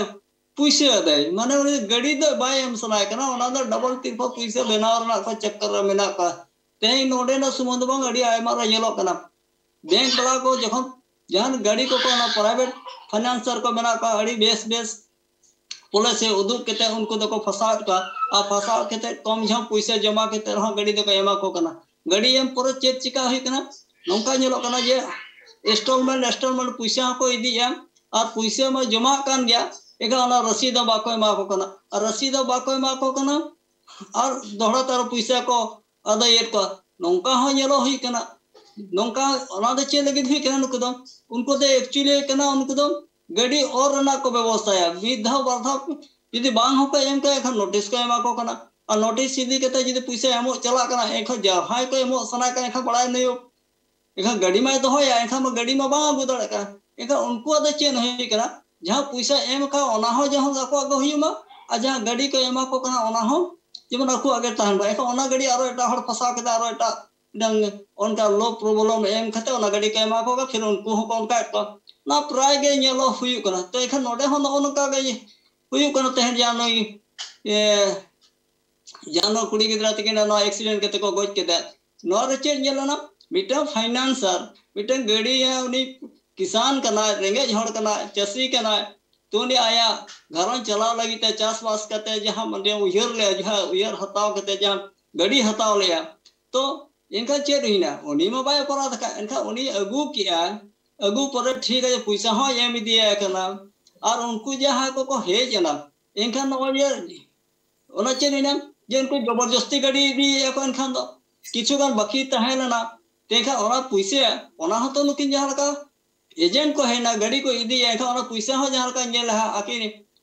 ᱯᱩᱭᱥᱟᱹ ᱟᱫᱟᱭ, ᱢᱟᱱᱮ ᱩᱱᱤ ᱜᱟᱹᱰᱤ ᱫᱚ ᱵᱟᱭ ᱮᱢ ᱥᱟᱱᱟᱭᱮ ᱠᱟᱱᱟ, ᱚᱱᱟ ᱫᱚ ᱰᱚᱵᱚᱞ ᱛᱤᱨᱯᱚᱞ ᱯᱩᱭᱥᱟᱹ ᱵᱮᱱᱟᱣ ᱨᱮᱱᱟᱜ ᱠᱚ ᱪᱚᱠᱠᱚᱨ ᱨᱮ ᱢᱮᱱᱟᱜ ᱠᱚᱣᱟ᱾ ᱛᱮᱦᱮᱧ ᱱᱚᱰᱮᱱᱟᱜ ᱥᱩᱢᱩᱝ ᱫᱚ ᱵᱟᱝ, ᱟᱹᱰᱤ ᱟᱭᱢᱟ ᱨᱮ ᱧᱮᱞᱚᱜ ᱠᱟᱱᱟ᱾ ᱵᱮᱝᱠ ᱵᱟᱞᱟ ᱠᱚ ᱡᱚᱠᱷᱚᱱ ᱡᱟᱦᱟᱱ ᱜᱟᱹᱰᱤ ᱠᱚᱠᱚ, ᱚᱱᱟ ᱯᱨᱟᱭᱵᱷᱮᱴ ᱯᱷᱟᱭᱱᱟᱱᱥᱟᱨ ᱠᱚ ᱢᱮᱱᱟᱜ ᱠᱚᱣᱟ, ᱟᱹᱰᱤ ᱵᱮᱥ ᱵᱮᱥ ᱯᱚᱞᱤᱥᱤ ᱩᱫᱩᱜ ᱠᱟᱛᱮ ᱩᱱᱠᱩ ᱫᱚᱠᱚ ᱯᱷᱟᱥᱟᱣᱮᱫ ᱠᱚᱣᱟ᱾ ᱟᱨ ᱯᱷᱟᱥᱟᱣ ᱠᱟᱛᱮ ᱠᱚᱢ ᱡᱷᱚᱜ ᱯᱩᱭᱥᱟᱹ ᱡᱚᱢᱟ ᱠᱟᱛᱮ ᱨᱮᱦᱚᱸ ᱜᱟᱹᱰᱤ ᱫᱚᱠᱚ ᱮᱢᱟ ᱠᱚ ᱠᱟᱱᱟ᱾ ᱜᱟᱹᱰᱤ ᱮᱢ ᱯᱚᱨᱮ ᱪᱮᱫ ᱪᱤᱠᱟ ᱦᱩᱭᱩᱜ ᱠᱟᱱᱟ? ᱱᱚᱝᱠᱟ ᱧᱮᱞᱚᱜ ᱠᱟᱱᱟ ᱡᱮ ᱤᱱᱥᱴᱚᱞᱢᱮᱱᱴ ᱤᱱᱥᱴᱚᱞᱢᱮᱱᱴ ᱯᱩᱭᱥᱟᱹ ᱦᱚᱸᱠᱚ ᱤᱫᱤᱭᱮᱫᱼᱟ᱾ ᱟᱨ ᱯᱩᱭᱥᱟᱹ ᱢᱟ ᱡᱚᱢᱟᱜ ᱠᱟᱱ ᱜᱮᱭᱟ, ᱮᱱᱠᱷᱟᱱ ᱚᱱᱟ ᱨᱟᱥᱤᱫ ᱦᱚᱸ ᱵᱟᱠᱚ ᱮᱢᱟ ᱠᱚ ᱠᱟᱱᱟ᱾ ᱟᱨ ᱨᱟᱥᱤᱫ ᱦᱚᱸ ᱵᱟᱠᱚ ᱮᱢᱟ ᱠᱚ ᱠᱟᱱᱟ, ᱟᱨ ᱫᱚᱦᱲᱟ ᱛᱮ ᱟᱨᱚ ᱯᱩᱭᱥᱟᱹ ᱠᱚ ᱟᱫᱟᱭᱮᱫ ᱠᱚᱣᱟ᱾ ᱱᱚᱝᱠᱟ ᱦᱚᱸ ᱧᱮᱞᱚᱜ ᱦᱩᱭᱩᱜ ᱠᱟᱱᱟ᱾ ᱱᱚᱝᱠᱟ, ᱚᱱᱟ ᱫᱚ ᱪᱮᱫ ᱞᱟᱹᱜᱤᱫ ᱦᱩᱭᱩᱜ ᱠᱟᱱᱟ? ᱱᱩᱠᱩ ᱫᱚ, ᱩᱱᱠᱩ ᱫᱚ actually ᱦᱩᱭᱩᱜ ᱠᱟᱱᱟ, ᱩᱱᱠᱩ ᱫᱚ ᱜᱟᱹᱰᱤ ᱚᱨ ᱨᱮᱱᱟᱜ ᱠᱚ ᱵᱮᱵᱚᱥᱛᱷᱟᱭᱟ᱾ ᱢᱤᱫ ᱫᱷᱟᱣ ᱵᱟᱨ ᱫᱷᱟᱣ ᱡᱩᱫᱤ ᱵᱟᱝ ᱦᱚᱸᱠᱚ ᱮᱢ ᱠᱟᱜ, ᱮᱱᱠᱷᱟᱱ ᱱᱳᱴᱤᱥ ᱠᱚ ᱮᱢᱟ ᱠᱚ ᱠᱟᱱᱟ᱾ ᱟᱨ ᱱᱳᱴᱤᱥ ᱤᱫᱤ ᱠᱟᱛᱮ ᱡᱩᱫᱤ ᱯᱩᱭᱥᱟᱹ ᱮᱢᱚᱜ ᱪᱟᱞᱟᱜ ᱠᱟᱱᱟ, ᱮᱱᱠᱷᱟᱱ ᱡᱟᱦᱟᱸᱭ ᱠᱚ ᱮᱢᱚᱜ ᱥᱟᱱᱟ ᱠᱟᱱᱟ, ᱮᱱᱠᱷᱟᱱ ᱵᱟᱲᱟᱭ ᱱᱩᱭ, ᱮᱱᱠᱷᱟᱱ ᱜᱟᱹᱰᱤ ᱢᱟᱭ ᱫᱚᱦᱚᱭᱟ, ᱮᱱᱠᱷᱟᱱ ᱢᱟ ᱜᱟᱹᱰᱤ ᱢᱟ ᱵᱟᱝ ᱟᱹᱜᱩ ᱫᱟᱲᱮᱭᱟᱜ ᱠᱟᱱᱟ᱾ ᱮᱱᱠᱷᱟᱱ ᱩᱱᱠᱩᱣᱟᱜ ᱫᱚ ᱪᱮᱫ ᱦᱩᱭᱩᱜ ᱠᱟᱱᱟ? ᱡᱟᱦᱟᱸ ᱯᱩᱭᱥᱟᱹ ᱮᱢ ᱠᱟᱜ, ᱚᱱᱟ ᱦᱚᱸ ᱡᱮᱢᱚᱱ ᱟᱠᱚᱣᱟᱜ ᱜᱮ ᱦᱩᱭᱩᱜ ᱢᱟ, ᱟᱨ ᱡᱟᱦᱟᱸ ᱜᱟᱹᱰᱤ ᱠᱚ ᱮᱢᱟ ᱠᱚ ᱠᱟᱱᱟ, ᱚᱱᱟ ᱦᱚᱸ ᱡᱮᱢᱚᱱ ᱟᱠᱚᱣᱟᱜ ᱜᱮ ᱛᱟᱦᱮᱱ ᱢᱟ᱾ ᱮᱱᱠᱷᱟᱱ ᱚᱱᱟ ᱜᱟᱹᱰᱤ ᱟᱨᱚ ᱮᱴᱟᱜ ᱦᱚᱲ ᱯᱷᱟᱥᱟᱣ ᱠᱮᱫᱟ, ᱟᱨᱚ ᱮᱴᱟᱜ ᱢᱤᱫᱴᱟᱝ ᱚᱱᱠᱟ ᱞᱳ ᱯᱨᱚᱵᱞᱮᱢ ᱮᱢ ᱠᱟᱛᱮ ᱚᱱᱟ ᱜᱟᱹᱰᱤ ᱠᱚ ᱮᱢᱟ ᱠᱚ ᱠᱟᱱᱟ, ᱯᱷᱤᱨ ᱩᱱᱠᱩ ᱦᱚᱸᱠᱚ ᱚᱱᱠᱟᱭᱮᱫ ᱠᱚᱣᱟ᱾ ᱚᱱᱟ ᱯᱨᱟᱭ ᱜᱮ ᱧᱮᱞᱚᱜ ᱦᱩᱭᱩᱜ ᱠᱟᱱᱟ᱾ ᱛᱚ ᱮᱱᱠᱷᱟᱱ ᱱᱚᱰᱮ ᱦᱚᱸ ᱱᱚᱜᱼᱚ ᱱᱚᱝᱠᱟ ᱜᱮ ᱦᱩᱭᱩᱜ ᱠᱟᱱᱟ᱾ ᱛᱮᱦᱮᱧ ᱡᱟᱦᱟᱸ ᱱᱩᱭ, ᱮ, ᱡᱟᱦᱟᱸ ᱱᱚᱣᱟ ᱠᱩᱲᱤ ᱜᱤᱫᱽᱨᱟᱹ ᱛᱟᱹᱠᱤᱱ ᱱᱚᱣᱟ ᱮᱠᱥᱤᱰᱮᱱᱴ ᱠᱟᱛᱮ ᱠᱚ ᱜᱚᱡ ᱠᱮᱫᱟ, ᱱᱚᱣᱟ ᱨᱮ ᱪᱮᱫ ᱧᱮᱞ ᱮᱱᱟ? ᱢᱤᱫᱴᱟᱝ ᱯᱷᱟᱭᱱᱟᱱᱥᱟᱨ, ᱢᱤᱫᱴᱟᱝ ᱜᱟᱹᱰᱤ, ᱩᱱᱤ ᱠᱤᱥᱟᱱ ᱠᱟᱱᱟᱭ, ᱨᱮᱸᱜᱮᱡ ᱦᱚᱲ ᱠᱟᱱᱟᱭ, ᱪᱟᱹᱥᱤ ᱠᱟᱱᱟᱭ, ᱛᱚ ᱩᱱᱤ ᱟᱭᱟᱜ ᱜᱷᱟᱨᱚᱸᱡᱽ ᱪᱟᱞᱟᱣ ᱞᱟᱹᱜᱤᱫ ᱛᱮ ᱪᱟᱥᱵᱟᱥ ᱠᱟᱛᱮ ᱡᱟᱦᱟᱸ ᱢᱟᱱᱮ ᱩᱭᱦᱟᱹᱨ ᱞᱮᱫᱼᱟ, ᱡᱟᱦᱟᱸ ᱩᱭᱦᱟᱹᱨ ᱦᱟᱛᱟᱣ ᱠᱟᱛᱮ ᱡᱟᱦᱟᱸ ᱜᱟᱹᱰᱤ ᱦᱟᱛᱟᱣ ᱞᱮᱫᱼᱟ, ᱛᱚ ᱮᱱᱠᱷᱟᱱ ᱪᱮᱫ ᱦᱩᱭᱱᱟ? ᱩᱱᱤ ᱢᱟ ᱵᱟᱭ ᱚᱯᱚᱨᱟᱫᱷ ᱟᱠᱟᱫ, ᱮᱱᱠᱷᱟᱱ ᱩᱱᱤ ᱟᱹᱜᱩ ᱠᱮᱜᱼᱟ, ᱟᱹᱜᱩ ᱯᱚᱨᱮ ᱴᱷᱤᱠ ᱟᱪᱷᱮ ᱯᱚᱭᱥᱟ ᱦᱚᱸᱭ ᱮᱢ ᱤᱫᱤᱭᱟᱭ ᱠᱟᱱᱟ, ᱟᱨ ᱩᱱᱠᱩ ᱡᱟᱦᱟᱸᱭ ᱠᱚᱠᱚ ᱦᱮᱡ ᱮᱱᱟ, ᱮᱱᱠᱷᱟᱱ ᱱᱚᱜᱼᱚᱭ ᱡᱮ ᱚᱱᱟ ᱪᱮᱫ ᱦᱩᱭᱱᱟ? ᱡᱮ ᱩᱱᱠᱩ ᱡᱚᱵᱚᱨᱡᱚᱥᱛᱤ ᱜᱟᱹᱰᱤ ᱤᱫᱤᱭᱮᱫᱼᱟ ᱠᱚ, ᱮᱱᱠᱷᱟᱱ ᱫᱚ ᱠᱤᱪᱷᱩ ᱜᱟᱱ ᱵᱟᱹᱠᱤ ᱛᱟᱦᱮᱸ ᱞᱮᱱᱟ, ᱮᱱᱠᱷᱟᱱ ᱚᱱᱟ ᱯᱩᱭᱥᱟᱹ, ᱚᱱᱟ ᱦᱚᱸᱛᱚ ᱱᱩᱠᱤᱱ ᱡᱟᱦᱟᱸ ᱞᱮᱠᱟ ᱮᱡᱮᱱᱴ ᱠᱚ ᱦᱮᱡ ᱮᱱᱟ, ᱜᱟᱹᱰᱤ ᱠᱚ ᱤᱫᱤᱭᱟ, ᱮᱱᱠᱷᱟᱱ ᱚᱱᱟ ᱯᱩᱭᱥᱟᱹ ᱦᱚᱸ ᱡᱟᱦᱟᱸ ᱞᱮᱠᱟ ᱧᱮᱞ ᱞᱟᱦᱟ ᱟᱹᱠᱤᱱ,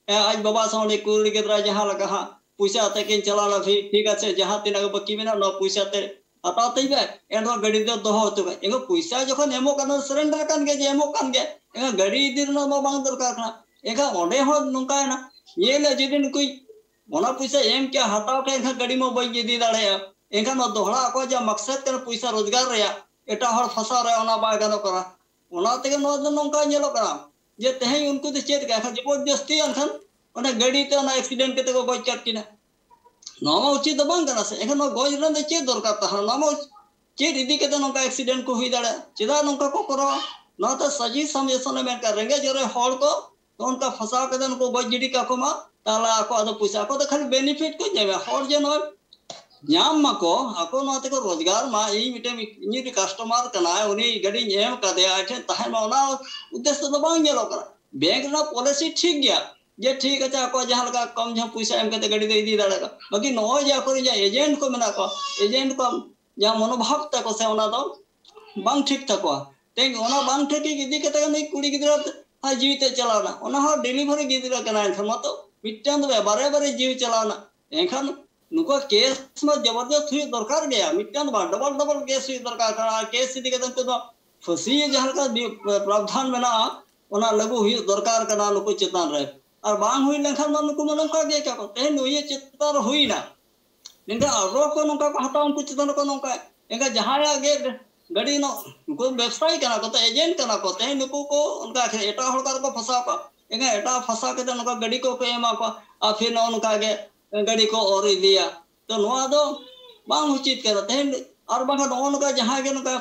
ᱮ, ᱟᱡ ᱵᱟᱵᱟ ᱥᱟᱶ ᱩᱱᱤ ᱠᱩᱲᱤ ᱜᱤᱫᱽᱨᱟᱹ ᱡᱟᱦᱟᱸ ᱞᱮᱠᱟ ᱦᱟᱸᱜ ᱯᱩᱭᱥᱟᱹ ᱟᱛᱮ ᱠᱤᱱ ᱪᱟᱞᱟᱣ ᱞᱮᱱᱟ, ᱴᱷᱤᱠ, ᱴᱷᱤᱠ ᱟᱪᱷᱮ, ᱡᱟᱦᱟᱸ ᱛᱤᱱᱟᱹᱜ ᱜᱮ ᱵᱟᱹᱠᱤ ᱢᱮᱱᱟᱜᱼᱟ, ᱱᱚᱣᱟ ᱯᱩᱭᱥᱟᱹ ᱛᱮ ᱦᱟᱛᱟᱣ ᱛᱤᱧ ᱯᱮ, ᱮᱱᱨᱮᱦᱚᱸ ᱜᱟᱹᱰᱤ ᱫᱚ ᱫᱚᱦᱚ ᱦᱚᱪᱚ ᱠᱟᱜ᱾ ᱮᱱᱠᱷᱟᱱ ᱯᱩᱭᱥᱟᱹ ᱡᱚᱠᱷᱚᱱ ᱮᱢᱚᱜ ᱠᱟᱱᱟ, ᱥᱟᱨᱮᱱᱰᱟᱨ ᱠᱟᱱ ᱜᱮᱭᱟ, ᱡᱮ ᱮᱢᱚᱜ ᱠᱟᱱ ᱜᱮᱭᱟ, ᱮᱱᱠᱷᱟᱱ ᱜᱟᱹᱰᱤ ᱤᱫᱤ ᱨᱮᱱᱟᱜ ᱢᱟ ᱵᱟᱝ ᱫᱚᱨᱠᱟᱨ ᱠᱟᱱᱟ᱾ ᱮᱱᱠᱷᱟᱱ ᱚᱸᱰᱮ ᱦᱚᱸ ᱱᱚᱝᱠᱟᱭᱮᱱᱟ, ᱧᱮᱞ ᱡᱩᱫᱤ ᱱᱩᱠᱩᱭ ᱚᱱᱟ ᱯᱩᱭᱥᱟᱹ ᱮᱢ ᱠᱮᱭᱟ, ᱦᱟᱛᱟᱣ ᱠᱮᱭᱟ, ᱮᱱᱠᱷᱟᱱ ᱜᱟᱹᱰᱤ ᱢᱟ ᱵᱟᱹᱧ ᱤᱫᱤ ᱫᱟᱲᱮᱭᱟᱜᱼᱟ᱾ ᱮᱱᱠᱷᱟᱱ ᱱᱚᱣᱟ ᱫᱚᱦᱲᱟ ᱟᱠᱚᱣᱟᱜ ᱡᱟᱦᱟᱸ ᱢᱟᱠᱥᱮᱫ ᱠᱟᱱᱟ ᱯᱩᱭᱥᱟᱹ ᱨᱳᱡᱽᱜᱟᱨ ᱨᱮᱭᱟᱜ, ᱮᱴᱟᱜ ᱦᱚᱲ ᱯᱷᱟᱥᱟᱣ ᱨᱮ, ᱚᱱᱟ ᱵᱟᱭ ᱜᱟᱱᱚᱜ ᱠᱟᱱᱟ᱾ ᱚᱱᱟ ᱛᱮᱜᱮ ᱱᱚᱣᱟ ᱫᱚ ᱱᱚᱝᱠᱟ ᱧᱮᱞᱚᱜ ᱠᱟᱱᱟ ᱡᱮ ᱛᱮᱦᱮᱧ ᱩᱱᱠᱩ ᱫᱚ ᱪᱮᱫ ᱞᱮᱠᱟ, ᱮᱱᱠᱷᱟᱱ ᱡᱚᱵᱚᱨᱡᱚᱥᱛᱤ ᱮᱱᱠᱷᱟᱱ ᱚᱱᱟ ᱜᱟᱹᱰᱤ ᱛᱮ ᱚᱱᱟ ᱮᱠᱥᱤᱰᱮᱱᱴ ᱠᱟᱛᱮ ᱠᱚ ᱜᱚᱡ ᱠᱟᱫ ᱠᱤᱱᱟ᱾ ᱱᱚᱣᱟ ᱢᱟ ᱩᱪᱤᱛ ᱫᱚ ᱵᱟᱝ ᱠᱟᱱᱟ ᱥᱮ᱾ ᱮᱱᱠᱷᱟᱱ ᱱᱚᱣᱟ ᱜᱚᱡ ᱨᱮᱱᱟᱜ ᱫᱚ ᱪᱮᱫ ᱫᱚᱨᱠᱟᱨ ᱛᱟᱦᱮᱱᱟ? ᱱᱚᱣᱟ ᱢᱟ ᱪᱮᱫ ᱤᱫᱤ ᱠᱟᱛᱮ ᱱᱚᱝᱠᱟ ᱮᱠᱥᱤᱰᱮᱱᱴ ᱠᱚ ᱦᱩᱭ ᱫᱟᱲᱮᱭᱟᱜᱼᱟ? ᱪᱮᱫᱟᱜ ᱱᱚᱝᱠᱟ ᱠᱚ ᱠᱚᱨᱟᱣᱟ? ᱱᱚᱣᱟ ᱫᱚ ᱥᱟᱡᱤᱥ ᱥᱟᱢᱡᱮᱥᱚᱱ ᱮ ᱢᱮᱱ ᱠᱟᱜ, ᱨᱮᱸᱜᱮᱡ ᱚᱨᱮᱡ ᱦᱚᱲ ᱠᱚ ᱱᱚᱝᱠᱟ ᱯᱷᱟᱥᱟᱣ ᱠᱟᱛᱮ ᱱᱩᱠᱩ ᱜᱚᱡ ᱜᱤᱰᱤ ᱠᱟᱠᱚ ᱢᱟ, ᱛᱟᱦᱚᱞᱮ ᱟᱠᱚᱣᱟᱜ ᱫᱚ ᱯᱚᱭᱥᱟ, ᱟᱠᱚ ᱫᱚ ᱠᱷᱟᱹᱞᱤ ᱵᱮᱱᱤᱯᱷᱤᱴ ᱠᱚ ᱧᱟᱢᱟ᱾ ᱦᱚᱲ ᱡᱮ ᱱᱚᱜᱼᱚᱭ ᱧᱟᱢ ᱢᱟᱠᱚ, ᱟᱠᱚ ᱱᱚᱣᱟ ᱛᱮᱠᱚ ᱨᱳᱡᱽᱜᱟᱨ ᱢᱟ, ᱤᱧ ᱢᱤᱫᱴᱮᱱ, ᱤᱧ ᱢᱤᱫᱴᱮᱱ ᱠᱟᱥᱴᱚᱢᱟᱨ ᱠᱟᱱᱟᱭ, ᱩᱱᱤ ᱜᱟᱹᱰᱤᱧ ᱮᱢ ᱠᱟᱫᱮᱭᱟ, ᱟᱡ ᱴᱷᱮᱱ ᱛᱟᱦᱮᱱ ᱢᱟ, ᱚᱱᱟ ᱩᱫᱽᱫᱮᱥᱥᱚ ᱫᱚ ᱵᱟᱝ ᱧᱮᱞᱚᱜ ᱠᱟᱱᱟ᱾ ᱵᱮᱝᱠ ᱨᱮᱱᱟᱜ ᱯᱚᱞᱤᱥᱤ ᱴᱷᱤᱠ ᱜᱮᱭᱟ, ᱡᱮ ᱴᱷᱤᱠ ᱟᱪᱷᱮ ᱟᱠᱚ ᱡᱟᱦᱟᱸ ᱞᱮᱠᱟ ᱠᱚᱢ ᱡᱷᱚᱢ ᱯᱚᱭᱥᱟ ᱮᱢ ᱠᱟᱛᱮ ᱜᱟᱹᱰᱤ ᱫᱚ ᱤᱫᱤ ᱫᱟᱲᱮᱭᱟᱜᱼᱟ, ᱵᱟᱠᱤ ᱱᱚᱜᱼᱚᱭ ᱡᱮ ᱟᱠᱚᱨᱮᱱ ᱡᱟᱦᱟᱸ ᱮᱡᱮᱱᱴ ᱠᱚ ᱢᱮᱱᱟᱜ ᱠᱚᱣᱟ, ᱮᱡᱮᱱᱴ ᱠᱚ ᱡᱟᱦᱟᱸ ᱢᱚᱱᱳᱵᱷᱟᱵ ᱛᱟᱠᱚ ᱥᱮ ᱚᱱᱟ ᱫᱚ ᱵᱟᱝ ᱴᱷᱤᱠ ᱛᱟᱠᱚᱣᱟ᱾ ᱛᱮᱦᱮᱧ ᱚᱱᱟ ᱵᱟᱝ ᱴᱷᱤᱠ ᱤᱫᱤ ᱠᱟᱛᱮ ᱜᱮ ᱱᱩᱭ ᱠᱩᱲᱤ ᱜᱤᱫᱽᱨᱟᱹ ᱦᱚᱸ ᱡᱤᱣᱤ ᱛᱮ ᱪᱟᱞᱟᱣ ᱮᱱᱟ, ᱚᱱᱟ ᱦᱚᱸ ᱰᱮᱞᱤᱵᱷᱟᱨᱤ ᱜᱤᱫᱽᱨᱟᱹ ᱠᱟᱱᱟᱭ, ᱮᱱᱠᱷᱟᱱ ᱢᱟᱛᱚ ᱢᱤᱫᱴᱟᱝ ᱫᱚ ᱵᱟᱭ, ᱵᱟᱨᱭᱟ ᱵᱟᱨᱭᱟ ᱡᱤᱣᱤ ᱪᱟᱞᱟᱣ ᱮᱱᱟ᱾ ᱮᱱᱠᱷᱟᱱ ᱱᱩᱠᱩᱣᱟᱜ ᱠᱮᱥ ᱢᱟ ᱡᱚᱵᱚᱨᱫᱚᱥᱛ ᱦᱩᱭᱩᱜ ᱫᱚᱨᱠᱟᱨ ᱜᱮᱭᱟ, ᱢᱤᱫᱴᱟᱝ ᱫᱚ ᱵᱟᱝ, ᱰᱚᱵᱚᱞ ᱰᱚᱵᱚᱞ ᱠᱮᱥ ᱦᱩᱭᱩᱜ ᱫᱚᱨᱠᱟᱨ ᱠᱟᱱᱟ᱾ ᱟᱨ ᱠᱮᱥ ᱤᱫᱤ ᱠᱟᱛᱮ ᱱᱤᱛᱚᱜ ᱫᱚ ᱯᱷᱟᱹᱥᱤ ᱡᱟᱦᱟᱸ ᱞᱮᱠᱟ ᱵᱤ-, ᱯᱨᱟᱵᱫᱷᱟᱱ ᱢᱮᱱᱟᱜᱼᱟ, ᱚᱱᱟ ᱞᱟᱹᱜᱩ ᱦᱩᱭᱩᱜ ᱫᱚᱨᱠᱟᱨ ᱠᱟᱱᱟ ᱱᱩᱠᱩ ᱪᱮᱛᱟᱱ ᱨᱮ᱾ ᱟᱨ ᱵᱟᱝ ᱦᱩᱭ ᱞᱮᱱᱠᱷᱟᱱ ᱢᱟ ᱱᱩᱠᱩ ᱢᱟ ᱱᱚᱝᱠᱟ ᱜᱮ ᱠᱟ ᱠᱚ᱾ ᱛᱮᱦᱮᱧ ᱱᱩᱭᱟᱜ ᱪᱮᱛᱟᱱ ᱨᱮ ᱦᱩᱭᱱᱟ, ᱮᱱᱠᱷᱟᱱ ᱟᱨᱚ ᱠᱚ ᱱᱚᱝᱠᱟ ᱠᱚ ᱦᱟᱛᱟᱣᱟ, ᱩᱱᱠᱩ ᱪᱮᱛᱟᱱ ᱨᱮᱠᱚ ᱱᱚᱝᱠᱟ᱾ ᱮᱱᱠᱷᱟᱱ ᱡᱟᱦᱟᱸᱭᱟᱜ ᱜᱮ ᱜᱟᱹᱰᱤ ᱱᱚ-, ᱱᱩᱠᱩ ᱵᱮᱵᱽᱥᱟᱭᱤ ᱠᱟᱱᱟ ᱠᱚ, ᱛᱚ ᱮᱡᱮᱱᱴ ᱠᱟᱱᱟ ᱠᱚ, ᱛᱮᱦᱮᱧ ᱱᱩᱠᱩ ᱠᱚ ᱚᱱᱠᱟ ᱮᱴᱟᱜ ᱦᱚᱲ ᱠᱚ ᱯᱷᱟᱸᱥᱟᱣ ᱠᱚᱣᱟ᱾ ᱮᱱᱠᱷᱟᱱ ᱮᱴᱟᱜ ᱯᱷᱟᱸᱥᱟᱣ ᱠᱟᱛᱮ ᱱᱚᱝᱠᱟ ᱜᱟᱹᱰᱤ ᱠᱚ ᱠᱚ ᱮᱢᱟ ᱠᱚᱣᱟ, ᱟᱨ ᱯᱷᱤᱨ ᱱᱚᱜᱼᱚ ᱱᱚᱝᱠᱟ ᱜᱮ ᱜᱟᱹᱰᱤ ᱠᱚ ᱚᱨ ᱤᱫᱤᱭᱟ᱾ ᱛᱚ ᱱᱚᱣᱟ ᱫᱚ ᱵᱟᱝ ᱩᱪᱤᱛ ᱠᱟᱱᱟ᱾ ᱛᱮᱦᱮᱧ ᱟᱨ ᱵᱟᱝᱠᱷᱟᱱ ᱱᱚᱜᱼᱚ ᱱᱚᱝᱠᱟ ᱡᱟᱦᱟᱸᱭ ᱜᱮ ᱱᱚᱝᱠᱟ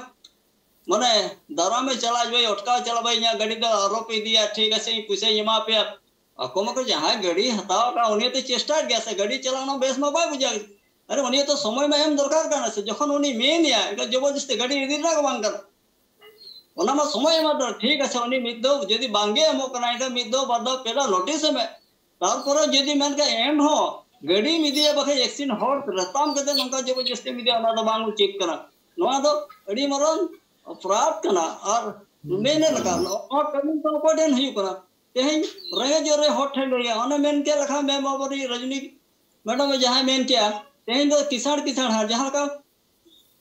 ᱢᱟᱱᱮ ᱫᱟᱨᱟᱢᱮ ᱪᱟᱞᱟᱣ ᱵᱟᱭ ᱚᱴᱠᱟᱣ ᱪᱟᱞᱟᱣ ᱵᱟᱭ, ᱤᱧᱟᱹᱜ ᱜᱟᱹᱰᱤ ᱫᱚ ᱟᱨᱚ ᱯᱮ ᱤᱫᱤᱭᱟ, ᱴᱷᱤᱠ ᱟᱪᱷᱮ, ᱤᱧ ᱯᱚᱭᱥᱟᱧ ᱮᱢᱟ ᱯᱮᱭᱟ᱾ ᱟᱠᱚ ᱢᱟᱠᱚ ᱡᱟᱦᱟᱸᱭ ᱜᱟᱹᱰᱤ ᱦᱟᱛᱟᱣ ᱟᱠᱟᱫ, ᱩᱱᱤ ᱛᱚ ᱪᱮᱥᱴᱟᱭᱮᱫ ᱜᱮᱭᱟ ᱥᱮ, ᱜᱟᱹᱰᱤ ᱪᱟᱞᱟᱣ ᱨᱮᱱᱟᱜ ᱵᱮᱥ ᱢᱟ ᱵᱟᱭ ᱵᱩᱡᱷᱟᱹᱣ᱾ ᱟᱨᱮ, ᱩᱱᱤ ᱛᱚ ᱥᱚᱢᱚᱭ ᱢᱟ ᱮᱢ ᱫᱚᱨᱠᱟᱨ ᱠᱟᱱᱟ ᱥᱮ, ᱡᱚᱠᱷᱚᱱ ᱩᱱᱤ ᱢᱮᱱᱮᱭᱟ, ᱮᱱᱠᱷᱟᱱ ᱡᱚᱵᱚᱨᱡᱚᱥᱛᱤ ᱜᱟᱹᱰᱤ ᱤᱫᱤ ᱨᱮᱱᱟᱜ ᱜᱮ ᱵᱟᱝ ᱜᱟᱱᱚᱜ᱾ ᱚᱱᱟ ᱢᱟ ᱥᱚᱢᱚᱭ ᱮᱢᱟ ᱫᱚᱨᱠᱟᱨ, ᱴᱷᱤᱠ ᱟᱪᱷᱮ, ᱩᱱᱤ ᱢᱤᱫ ᱫᱷᱟᱣ ᱡᱩᱫᱤ ᱵᱟᱝᱜᱮ ᱮᱢᱚᱜ ᱠᱟᱱᱟ, ᱮᱱᱠᱷᱟᱱ ᱢᱤᱫ ᱫᱷᱟᱣ ᱵᱟᱨ ᱫᱷᱟᱣ ᱯᱮ ᱫᱷᱟᱣ ᱱᱳᱴᱤᱥ ᱮᱢ ᱮ᱾ ᱛᱟᱨᱯᱚᱨᱮ ᱡᱩᱫᱤ ᱢᱮᱱ ᱠᱷᱟᱱ ᱮᱱᱦᱚᱸ ᱜᱟᱹᱰᱤᱢ ᱤᱫᱤᱭᱟ, ᱵᱟᱠᱷᱟᱡ ᱮᱠᱥᱤᱰᱮᱱᱴ ᱦᱚᱲ ᱨᱮᱛᱟᱢ ᱠᱟᱛᱮ ᱱᱚᱝᱠᱟ ᱡᱚᱵᱚᱨᱡᱚᱥᱛᱤᱢ ᱤᱫᱤᱭᱟ, ᱚᱱᱟ ᱫᱚ ᱵᱟᱝ ᱩᱪᱤᱛ ᱠᱟᱱᱟ᱾ ᱱᱚᱣᱟ ᱫᱚ ᱟᱹᱰᱤ ᱢᱟᱨᱟᱝ ᱚᱯᱨᱟᱫᱷ ᱠᱟᱱᱟ᱾ ᱟᱨ ᱢᱮᱱᱮᱫ ᱞᱮᱠᱟ ᱱᱚᱣᱟ ᱠᱟᱹᱢᱤ ᱫᱚ ᱚᱠᱚᱭ ᱴᱷᱮᱱ ᱦᱩᱭᱩᱜ ᱠᱟᱱᱟ? ᱛᱮᱦᱮᱧ ᱨᱮᱸᱜᱮᱡ ᱚᱨᱮᱡ ᱦᱚᱲ ᱴᱷᱮᱱ ᱜᱮ ᱦᱩᱭᱩᱜᱼᱟ᱾ ᱚᱱᱮ ᱢᱮᱱ ᱠᱮᱫ ᱞᱮᱠᱟ ᱢᱮᱢ ᱵᱟᱵᱩ ᱨᱟᱡᱽᱱᱤ ᱢᱮᱰᱟᱢ ᱡᱟᱦᱟᱸᱭ ᱢᱮᱱ ᱠᱮᱜᱼᱟ, ᱛᱮᱦᱮᱧ ᱫᱚ ᱠᱤᱥᱟᱬ ᱠᱤᱥᱟᱬ ᱦᱚᱲ, ᱡᱟᱦᱟᱸ ᱞᱮᱠᱟ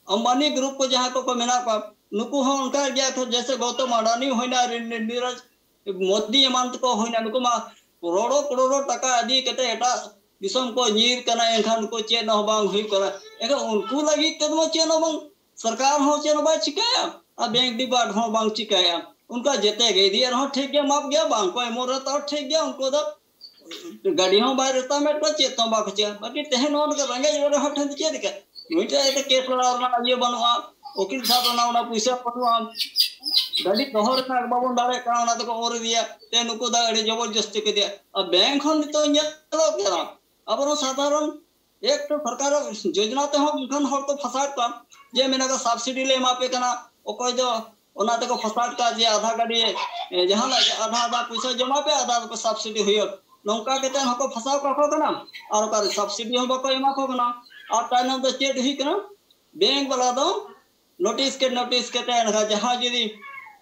ᱟᱢᱵᱟᱱᱤ ᱜᱨᱩᱯ ᱠᱚ ᱡᱟᱦᱟᱸᱭ ᱠᱚᱠᱚ ᱢᱮᱱᱟᱜ ᱠᱚᱣᱟ, ᱱᱩᱠᱩ ᱦᱚᱸ ᱚᱱᱠᱟ ᱜᱮᱭᱟ ᱠᱚ, ᱡᱮᱭᱥᱮ ᱜᱳᱣᱛᱚᱢ ᱟᱰᱟᱱᱤ ᱦᱩᱭᱱᱟ, ᱱᱤ-, ᱱᱤᱨᱚᱡᱽ ᱢᱳᱫᱤ ᱮᱢᱟᱱ ᱛᱮᱠᱚ ᱦᱩᱭᱱᱟ, ᱱᱩᱠᱩ ᱢᱟ ᱠᱨᱳᱲᱚ ᱠᱨᱳᱲᱚ ᱴᱟᱠᱟ ᱤᱫᱤ ᱠᱟᱛᱮ ᱮᱴᱟᱜ ᱫᱤᱥᱚᱢ ᱠᱚ ᱧᱤᱨ ᱠᱟᱱᱟ, ᱮᱱᱠᱷᱟᱱ ᱩᱱᱠᱩ ᱪᱮᱫ ᱦᱚᱸ ᱵᱟᱝ ᱦᱩᱭᱩᱜ ᱠᱟᱱᱟ᱾ ᱮᱱᱠᱷᱟᱱ ᱩᱱᱠᱩ ᱞᱟᱹᱜᱤᱫ ᱛᱮᱫᱚ ᱪᱮᱫ ᱦᱚᱸ ᱵᱟᱝ, ᱥᱚᱨᱠᱟᱨ ᱦᱚᱸ ᱪᱮᱫ ᱦᱚᱸ ᱵᱟᱭ ᱪᱤᱠᱟᱹᱭᱟ ᱟᱨ ᱵᱮᱝᱠ ᱰᱤᱯᱟᱨᱴ ᱦᱚᱸ ᱵᱟᱝ ᱪᱤᱠᱟᱹᱭᱟ᱾ ᱩᱱᱠᱩ ᱡᱮᱛᱮ ᱜᱮ ᱤᱫᱤᱭᱮᱫ ᱨᱮᱦᱚᱸ ᱴᱷᱤᱠ ᱜᱮᱭᱟ, ᱢᱟᱯ ᱜᱮᱭᱟ, ᱵᱟᱝ ᱠᱚ ᱮᱢᱚᱜ ᱨᱮᱦᱚᱸ ᱛᱟᱣ ᱴᱷᱤᱠ ᱜᱮᱭᱟ, ᱩᱱᱠᱩ ᱫᱚ ᱜᱟᱹᱰᱤ ᱦᱚᱸ ᱵᱟᱭ ᱨᱮᱛᱟᱢᱮᱫ ᱠᱚᱣᱟ, ᱪᱮᱫ ᱦᱚᱸ ᱵᱟᱠᱚ ᱪᱤᱠᱟᱹᱭᱟ᱾ ᱵᱟᱹᱠᱤ ᱛᱮᱦᱮᱧ ᱱᱚᱣᱟ ᱞᱮᱠᱟ ᱨᱮᱸᱜᱮᱡ ᱚᱨᱮᱡ ᱦᱚᱲ ᱴᱷᱮᱱ ᱫᱚ ᱪᱮᱫ ᱞᱮᱠᱟ? ᱱᱩᱭ ᱴᱷᱮᱱ ᱮᱴᱟᱜ ᱠᱮᱥ ᱞᱟᱲᱟᱣ ᱨᱮᱱᱟᱜ ᱤᱭᱟᱹ ᱵᱟᱹᱱᱩᱜᱼᱟ, ᱩᱠᱤᱞ ᱥᱟᱵ ᱨᱮᱱᱟᱜ ᱚᱱᱟ ᱯᱩᱭᱥᱟᱹ ᱵᱟᱹᱱᱩᱜᱼᱟ, ᱜᱟᱹᱰᱤ ᱫᱚᱦᱚ ᱨᱮᱱᱟᱜ ᱵᱟᱵᱚᱱ ᱫᱟᱲᱮᱭᱟᱜ ᱠᱟᱱᱟ, ᱚᱱᱟ ᱛᱮᱠᱚ ᱚᱨ ᱤᱫᱤᱭᱟ᱾ ᱛᱮ ᱱᱩᱠᱩ ᱫᱚ ᱟᱹᱰᱤ ᱡᱚᱵᱚᱨᱡᱚᱥᱛᱤ ᱠᱚ ᱤᱫᱤᱭᱟ᱾ ᱟᱨ ᱵᱮᱝᱠ ᱦᱚᱸ ᱱᱤᱛᱚᱜ ᱧᱮᱞᱚᱜ ᱠᱟᱱᱟ, ᱟᱵᱚᱨᱮᱱ ᱥᱟᱫᱷᱟᱨᱚᱱ ᱮᱠ ᱛᱚ ᱥᱚᱨᱠᱟᱨ ᱡᱳᱡᱽᱱᱟ ᱛᱮᱦᱚᱸ ᱚᱱᱠᱟᱱ ᱦᱚᱲ ᱠᱚ ᱯᱷᱟᱸᱥᱟᱣᱮᱫ ᱠᱚᱣᱟ, ᱡᱮ ᱢᱮᱱᱟᱜ ᱠᱚ ᱥᱟᱵᱥᱤᱰᱤ ᱞᱮ ᱮᱢᱟ ᱯᱮ ᱠᱟᱱᱟ, ᱚᱠᱚᱭ ᱫᱚ ᱚᱱᱟ ᱛᱮᱠᱚ ᱯᱷᱟᱥᱟᱣ ᱠᱟᱜ ᱡᱮ ᱟᱫᱷᱟ ᱜᱟᱹᱰᱤ, ᱮ, ᱡᱟᱦᱟᱱᱟᱜ ᱜᱮ ᱟᱫᱷᱟ ᱟᱫᱷᱟ ᱯᱚᱭᱥᱟ ᱡᱚᱢᱟ ᱯᱮ, ᱟᱫᱷᱟ ᱫᱚᱯᱮ ᱥᱟᱵᱥᱤᱰᱤ ᱦᱩᱭᱩᱜ, ᱱᱚᱝᱠᱟ ᱠᱟᱛᱮ ᱦᱚᱸᱠᱚ ᱯᱷᱟᱥᱟᱣ ᱠᱟᱠᱚ ᱠᱟᱱᱟ᱾ ᱟᱨ ᱚᱠᱟᱨᱮ ᱥᱟᱵᱥᱤᱰᱤ ᱦᱚᱸ ᱵᱟᱠᱚ ᱮᱢᱟ ᱠᱚ ᱠᱟᱱᱟ᱾ ᱟᱨ ᱛᱟᱭᱱᱚᱢ ᱫᱚ ᱪᱮᱫ ᱦᱩᱭᱩᱜ ᱠᱟᱱᱟ, ᱵᱮᱝᱠ ᱵᱟᱞᱟ ᱫᱚ ᱱᱳᱴᱤᱥ ᱠᱮ ᱱᱳᱴᱤᱥ ᱠᱟᱛᱮ ᱮᱱᱠᱷᱟᱱ ᱡᱟᱦᱟᱸ ᱡᱩᱫᱤ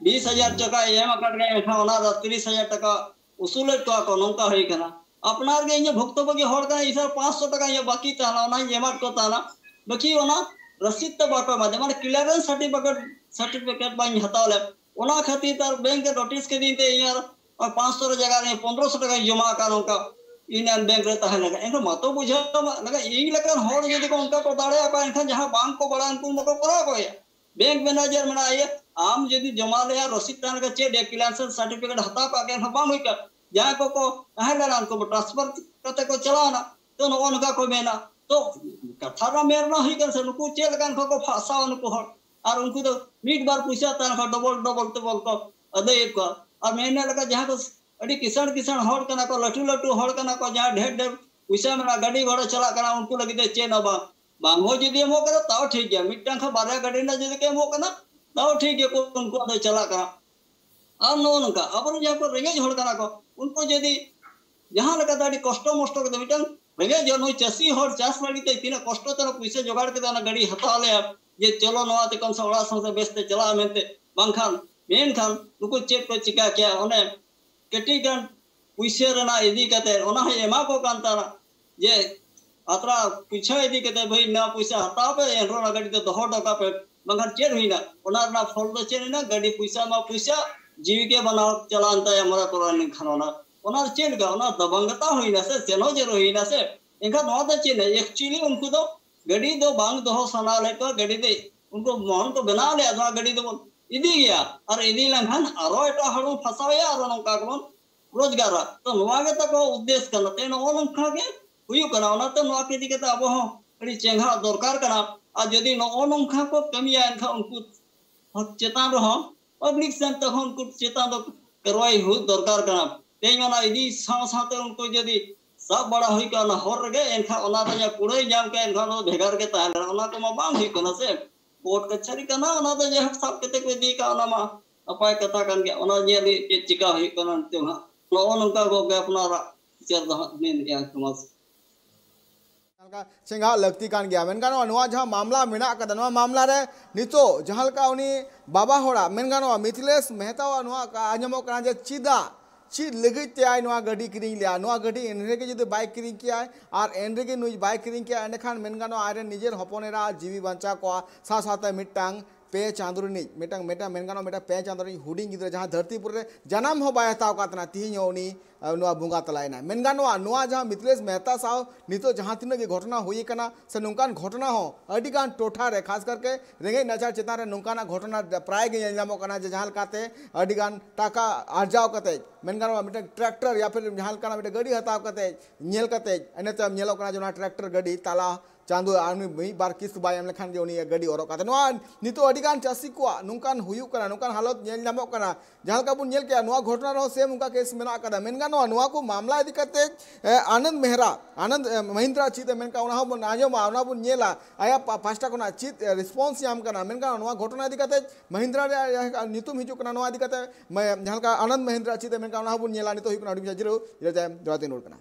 ᱵᱤᱥ ᱦᱟᱡᱟᱨ ᱴᱟᱠᱟᱭ ᱮᱢ ᱟᱠᱟᱫ ᱢᱮᱭᱟ, ᱮᱱᱠᱷᱟᱱ ᱚᱱᱟ ᱫᱚ ᱛᱤᱨᱤᱥ ᱦᱟᱡᱟᱨ ᱴᱟᱠᱟ ᱩᱥᱩᱞᱮᱫ ᱠᱚᱣᱟ ᱠᱚ, ᱱᱚᱝᱠᱟ ᱦᱩᱭ ᱠᱟᱱᱟ᱾ ᱟᱯᱱᱟᱨ ᱜᱮ ᱤᱧᱟᱹᱜ ᱵᱷᱩᱠᱛᱚᱵᱷᱳᱜᱤ ᱦᱚᱲ ᱠᱟᱱᱟ, ᱤᱧ ᱥᱟᱨ ᱯᱟᱸᱪᱥᱚ ᱴᱟᱠᱟ ᱤᱧᱟᱹᱜ ᱵᱟᱹᱠᱤ ᱛᱟᱦᱮᱱᱟ, ᱚᱱᱟᱧ ᱮᱢᱟᱫ ᱠᱚ ᱛᱟᱦᱮᱱᱟ, ᱵᱟᱹᱠᱤ ᱚᱱᱟ ᱨᱚᱥᱤᱫ ᱛᱮ ᱵᱟᱠᱚ ᱮᱢᱟ, ᱡᱮᱢᱚᱱ ᱠᱞᱤᱭᱟᱨᱮᱱᱥ ᱥᱟᱨᱴᱤᱯᱷᱤᱠᱮᱴ, ᱥᱟᱨᱴᱤᱯᱷᱤᱠᱮᱴ ᱵᱟᱹᱧ ᱦᱟᱛᱟᱣ ᱞᱮᱫ, ᱚᱱᱟ ᱠᱷᱟᱹᱛᱤᱨ ᱛᱮ ᱟᱨ ᱵᱮᱝᱠ ᱨᱮ ᱱᱳᱴᱤᱥ ᱠᱤᱫᱤᱧ ᱛᱮ ᱤᱧ ᱟᱨ ᱯᱟᱸᱪᱥᱚ ᱨᱮ ᱡᱟᱭᱜᱟ ᱨᱮ ᱯᱚᱱᱫᱽᱨᱚᱥᱚ ᱴᱟᱠᱟᱧ ᱡᱚᱢᱟ ᱟᱠᱟᱫ ᱱᱚᱝᱠᱟ ᱤᱭᱩᱱᱤᱭᱚᱱ ᱵᱮᱝᱠ ᱨᱮ ᱛᱟᱦᱮᱸ ᱞᱮᱱᱠᱷᱟᱱ᱾ ᱮᱱᱠᱷᱟᱱ ᱢᱟᱛᱚ ᱵᱩᱡᱷᱟᱹᱣ ᱢᱟ, ᱞᱮᱠᱷᱟᱱ ᱤᱧ ᱞᱮᱠᱟᱱ ᱦᱚᱲ ᱡᱩᱫᱤ ᱠᱚ ᱚᱱᱠᱟ ᱠᱚ ᱫᱟᱲᱮᱭᱟᱜᱼᱟ, ᱮᱱᱠᱷᱟᱱ ᱡᱟᱦᱟᱸ ᱵᱟᱝ ᱠᱚ ᱵᱟᱲᱟᱭᱟ ᱩᱱᱠᱩ ᱢᱟᱠᱚ ᱠᱚᱨᱟᱣ ᱠᱚ ᱜᱮᱭᱟ᱾ ᱵᱮᱝᱠ ᱢᱮᱱᱮᱡᱟᱨ ᱢᱮᱱᱟᱭᱟ, ᱟᱢ ᱡᱩᱫᱤ ᱡᱚᱢᱟ ᱞᱮᱭᱟ ᱨᱚᱥᱤᱫ ᱛᱟᱦᱮᱱ ᱠᱷᱟᱱ ᱪᱮᱫ ᱮ ᱠᱞᱤᱭᱟᱨᱮᱱᱥ ᱥᱟᱨᱴᱤᱯᱷᱤᱠᱮᱴ ᱦᱟᱛᱟᱣ ᱠᱟᱜ ᱜᱮ ᱮᱱᱠᱷᱟᱱ ᱵᱟᱝ ᱦᱩᱭ ᱠᱚᱜᱼᱟ᱾ ᱡᱟᱦᱟᱸᱭ ᱠᱚᱠᱚ ᱛᱟᱦᱮᱸ ᱞᱮᱱᱟ ᱩᱱᱠᱩ ᱴᱨᱟᱱᱥᱯᱷᱟᱨ ᱠᱟᱛᱮ ᱠᱚ ᱪᱟᱞᱟᱣᱱᱟ, ᱛᱚ ᱱᱚᱜᱼᱚ ᱱᱚᱝᱠᱟ ᱠᱚ ᱢᱮᱱᱟ᱾ ᱛᱚ ᱠᱟᱛᱷᱟ ᱨᱮᱱᱟᱜ ᱢᱮᱱ ᱨᱮᱱᱟᱜ ᱦᱩᱭᱩᱜ ᱠᱟᱱᱟ ᱥᱮ, ᱱᱩᱠᱩ ᱪᱮᱫ ᱞᱮᱠᱟᱱ ᱠᱚ ᱠᱚ ᱯᱷᱟᱥᱟᱣᱟ ᱱᱩᱠᱩ ᱦᱚᱲ? ᱟᱨ ᱩᱱᱠᱩ ᱫᱚ ᱢᱤᱫ ᱵᱟᱨ ᱯᱚᱭᱥᱟ ᱛᱟᱦᱮᱱ ᱠᱷᱟᱱ ᱰᱚᱵᱚᱞ ᱰᱚᱵᱚᱞ ᱛᱮ ᱵᱚᱞ ᱠᱚ ᱟᱹᱫᱟᱹᱭᱮᱫ ᱠᱚᱣᱟ᱾ ᱟᱨ ᱢᱮᱱ ᱞᱮᱠᱟ ᱡᱟᱦᱟᱸ ᱠᱚ ᱟᱹᱰᱤ ᱠᱤᱥᱟᱹᱬ ᱠᱤᱥᱟᱹᱬ ᱦᱚᱲ ᱠᱟᱱᱟ ᱠᱚ, ᱞᱟᱹᱴᱩ ᱞᱟᱹᱴᱩ ᱦᱚᱲ ᱠᱟᱱᱟ ᱠᱚ, ᱡᱟᱦᱟᱸ ᱰᱷᱮᱨ ᱰᱷᱮᱨ ᱯᱚᱭᱥᱟ ᱢᱮᱱᱟᱜᱼᱟ, ᱜᱟᱹᱰᱤ ᱜᱷᱚᱲᱟ ᱪᱟᱞᱟᱜ ᱠᱟᱱᱟ, ᱩᱱᱠᱩ ᱞᱟᱹᱜᱤᱫ ᱫᱚ ᱪᱮᱫ ᱦᱚᱸ ᱵᱟᱝ᱾ ᱵᱟᱝ ᱦᱚᱸ ᱡᱩᱫᱤ ᱮᱢᱚᱜ ᱠᱟᱱᱟ ᱛᱟᱣ ᱴᱷᱤᱠ ᱜᱮᱭᱟ, ᱢᱤᱫᱴᱟᱝ ᱠᱷᱟᱱ ᱵᱟᱨᱭᱟ ᱜᱟᱹᱰᱤ ᱨᱮᱱᱟᱜ ᱡᱩᱫᱤ ᱠᱚ ᱮᱢᱚᱜ ᱠᱟᱱᱟ ᱛᱟᱣ ᱴᱷᱤᱠ ᱜᱮᱭᱟ, ᱩᱱᱠᱩᱣᱟᱜ ᱫᱚ ᱪᱟᱞᱟᱜ ᱠᱟᱱᱟ᱾ ᱟᱨ ᱱᱚᱜᱼᱚ ᱱᱚᱝᱠᱟ ᱟᱵᱚᱨᱮᱱ ᱡᱟᱦᱟᱸ ᱠᱚ ᱨᱮᱸᱜᱮᱡ ᱦᱚᱲ ᱠᱟᱱᱟ ᱠᱚ, ᱩᱱᱠᱩ ᱡᱩᱫᱤ ᱡᱟᱦᱟᱸ ᱞᱮᱠᱟᱛᱮ ᱟᱹᱰᱤ ᱠᱚᱥᱴᱚ ᱢᱚᱥᱴᱚ ᱠᱟᱛᱮ ᱢᱤᱫᱴᱟᱝ ᱨᱮᱸᱜᱮᱡ ᱦᱚᱲ ᱱᱩᱭ ᱪᱟᱹᱥᱤ ᱦᱚᱲ ᱪᱟᱥ ᱞᱟᱹᱜᱤᱫ ᱛᱮ ᱛᱤᱱᱟᱹᱜ ᱠᱚᱥᱴᱚ ᱛᱮ ᱚᱱᱟ ᱯᱚᱭᱥᱟ ᱡᱚᱜᱟᱲ ᱠᱟᱛᱮ ᱚᱱᱟ ᱜᱟᱹᱰᱤ ᱦᱟᱛᱟᱣ ᱞᱮᱭᱟ, ᱡᱮ ᱪᱚᱞᱚ ᱱᱚᱣᱟ ᱛᱮ ᱠᱚᱢ ᱥᱮ ᱚᱲᱟᱜ ᱥᱚᱝᱥᱟᱨ ᱵᱮᱥ ᱛᱮ ᱪᱟᱞᱟᱜᱼᱟ ᱢᱮᱱᱛᱮ, ᱵᱟᱝᱠᱷᱟᱱ ᱢᱮᱱᱠᱷᱟᱱ ᱱᱩᱠᱩ ᱪᱮᱫ ᱠᱚ ᱪᱤᱠᱟ ᱠᱮᱭᱟ, ᱚᱱᱮ ᱠᱟᱹᱴᱤᱡ ᱜᱟᱱ ᱯᱩᱭᱥᱟᱹ ᱨᱮᱱᱟᱜ ᱤᱫᱤ ᱠᱟᱛᱮ ᱚᱱᱟ ᱦᱚᱸᱭ ᱮᱢᱟ ᱠᱚ ᱠᱟᱱ ᱛᱟᱦᱮᱱᱟ, ᱡᱮ ᱟᱛᱨᱟ ᱯᱩᱭᱥᱟᱹ ᱤᱫᱤ ᱠᱟᱛᱮ, "ᱵᱷᱟᱹᱭ, ᱱᱚᱣᱟ ᱯᱩᱭᱥᱟᱹ ᱦᱟᱛᱟᱣ ᱯᱮ, ᱮᱱᱨᱮᱦᱚᱸ ᱚᱱᱟ ᱜᱟᱹᱰᱤ ᱫᱚ ᱫᱚᱦᱚ ᱦᱚᱴᱚ ᱠᱟᱜ ᱯᱮ", ᱵᱟᱝᱠᱷᱟᱱ ᱪᱮᱫ ᱦᱩᱭᱱᱟ? ᱚᱱᱟ ᱨᱮᱱᱟᱜ ᱯᱷᱚᱞ ᱫᱚ ᱪᱮᱫ ᱦᱩᱭᱱᱟ? ᱜᱟᱹᱰᱤ ᱯᱩᱭᱥᱟᱹ ᱢᱟ ᱯᱩᱭᱥᱟᱹ, ᱡᱤᱣᱤ ᱜᱮ ᱵᱟᱱᱟᱣ ᱪᱟᱞᱟᱣᱮᱱ ᱛᱟᱭᱟ ᱢᱚᱨᱟ ᱠᱚᱨᱟᱣ ᱞᱮᱱᱠᱷᱟᱱ᱾ ᱚᱱᱟ, ᱚᱱᱟ ᱨᱮ ᱪᱮᱫ ᱞᱮᱠᱟ? ᱚᱱᱟ ᱫᱚ ᱵᱟᱝ ᱠᱟᱛᱟ ᱦᱩᱭᱱᱟ ᱥᱮ, ᱥᱮᱱᱚ ᱡᱮᱨᱚ ᱦᱩᱭᱱᱟ ᱥᱮ᱾ ᱮᱱᱠᱷᱟᱱ ᱱᱚᱣᱟ ᱫᱚ ᱪᱮᱫ? Actually ᱩᱱᱠᱩ ᱫᱚ ᱜᱟᱹᱰᱤ ᱫᱚ ᱵᱟᱝ ᱫᱚᱦᱚ ᱥᱟᱱᱟ ᱞᱮᱫ ᱠᱚᱣᱟ, ᱜᱟᱹᱰᱤ ᱫᱚ ᱩᱱᱠᱩ ᱢᱚᱱ ᱠᱚ ᱵᱮᱱᱟᱣ ᱞᱮᱫᱼᱟ, ᱱᱚᱣᱟ ᱜᱟᱹᱰᱤ ᱫᱚᱵᱚᱱ ᱤᱫᱤ ᱜᱮᱭᱟ, ᱟᱨ ᱤᱫᱤ ᱞᱮᱱᱠᱷᱟᱱ ᱟᱨᱚ ᱮᱴᱟᱜ ᱦᱚᱲ ᱵᱚᱱ ᱯᱷᱟᱥᱟᱣᱮᱭᱟ, ᱟᱨᱚ ᱱᱚᱝᱠᱟ ᱜᱮᱵᱚᱱ ᱨᱳᱡᱽᱜᱟᱨᱟ᱾ ᱛᱚ ᱱᱚᱣᱟ ᱜᱮ ᱛᱟᱠᱚ ᱩᱫᱽᱫᱮᱥ ᱠᱟᱱᱟ᱾ ᱛᱮ ᱱᱚᱜᱼᱚ ᱱᱚᱝᱠᱟ ᱜᱮ ᱦᱩᱭᱩᱜ ᱠᱟᱱᱟ᱾ ᱚᱱᱟᱛᱮ ᱱᱚᱣᱟ ᱠᱚ ᱤᱫᱤ ᱠᱟᱛᱮ ᱟᱵᱚ ᱦᱚᱸ ᱟᱹᱰᱤ ᱪᱮᱸᱜᱷᱟ ᱫᱚᱨᱠᱟᱨ ᱠᱟᱱᱟ᱾ ᱟᱨ ᱡᱩᱫᱤ ᱱᱚᱜᱼᱚ ᱱᱚᱝᱠᱟ ᱠᱚ ᱠᱟᱹᱢᱤᱭᱟ, ᱮᱱᱠᱷᱟᱱ ᱩᱱᱠᱩ ᱪᱮᱛᱟᱱ ᱨᱮᱦᱚᱸ ᱯᱟᱵᱽᱞᱤᱠ ᱥᱮᱱ ᱛᱮᱦᱚᱸ ᱩᱱᱠᱩ ᱪᱮᱛᱟᱱ ᱫᱚ ᱠᱟᱨᱣᱟᱭ ᱦᱩᱭ ᱫᱚᱨᱠᱟᱨ ᱠᱟᱱᱟ᱾ ᱛᱮᱦᱮᱧ ᱚᱱᱟ ᱤᱫᱤ ᱥᱟᱶ ᱥᱟᱶᱛᱮ ᱩᱱᱠᱩ ᱡᱩᱫᱤ ᱥᱟᱵ ᱵᱟᱲᱟ ᱦᱩᱭ ᱠᱚᱜᱼᱟ ᱚᱱᱟ ᱦᱚᱨ ᱨᱮᱜᱮ, ᱮᱱᱠᱷᱟᱱ ᱚᱱᱟ ᱨᱮᱭᱟᱜ ᱠᱩᱲᱟᱹᱭ ᱧᱟᱢ ᱠᱮᱭᱟ, ᱮᱱᱠᱷᱟᱱ ᱚᱱᱟ ᱵᱷᱮᱜᱟᱨ ᱜᱮ ᱛᱟᱦᱮᱸ ᱞᱮᱱᱟ᱾ ᱚᱱᱟ ᱠᱚᱢᱟ ᱵᱟᱝ ᱦᱩᱭᱩᱜ ᱠᱟᱱᱟ ᱥᱮ᱾ ᱠᱳᱨᱴ ᱠᱟᱪᱷᱟᱨᱤ ᱠᱟᱱᱟ, ᱚᱱᱟ ᱫᱚ ᱡᱟᱭᱦᱳᱠ ᱥᱟᱵ ᱠᱟᱛᱮ ᱠᱚ ᱤᱫᱤ ᱠᱟᱜ, ᱚᱱᱟ ᱢᱟ ᱱᱟᱯᱟᱭ ᱠᱟᱛᱷᱟ ᱠᱟᱱ ᱜᱮᱭᱟ᱾ ᱚᱱᱟ ᱧᱮᱞ ᱦᱩᱭᱩᱜ ᱪᱮᱫ ᱪᱤᱠᱟ ᱦᱩᱭᱩᱜ ᱠᱟᱱᱟ ᱱᱤᱛᱚᱜ ᱦᱟᱸᱜ᱾ ᱱᱚᱜᱼᱚ ᱱᱚᱝᱠᱟ ᱜᱚᱢᱠᱮ ᱟᱯᱱᱟᱨᱟᱜ ᱵᱤᱪᱟᱹᱨ ᱫᱚ ᱦᱟᱸᱜ ᱢᱮᱱ ᱜᱮᱭᱟ ᱥᱚᱢᱟᱡᱽ᱾ ᱪᱮᱸᱜᱷᱟᱜ ᱞᱟᱹᱠᱛᱤ ᱠᱟᱱ ᱜᱮᱭᱟ᱾ ᱢᱮᱱ ᱜᱟᱱᱚᱜᱼᱟ, ᱱᱚᱣᱟ ᱡᱟᱦᱟᱸ ᱢᱟᱢᱞᱟ ᱢᱮᱱᱟᱜ ᱠᱟᱫᱟ, ᱱᱚᱣᱟ ᱢᱟᱢᱞᱟ ᱨᱮ ᱱᱤᱛᱚᱜ ᱡᱟᱦᱟᱸ ᱞᱮᱠᱟ ᱩᱱᱤ ᱵᱟᱵᱟ ᱦᱚᱲᱟᱜ, ᱢᱮᱱ ᱜᱟᱱᱚᱜᱼᱟ, ᱢᱤᱛᱷᱤᱞᱮᱥ ᱢᱮᱦᱛᱟᱣᱟᱜ ᱱᱚᱣᱟ ᱟᱸᱡᱚᱢᱚᱜ ᱠᱟᱱᱟ ᱡᱮ ᱪᱮᱫᱟᱜ, ᱪᱮᱫ ᱞᱟᱹᱜᱤᱫ ᱛᱮ ᱟᱡ ᱱᱚᱣᱟ ᱜᱟᱹᱰᱤ ᱠᱤᱨᱤᱧ ᱞᱮᱜᱼᱟ? ᱱᱚᱣᱟ ᱜᱟᱹᱰᱤ ᱮᱱᱨᱮᱜᱮ ᱡᱩᱫᱤ ᱵᱟᱭ ᱠᱤᱨᱤᱧ ᱠᱮᱭᱟᱭ ᱟᱨ ᱮᱱᱨᱮᱜᱮ ᱱᱩᱭ ᱵᱟᱭ ᱠᱤᱨᱤᱧ ᱠᱮᱭᱟ, ᱮᱸᱰᱮᱠᱷᱟᱱ ᱢᱮᱱ ᱜᱟᱱᱚᱜᱼᱟ, ᱟᱡᱨᱮᱱ ᱱᱤᱡᱮᱨ ᱦᱚᱯᱚᱱ ᱮᱨᱟ ᱡᱤᱣᱤ ᱵᱟᱧᱪᱟᱣ ᱠᱚᱜᱼᱟ, ᱥᱟᱶ ᱥᱟᱶᱛᱮ ᱢᱤᱫᱴᱟᱝ ᱯᱮ ᱪᱟᱸᱫᱳ ᱨᱤᱱᱤᱡ, ᱢᱤᱫᱴᱟᱝ, ᱢᱤᱫᱴᱟᱝ ᱢᱮᱱ ᱜᱟᱱᱚᱜᱼᱟ, ᱢᱤᱫᱴᱟᱝ ᱯᱮ ᱪᱟᱸᱫᱳ ᱨᱤᱱᱤᱡ ᱦᱩᱰᱤᱧ ᱜᱤᱫᱽᱨᱟᱹ, ᱡᱟᱦᱟᱸ ᱫᱷᱟᱹᱨᱛᱤ ᱯᱩᱨᱤ ᱨᱮ ᱡᱟᱱᱟᱢ ᱦᱚᱸ ᱵᱟᱭ ᱦᱟᱛᱟᱣ ᱟᱠᱟᱫ ᱛᱟᱦᱮᱱᱟ, ᱛᱤᱦᱤᱧ ᱦᱚᱸ ᱩᱱᱤ ᱱᱚᱣᱟ ᱵᱚᱸᱜᱟ ᱛᱟᱞᱟᱭᱮᱱᱟ᱾ ᱢᱮᱱ ᱜᱟᱱᱚᱜᱼᱟ, ᱱᱚᱣᱟ ᱡᱟᱦᱟᱸ ᱢᱤᱛᱷᱤᱞᱮᱥ ᱢᱮᱦᱛᱟ ᱥᱟᱶ ᱱᱤᱛᱚᱜ ᱡᱟᱦᱟᱸ ᱛᱤᱱᱟᱹᱜ ᱜᱮ ᱜᱷᱚᱴᱚᱱᱟ ᱦᱩᱭ ᱟᱠᱟᱱᱟ, ᱥᱮ ᱱᱚᱝᱠᱟᱱ ᱜᱷᱚᱴᱚᱱᱟ ᱦᱚᱸ ᱟᱹᱰᱤ ᱜᱟᱱ ᱴᱚᱴᱷᱟ ᱨᱮ, ᱠᱷᱟᱥ ᱠᱟᱨᱠᱮ ᱨᱮᱸᱜᱮᱡ ᱱᱟᱪᱟᱨ ᱪᱮᱛᱟᱱ ᱨᱮ ᱱᱚᱝᱠᱟᱱᱟᱜ ᱜᱷᱚᱴᱚᱱᱟ ᱯᱨᱟᱭ ᱜᱮ ᱧᱮᱞ ᱧᱟᱢᱚᱜ ᱠᱟᱱᱟ, ᱡᱮ ᱡᱟᱦᱟᱸ ᱞᱮᱠᱟᱛᱮ ᱟᱹᱰᱤ ᱜᱟᱱ ᱴᱟᱠᱟ ᱟᱨᱡᱟᱣ ᱠᱟᱛᱮ, ᱢᱮᱱ ᱜᱟᱱᱚᱜᱼᱟ, ᱢᱤᱫᱴᱟᱝ ᱴᱨᱟᱠᱴᱟᱨ ᱭᱟ ᱯᱷᱤᱨ ᱡᱟᱦᱟᱸ ᱞᱮᱠᱟᱱᱟᱜ ᱢᱤᱫᱴᱟᱝ ᱜᱟᱹᱰᱤ ᱦᱟᱛᱟᱣ ᱠᱟᱛᱮ, ᱧᱮᱞ ᱠᱟᱛᱮ, ᱤᱱᱟᱹ ᱛᱟᱭᱚᱢ ᱧᱮᱞᱚᱜ ᱠᱟᱱᱟ ᱡᱮ ᱚᱱᱟ ᱴᱨᱟᱠᱴᱟᱨ ᱜᱟᱹᱰᱤ ᱛᱟᱞᱟ ᱪᱟᱸᱫᱳ ᱟᱨ ᱩᱱᱤ ᱢᱤᱫ ᱵᱟᱨ ᱠᱤᱥᱛ ᱵᱟᱭ ᱮᱢ ᱞᱮᱠᱷᱟᱱ ᱜᱮ ᱩᱱᱤᱭᱟᱜ ᱜᱟᱹᱰᱤ ᱚᱨᱚᱜ ᱠᱟᱛᱮ᱾ ᱱᱚᱣᱟ ᱱᱤᱛᱚᱜ ᱟᱹᱰᱤ ᱜᱟᱱ ᱪᱟᱹᱥᱤ ᱠᱚᱣᱟᱜ ᱱᱚᱝᱠᱟᱱ ᱦᱩᱭᱩᱜ ᱠᱟᱱᱟ, ᱱᱚᱝᱠᱟᱱ ᱦᱟᱞᱚᱛ ᱧᱮᱞ ᱧᱟᱢᱚᱜ ᱠᱟᱱᱟ᱾ ᱡᱟᱦᱟᱸ ᱞᱮᱠᱟ ᱵᱚᱱ ᱧᱮᱞ ᱠᱮᱜᱼᱟ, ᱱᱚᱣᱟ ᱜᱷᱚᱴᱚᱱᱟ ᱨᱮᱦᱚᱸ ᱥᱮᱢ ᱚᱱᱠᱟ ᱠᱮᱥ ᱢᱮᱱᱟᱜ ᱟᱠᱟᱫᱟ᱾ ᱢᱮᱱ ᱜᱟᱱᱚᱜᱼᱟ, ᱱᱚᱣᱟ ᱠᱚ ᱢᱟᱢᱞᱟ ᱤᱫᱤ ᱠᱟᱛᱮ, ᱮ, ᱟᱱᱚᱱᱫ ᱢᱮᱦᱨᱟ, ᱟᱱᱚᱱᱫ, ᱮ, ᱢᱚᱦᱤᱱᱫᱨᱟ ᱪᱮᱫ ᱮ ᱢᱮᱱ ᱠᱟᱜᱼᱟ, ᱚᱱᱟ ᱦᱚᱸ ᱵᱚᱱ ᱟᱸᱡᱚᱢᱟ, ᱚᱱᱟ ᱵᱚᱱ ᱧᱮᱞᱟ, ᱟᱭᱟᱜ ᱯᱟ-, ᱯᱟᱦᱴᱟ ᱠᱷᱚᱱᱟᱜ ᱪᱮᱫ, ᱮ, ᱨᱮᱥᱯᱚᱱᱥ ᱧᱟᱢ ᱠᱟᱱᱟ᱾ ᱢᱮᱱ ᱜᱟᱱᱚᱜᱼᱟ, ᱱᱚᱣᱟ ᱜᱷᱚᱴᱚᱱᱟ ᱤᱫᱤ ᱠᱟᱛᱮ ᱢᱚᱦᱤᱱᱫᱨᱟ ᱨᱮᱭᱟᱜ ᱡᱟᱦᱟᱸ ᱧᱩᱛᱩᱢ ᱦᱤᱡᱩᱜ ᱠᱟᱱᱟ, ᱱᱚᱣᱟ ᱤᱫᱤ ᱠᱟᱛᱮ ᱢᱟ-, ᱡᱟᱦᱟᱸ ᱞᱮᱠᱟ ᱟᱱᱚᱱᱫ ᱢᱚᱦᱤᱱᱫᱨᱟ ᱪᱮᱫ ᱮ ᱢᱮᱱ ᱠᱟᱜᱼᱟ, ᱚᱱᱟ ᱦᱚᱸ ᱵᱚᱱ ᱧᱮᱞᱟ᱾ ᱱᱤᱛᱚᱜ ᱦᱩᱭᱩᱜ ᱠᱟᱱᱟ ᱦᱩᱰᱤᱧ ᱢᱟᱪᱷᱟ ᱡᱤᱨᱟᱹᱣ, ᱡᱤᱨᱟᱹᱣ ᱛᱟᱭᱚᱢ ᱫᱚᱦᱲᱟ ᱛᱮᱧ ᱨᱩᱣᱟᱹᱲ ᱠᱟᱱᱟ᱾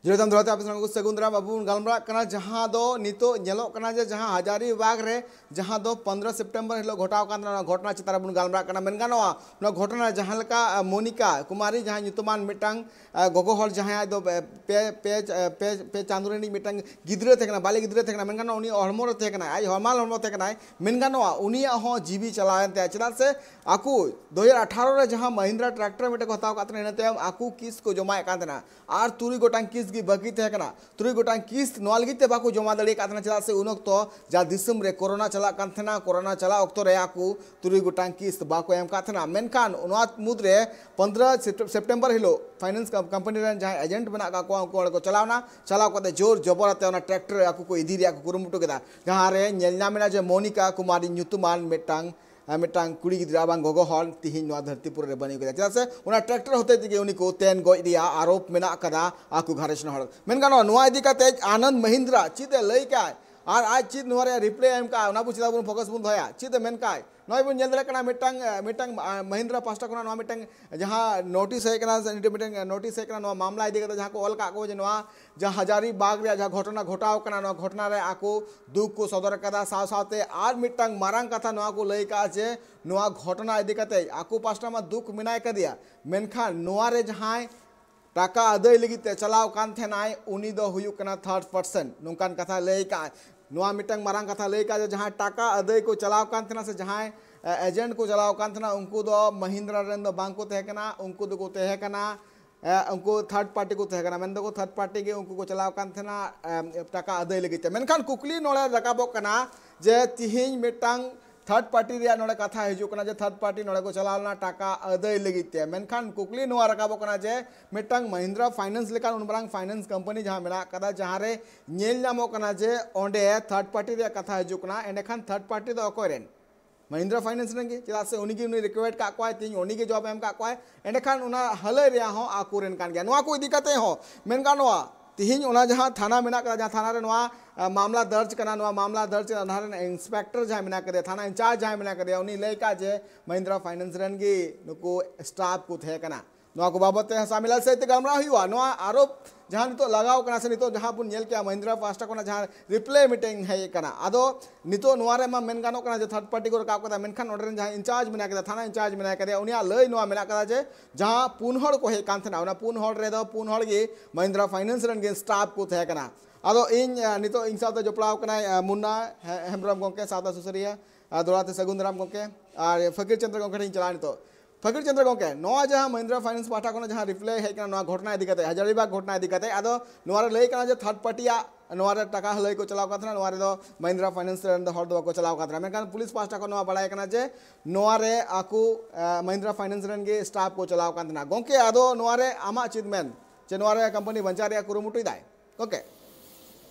ᱡᱤᱨᱟᱹᱣ ᱛᱟᱭᱚᱢ ᱫᱚᱦᱲᱟ ᱛᱮ ᱟᱯᱮ ᱥᱟᱱᱟᱢ ᱠᱚ ᱥᱟᱹᱜᱩᱱ ᱫᱟᱨᱟᱢ᱾ ᱟᱵᱚ ᱵᱚᱱ ᱜᱟᱞᱢᱟᱨᱟᱜ ᱠᱟᱱᱟ ᱡᱟᱦᱟᱸ ᱫᱚ ᱱᱤᱛᱚᱜ ᱧᱮᱞᱚᱜ ᱠᱟᱱᱟ ᱡᱮ ᱡᱟᱦᱟᱸ ᱦᱟᱡᱟᱨᱤ ᱵᱟᱜᱽ ᱨᱮ ᱡᱟᱦᱟᱸ ᱫᱚ ᱯᱚᱱᱫᱽᱨᱚ ᱥᱮᱯᱴᱮᱢᱵᱚᱨ ᱦᱤᱞᱳᱜ ᱜᱷᱚᱴᱟᱣ ᱠᱟᱱ ᱛᱟᱦᱮᱱᱟ, ᱚᱱᱟ ᱜᱷᱚᱴᱚᱱᱟ ᱪᱮᱛᱟᱱ ᱨᱮ ᱵᱚᱱ ᱜᱟᱞᱢᱟᱨᱟᱜ ᱠᱟᱱᱟ᱾ ᱢᱮᱱ ᱜᱟᱱᱚᱜᱼᱟ, ᱱᱚᱣᱟ ᱜᱷᱚᱴᱚᱱᱟ ᱡᱟᱦᱟᱸ ᱞᱮᱠᱟ, ᱟᱸ, ᱢᱳᱱᱤᱠᱟ ᱠᱩᱢᱟᱨᱤ, ᱡᱟᱦᱟᱸ ᱧᱩᱛᱩᱢᱟᱱ ᱢᱤᱫᱴᱟᱝ, ᱟᱸ, ᱜᱚᱜᱚ ᱦᱚᱲ, ᱡᱟᱦᱟᱸᱭ ᱫᱚ ᱯᱮ, ᱯᱮ, ᱯᱮ, ᱯᱮ, ᱯᱮ ᱪᱟᱸᱫᱳ ᱨᱤᱱᱤᱡ ᱢᱤᱫᱴᱟᱝ ᱜᱤᱫᱽᱨᱟᱹ ᱛᱟᱦᱮᱸ ᱠᱟᱱᱟ, ᱵᱟᱞᱮ ᱜᱤᱫᱽᱨᱟᱹ ᱛᱟᱦᱮᱸ ᱠᱟᱱᱟ, ᱢᱮᱱ ᱜᱟᱱᱚᱜᱼᱟ, ᱩᱱᱤ ᱦᱚᱲᱢᱚ ᱨᱮ ᱛᱟᱦᱮᱸ ᱠᱟᱱᱟᱭ, ᱟᱡ ᱦᱟᱢᱟᱞ ᱦᱚᱲᱢᱚ ᱛᱟᱦᱮᱸ ᱠᱟᱱᱟᱭ᱾ ᱢᱮᱱ ᱜᱟᱱᱚᱜᱼᱟ, ᱩᱱᱤᱭᱟᱜ ᱦᱚᱸ ᱡᱤᱣᱤ ᱪᱟᱞᱟᱣᱮᱱ ᱛᱟᱭᱟ᱾ ᱪᱮᱫᱟᱜ ᱥᱮ ᱟᱠᱚ ᱫᱩ ᱦᱟᱡᱟᱨ ᱟᱴᱷᱟᱨᱚ ᱨᱮ ᱡᱟᱦᱟᱸ ᱢᱟᱦᱤᱱᱫᱨᱟ ᱴᱨᱟᱠᱴᱟᱨ ᱢᱤᱫᱴᱟᱝ ᱠᱚ ᱦᱟᱛᱟᱣ ᱟᱠᱟᱫ ᱛᱟᱦᱮᱱᱟ, ᱤᱱᱟᱹ ᱛᱟᱭᱚᱢ ᱟᱠᱚ ᱠᱤᱥᱛ ᱠᱚ ᱡᱚᱢᱟᱭᱮᱫ ᱠᱟᱱ ᱛᱟᱦᱮᱱᱟ᱾ ᱟᱨ ᱛᱩᱨᱩᱭ ᱜᱚᱴᱟᱝ ᱠᱤᱥᱛ ᱜᱮ ᱵᱟᱹᱠᱤ ᱛᱟᱦᱮᱸ ᱠᱟᱱᱟ᱾ ᱛᱩᱨᱩᱭ ᱜᱚᱴᱟᱝ ᱠᱤᱥᱛ ᱱᱚᱣᱟ ᱞᱟᱹᱜᱤᱫ ᱛᱮ ᱵᱟᱠᱚ ᱡᱚᱢᱟ ᱫᱟᱲᱮ ᱟᱠᱟᱫ ᱛᱟᱦᱮᱱᱟ, ᱪᱮᱫᱟᱜ ᱥᱮ ᱩᱱ ᱚᱠᱛᱚ ᱡᱟ ᱫᱤᱥᱚᱢ ᱨᱮ ᱠᱳᱨᱳᱱᱟ ᱪᱟᱞᱟᱜ ᱠᱟᱱ ᱛᱟᱦᱮᱱᱟ, ᱠᱳᱨᱳᱱᱟ ᱪᱟᱞᱟᱜ ᱚᱠᱛᱚ ᱨᱮ ᱟᱠᱚ ᱛᱩᱨᱩᱭ ᱜᱚᱴᱟᱝ ᱠᱤᱥᱛ ᱵᱟᱠᱚ ᱮᱢ ᱟᱠᱟᱫ ᱛᱟᱦᱮᱱᱟ᱾ ᱢᱮᱱᱠᱷᱟᱱ ᱱᱚᱣᱟ ᱢᱩᱫᱽᱨᱮ ᱯᱚᱱᱫᱽᱨᱚ ᱥᱮᱯᱴᱮᱢᱵᱚᱨ ᱦᱤᱞᱳᱜ ᱯᱷᱟᱭᱱᱟᱱᱥ ᱠᱚᱢᱯᱟᱱᱤ ᱨᱮᱱ ᱡᱟᱦᱟᱸᱭ ᱮᱡᱮᱱᱴ ᱢᱮᱱᱟᱜ ᱟᱠᱟᱫ ᱠᱚᱣᱟ, ᱩᱱᱠᱩ ᱚᱸᱰᱮ ᱠᱚ ᱪᱟᱞᱟᱣᱱᱟ᱾ ᱪᱟᱞᱟᱣ ᱠᱟᱛᱮ ᱡᱳᱨ ᱡᱚᱵᱚᱨ ᱟᱛᱮ ᱚᱱᱟ ᱴᱨᱟᱠᱴᱟᱨ ᱟᱠᱚ ᱠᱚ ᱤᱫᱤ ᱨᱮᱭᱟᱜ ᱠᱚ ᱠᱩᱨᱩᱢᱩᱴᱩ ᱠᱮᱫᱟ, ᱡᱟᱦᱟᱸ ᱨᱮ ᱧᱮᱞ ᱧᱟᱢ ᱮᱱᱟ ᱡᱮ ᱢᱳᱱᱤᱠᱟ ᱠᱩᱢᱟᱨᱤ ᱧᱩᱛᱩᱢᱟᱱ ᱢᱤᱫᱴᱟᱝ ᱟᱨ ᱢᱤᱫᱴᱟᱝ ᱠᱩᱲᱤ ᱜᱤᱫᱽᱨᱟᱹ ᱵᱟᱝ ᱜᱚᱜᱚ ᱦᱚᱲ ᱛᱤᱦᱤᱧ ᱱᱚᱣᱟ ᱫᱷᱟᱹᱨᱛᱤ ᱯᱩᱨᱤ ᱨᱮ ᱵᱟᱹᱱᱩᱜ ᱠᱟᱫᱟ, ᱪᱮᱫᱟᱜ ᱥᱮ ᱚᱱᱟ ᱴᱨᱟᱠᱴᱚᱨ ᱦᱚᱛᱮ ᱛᱮᱜᱮ ᱩᱱᱤ ᱠᱚ ᱛᱮᱱ ᱜᱚᱡ ᱨᱮᱭᱟᱜ ᱟᱨᱳᱯ ᱢᱮᱱᱟᱜ ᱠᱟᱫᱟ ᱟᱠᱚ ᱜᱷᱟᱨᱚᱸᱡᱽ ᱨᱮᱱ ᱦᱚᱲ᱾ ᱢᱮᱱ ᱜᱟᱱᱚᱜᱼᱟ, ᱱᱚᱣᱟ ᱤᱫᱤ ᱠᱟᱛᱮ ᱟᱱᱚᱱᱫ ᱢᱟᱦᱤᱱᱫᱨᱟ ᱪᱮᱫ ᱮ ᱞᱟᱹᱭ ᱠᱟᱜ ᱟᱨ ᱟᱡ ᱪᱮᱫ ᱱᱚᱣᱟ ᱨᱮᱭᱟᱜ ᱨᱤᱯᱞᱟᱭ ᱮ ᱮᱢ ᱠᱟᱜᱼᱟ, ᱚᱱᱟ ᱵᱚᱱ ᱪᱮᱫᱟᱜ ᱵᱚᱱ ᱯᱷᱳᱠᱟᱥ ᱵᱚᱱ ᱫᱚᱦᱚᱭᱟ? ᱪᱮᱫ ᱮ ᱢᱮᱱ ᱠᱟᱜ? ᱱᱚᱜᱼᱚᱭ ᱵᱚᱱ ᱧᱮᱞ ᱫᱟᱲᱮᱭᱟᱜ ᱠᱟᱱᱟ, ᱢᱤᱫᱴᱟᱝ, ᱢᱤᱫᱴᱟᱝ ᱢᱟᱦᱤᱱᱫᱨᱟ ᱯᱟᱦᱴᱟ ᱠᱷᱚᱱᱟᱜ ᱱᱚᱣᱟ ᱢᱤᱫᱴᱟᱝ ᱡᱟᱦᱟᱸ ᱱᱳᱴᱤᱥ ᱦᱮᱡ ᱠᱟᱱᱟ, ᱥᱮ ᱢᱤᱫᱴᱟᱝ ᱱᱳᱴᱤᱥ ᱦᱮᱡ ᱠᱟᱱᱟ ᱱᱚᱣᱟ ᱢᱟᱢᱞᱟ ᱤᱫᱤ ᱠᱟᱛᱮ, ᱡᱟᱦᱟᱸ ᱠᱚ ᱚᱞ ᱠᱟᱜ ᱠᱚ, ᱡᱮ ᱱᱚᱣᱟ ᱡᱟᱦᱟᱸ ᱦᱟᱡᱟᱨᱤ ᱵᱟᱜᱽ ᱨᱮᱭᱟᱜ ᱡᱟᱦᱟᱸ ᱜᱷᱚᱴᱚᱱᱟ ᱜᱷᱚᱴᱟᱣ ᱠᱟᱱᱟ, ᱱᱚᱣᱟ ᱜᱷᱚᱴᱚᱱᱟ ᱨᱮ ᱟᱠᱚ ᱫᱩᱠ ᱠᱚ ᱥᱚᱫᱚᱨ ᱠᱟᱫᱟ᱾ ᱥᱟᱶ ᱥᱟᱶᱛᱮ ᱟᱨ ᱢᱤᱫᱴᱟᱝ ᱢᱟᱨᱟᱝ ᱠᱟᱛᱷᱟ ᱱᱚᱣᱟ ᱠᱚ ᱞᱟᱹᱭ ᱠᱟᱜᱼᱟ ᱡᱮ ᱱᱚᱣᱟ ᱜᱷᱚᱴᱚᱱᱟ ᱤᱫᱤ ᱠᱟᱛᱮ ᱟᱠᱚ ᱯᱟᱥᱴᱟ ᱢᱟ ᱫᱩᱠ ᱢᱮᱱᱟᱭ ᱠᱟᱫᱮᱭᱟ, ᱢᱮᱱᱠᱷᱟᱱ ᱱᱚᱣᱟ ᱨᱮ ᱡᱟᱦᱟᱸᱭ ᱴᱟᱠᱟ ᱟᱹᱫᱟᱹᱭ ᱞᱟᱹᱜᱤᱫ ᱛᱮ ᱪᱟᱞᱟᱣ ᱠᱟᱱ ᱛᱟᱦᱮᱱᱟᱭ, ᱩᱱᱤ ᱫᱚ ᱦᱩᱭᱩᱜ ᱠᱟᱱᱟ ᱛᱷᱟᱨᱰ ᱯᱟᱨᱥᱚᱱ, ᱱᱚᱝᱠᱟᱱ ᱠᱟᱛᱷᱟ ᱞᱟᱹᱭ ᱠᱟᱜᱼᱟ᱾ ᱱᱚᱣᱟ ᱢᱤᱫᱴᱟᱝ ᱢᱟᱨᱟᱝ ᱠᱟᱛᱷᱟ ᱞᱟᱹᱭ ᱠᱟᱜᱼᱟ ᱡᱮ ᱡᱟᱦᱟᱸᱭ ᱴᱟᱠᱟ ᱟᱹᱫᱟᱹᱭ ᱠᱚ ᱪᱟᱞᱟᱣ ᱠᱟᱱ ᱛᱟᱦᱮᱱᱟ ᱥᱮ ᱡᱟᱦᱟᱸᱭ ᱮᱡᱮᱱᱴ ᱠᱚ ᱪᱟᱞᱟᱣ ᱠᱟᱱ ᱛᱟᱦᱮᱱᱟ, ᱩᱱᱠᱩ ᱫᱚ ᱢᱟᱦᱤᱱᱫᱨᱟ ᱨᱮᱱ ᱫᱚ ᱵᱟᱝ ᱠᱚ ᱛᱟᱦᱮᱸ ᱠᱟᱱᱟ, ᱩᱱᱠᱩ ᱫᱚᱠᱚ ᱛᱟᱦᱮᱸ ᱠᱟᱱᱟ, ᱮ, ᱩᱱᱠᱩ ᱛᱷᱟᱨᱰ ᱯᱟᱨᱴᱤ ᱠᱚ ᱛᱟᱦᱮᱸ ᱠᱟᱱᱟ, ᱢᱮᱱ ᱫᱚᱠᱚ ᱛᱷᱟᱨᱰ ᱯᱟᱨᱴᱤ ᱜᱮ ᱩᱱᱠᱩ ᱠᱚ ᱪᱟᱞᱟᱣ ᱠᱟᱱ ᱛᱟᱦᱮᱱᱟ, ᱮ, ᱴᱟᱠᱟ ᱟᱹᱫᱟᱹᱭ ᱞᱟᱹᱜᱤᱫ ᱛᱮ᱾ ᱢᱮᱱᱠᱷᱟᱱ ᱠᱩᱠᱞᱤ ᱱᱚᱰᱮ ᱨᱟᱠᱟᱵᱚᱜ ᱠᱟᱱᱟ ᱡᱮ ᱛᱤᱦᱤᱧ ᱢᱤᱫᱴᱟᱝ ᱛᱷᱟᱨᱰ ᱯᱟᱨᱴᱤ ᱨᱮᱭᱟᱜ ᱱᱚᱰᱮ ᱠᱟᱛᱷᱟ ᱦᱤᱡᱩᱜ ᱠᱟᱱᱟ ᱡᱮ ᱛᱷᱟᱨᱰ ᱯᱟᱨᱴᱤ ᱱᱚᱰᱮ ᱠᱚ ᱪᱟᱞᱟᱣ ᱞᱮᱱᱟ ᱴᱟᱠᱟ ᱟᱹᱫᱟᱹᱭ ᱞᱟᱹᱜᱤᱫ ᱛᱮ, ᱢᱮᱱᱠᱷᱟᱱ ᱠᱩᱠᱞᱤ ᱱᱚᱣᱟ ᱨᱟᱠᱟᱵᱚᱜ ᱠᱟᱱᱟ ᱡᱮ ᱢᱤᱫᱴᱟᱝ ᱢᱟᱦᱤᱱᱫᱨᱟ ᱯᱷᱟᱭᱱᱟᱱᱥ ᱞᱮᱠᱟᱱ ᱩᱱ ᱢᱟᱨᱟᱝ ᱯᱷᱟᱭᱱᱟᱱᱥ ᱠᱳᱢᱯᱟᱱᱤ ᱡᱟᱦᱟᱸ ᱢᱮᱱᱟᱜ ᱠᱟᱫᱟ, ᱡᱟᱦᱟᱸ ᱨᱮ ᱧᱮᱞ ᱧᱟᱢᱚᱜ ᱠᱟᱱᱟ ᱡᱮ ᱚᱸᱰᱮ ᱛᱷᱟᱨᱰ ᱯᱟᱨᱴᱤ ᱨᱮᱭᱟᱜ ᱠᱟᱛᱷᱟ ᱦᱤᱡᱩᱜ ᱠᱟᱱᱟ, ᱮᱸᱰᱮᱠᱷᱟᱱ ᱛᱷᱟᱨᱰ ᱯᱟᱨᱴᱤ ᱫᱚ ᱚᱠᱚᱭ ᱨᱮᱱ? ᱢᱟᱦᱤᱱᱫᱨᱟ ᱯᱷᱟᱭᱱᱟᱱᱥ ᱨᱮᱱ ᱜᱮ, ᱪᱮᱫᱟᱜ ᱥᱮ ᱩᱱᱤ ᱜᱮ ᱩᱱᱤ ᱨᱤᱠᱨᱩᱴ ᱠᱟᱜ ᱠᱚᱣᱟᱭ, ᱛᱤᱦᱤᱧ ᱩᱱᱤ ᱜᱮ ᱡᱚᱵ ᱮ ᱮᱢ ᱠᱟᱜ ᱠᱚᱣᱟᱭ᱾ ᱮᱸᱰᱮᱠᱷᱟᱱ ᱚᱱᱟ ᱦᱟᱹᱞᱟᱹᱭ ᱨᱮᱭᱟᱜ ᱦᱚᱸ ᱟᱠᱚ ᱨᱮᱱ ᱠᱟᱱ ᱜᱮᱭᱟ᱾ ᱱᱚᱣᱟ ᱠᱚ ᱤᱫᱤ ᱠᱟᱛᱮ ᱦᱚᱸ ᱢᱮᱱ ᱜᱟᱱᱚᱜᱼᱟ, ᱛᱤᱦᱤᱧ ᱚᱱᱟ ᱡᱟᱦᱟᱸ ᱛᱷᱟᱱᱟ ᱢᱮᱱᱟᱜ ᱠᱟᱫᱟ, ᱡᱟᱦᱟᱸ ᱛᱷᱟᱱᱟ ᱨᱮ ᱱᱚᱣᱟ, ᱟ, ᱢᱟᱢᱞᱟ ᱫᱚᱨᱡᱽ ᱠᱟᱱᱟ, ᱱᱚᱣᱟ ᱢᱟᱢᱞᱟ ᱫᱚᱨᱡᱽ ᱠᱟᱱᱟ, ᱚᱱᱟ ᱨᱮᱱ ᱤᱱᱥᱯᱮᱠᱴᱚᱨ ᱡᱟᱦᱟᱸᱭ ᱢᱮᱱᱟᱜ ᱠᱟᱫᱮᱭᱟ, ᱛᱷᱟᱱᱟ ᱤᱱᱪᱟᱨᱡᱽ ᱡᱟᱦᱟᱸᱭ ᱢᱮᱱᱟᱜ ᱠᱟᱫᱮᱭᱟ, ᱩᱱᱤ ᱞᱟᱹᱭ ᱠᱟᱜ ᱡᱮ ᱢᱟᱦᱤᱱᱫᱨᱟ ᱯᱷᱟᱭᱱᱟᱱᱥ ᱨᱮᱱ ᱜᱮ ᱱᱩᱠᱩ ᱥᱴᱟᱯ ᱠᱚ ᱛᱟᱦᱮᱸ ᱠᱟᱱᱟ᱾ ᱱᱚᱣᱟ ᱠᱚ ᱵᱟᱵᱚᱛ ᱛᱮ ᱥᱟᱢᱤᱞᱟᱞ ᱥᱟᱹᱭ ᱛᱮ ᱜᱟᱞᱢᱟᱨᱟᱣ ᱦᱩᱭᱩᱜᱼᱟ᱾ ᱱᱚᱣᱟ ᱟᱨᱳᱯ ᱡᱟᱦᱟᱸ ᱱᱤᱛᱚᱜ ᱞᱟᱜᱟᱣ ᱠᱟᱱᱟ ᱥᱮ ᱱᱤᱛᱚᱜ ᱡᱟᱦᱟᱸ ᱵᱚᱱ ᱧᱮᱞ ᱠᱮᱜᱼᱟ ᱢᱟᱦᱤᱱᱫᱨᱟ ᱯᱟᱦᱴᱟ ᱠᱷᱚᱱᱟᱜ ᱡᱟᱦᱟᱸ ᱨᱤᱯᱞᱟᱭ ᱢᱤᱫᱴᱮᱱ ᱦᱮᱡ ᱠᱟᱱᱟ, ᱟᱫᱚ ᱱᱤᱛᱚᱜ ᱱᱚᱣᱟ ᱨᱮᱢᱟ ᱢᱮᱱ ᱜᱟᱱᱚᱜ ᱠᱟᱱᱟ ᱡᱮ ᱛᱷᱟᱨᱰ ᱯᱟᱨᱴᱤ ᱠᱚ ᱨᱟᱠᱟᱵ ᱠᱟᱫᱟ, ᱢᱮᱱᱠᱷᱟᱱ ᱚᱸᱰᱮ ᱨᱮᱱ ᱡᱟᱦᱟᱸ ᱤᱱᱪᱟᱨᱡᱽ ᱢᱮᱱᱟᱭ ᱠᱟᱫᱮᱭᱟ, ᱛᱷᱟᱱᱟ ᱤᱱᱪᱟᱨᱡᱽ ᱢᱮᱱᱟᱭ ᱠᱟᱫᱮᱭᱟ, ᱩᱱᱤᱭᱟᱜ ᱞᱟᱹᱭ ᱱᱚᱣᱟ ᱢᱮᱱᱟᱜ ᱠᱟᱫᱟ ᱡᱮ ᱡᱟᱦᱟᱸ ᱯᱩᱱ ᱦᱚᱲ ᱠᱚ ᱦᱮᱡ ᱠᱟᱱ ᱛᱟᱦᱮᱱᱟ, ᱚᱱᱟ ᱯᱩᱱ ᱦᱚᱲ ᱨᱮᱫᱚ ᱯᱩᱱ ᱦᱚᱲ ᱜᱮ ᱢᱟᱦᱤᱱᱫᱨᱟ ᱯᱷᱟᱭᱱᱟᱱᱥ ᱨᱮᱱ ᱜᱮ ᱥᱴᱟᱯ ᱠᱚ ᱛᱟᱦᱮᱸ ᱠᱟᱱᱟ᱾ ᱟᱫᱚ ᱤᱧ, ᱟ, ᱱᱤᱛᱚᱜ ᱤᱧ ᱥᱟᱶᱛᱮ ᱡᱚᱯᱲᱟᱣ ᱠᱟᱱᱟᱭ, ᱟ, ᱢᱩᱱᱱᱟ ᱦᱮ-, ᱦᱮᱢᱵᱨᱚᱢ ᱜᱚᱢᱠᱮ, ᱥᱟᱶᱛᱟ ᱥᱩᱥᱟᱹᱨᱤᱭᱟᱹ, ᱟ, ᱫᱚᱦᱲᱟ ᱛᱮ ᱥᱟᱹᱜᱩᱱ ᱫᱟᱨᱟᱢ ᱜᱚᱢᱠᱮ, ᱟᱨ ᱯᱷᱟᱹᱠᱤᱨ ᱪᱚᱸᱫᱽᱨᱚ ᱜᱚᱢᱠᱮ ᱴᱷᱮᱱ ᱤᱧ ᱪᱟᱞᱟᱜᱼᱟ ᱱᱤᱛᱚᱜ᱾ ᱯᱷᱟᱹᱠᱤᱨ ᱪᱚᱸᱫᱽᱨᱚ ᱜᱚᱢᱠᱮ, ᱱᱚᱣᱟ ᱡᱟᱦᱟᱸ ᱢᱟᱦᱤᱱᱫᱨᱟ ᱯᱷᱟᱭᱱᱟᱱᱥ ᱯᱟᱦᱴᱟ ᱠᱷᱚᱱᱟᱜ ᱡᱟᱦᱟᱸ ᱨᱤᱯᱞᱟᱭ ᱦᱮᱡ ᱠᱟᱱᱟ ᱱᱚᱣᱟ ᱜᱷᱚᱴᱚᱱᱟ ᱤᱫᱤ ᱠᱟᱛᱮ, ᱦᱟᱡᱟᱨᱤᱵᱟᱜᱽ ᱜᱷᱚᱴᱚᱱᱟ ᱤᱫᱤ ᱠᱟᱛᱮ, ᱟᱫᱚ ᱱᱚᱣᱟ ᱨᱮ ᱞᱟᱹᱭ ᱠᱟᱱᱟ ᱡᱮ ᱛᱷᱟᱨᱰ ᱯᱟᱨᱴᱤᱭᱟᱜ ᱱᱚᱣᱟ ᱨᱮ ᱴᱟᱠᱟ ᱦᱟᱹᱞᱟᱹᱭ ᱠᱚ ᱪᱟᱞᱟᱣ ᱠᱟᱱ ᱛᱟᱦᱮᱱᱟ, ᱱᱚᱣᱟ ᱨᱮᱫᱚ ᱢᱟᱦᱤᱱᱫᱨᱟ ᱯᱷᱟᱭᱱᱟᱱᱥ ᱨᱮᱱ ᱫᱚ ᱦᱚᱲ ᱫᱚ ᱵᱟᱠᱚ ᱪᱟᱞᱟᱣ ᱠᱟᱱ ᱛᱟᱦᱮᱱᱟ᱾ ᱢᱮᱱᱠᱷᱟᱱ ᱯᱩᱞᱤᱥ ᱯᱟᱦᱴᱟ ᱠᱷᱚᱱ ᱱᱚᱣᱟ ᱵᱟᱲᱟᱭ ᱠᱟᱱᱟ ᱡᱮ ᱱᱚᱣᱟ ᱨᱮ ᱟᱠᱚ, ᱮ, ᱢᱟᱦᱤᱱᱫᱨᱟ ᱯᱷᱟᱭᱱᱟᱱᱥ ᱨᱮᱱ ᱜᱮ ᱥᱴᱟᱯ ᱠᱚ ᱪᱟᱞᱟᱣ ᱠᱟᱱ ᱛᱟᱦᱮᱱᱟ᱾ ᱜᱚᱢᱠᱮ, ᱟᱫᱚ ᱱᱚᱣᱟ ᱨᱮ ᱟᱢᱟᱜ ᱪᱮᱫ ᱢᱮᱱ, ᱡᱮ ᱱᱚᱣᱟ ᱨᱮ ᱠᱳᱢᱯᱟᱱᱤ ᱵᱟᱧᱪᱟᱣ ᱨᱮᱭᱟᱜ ᱠᱩᱨᱩᱢᱩᱴᱩᱭ ᱫᱟᱭ? ᱜᱚᱢᱠᱮ᱾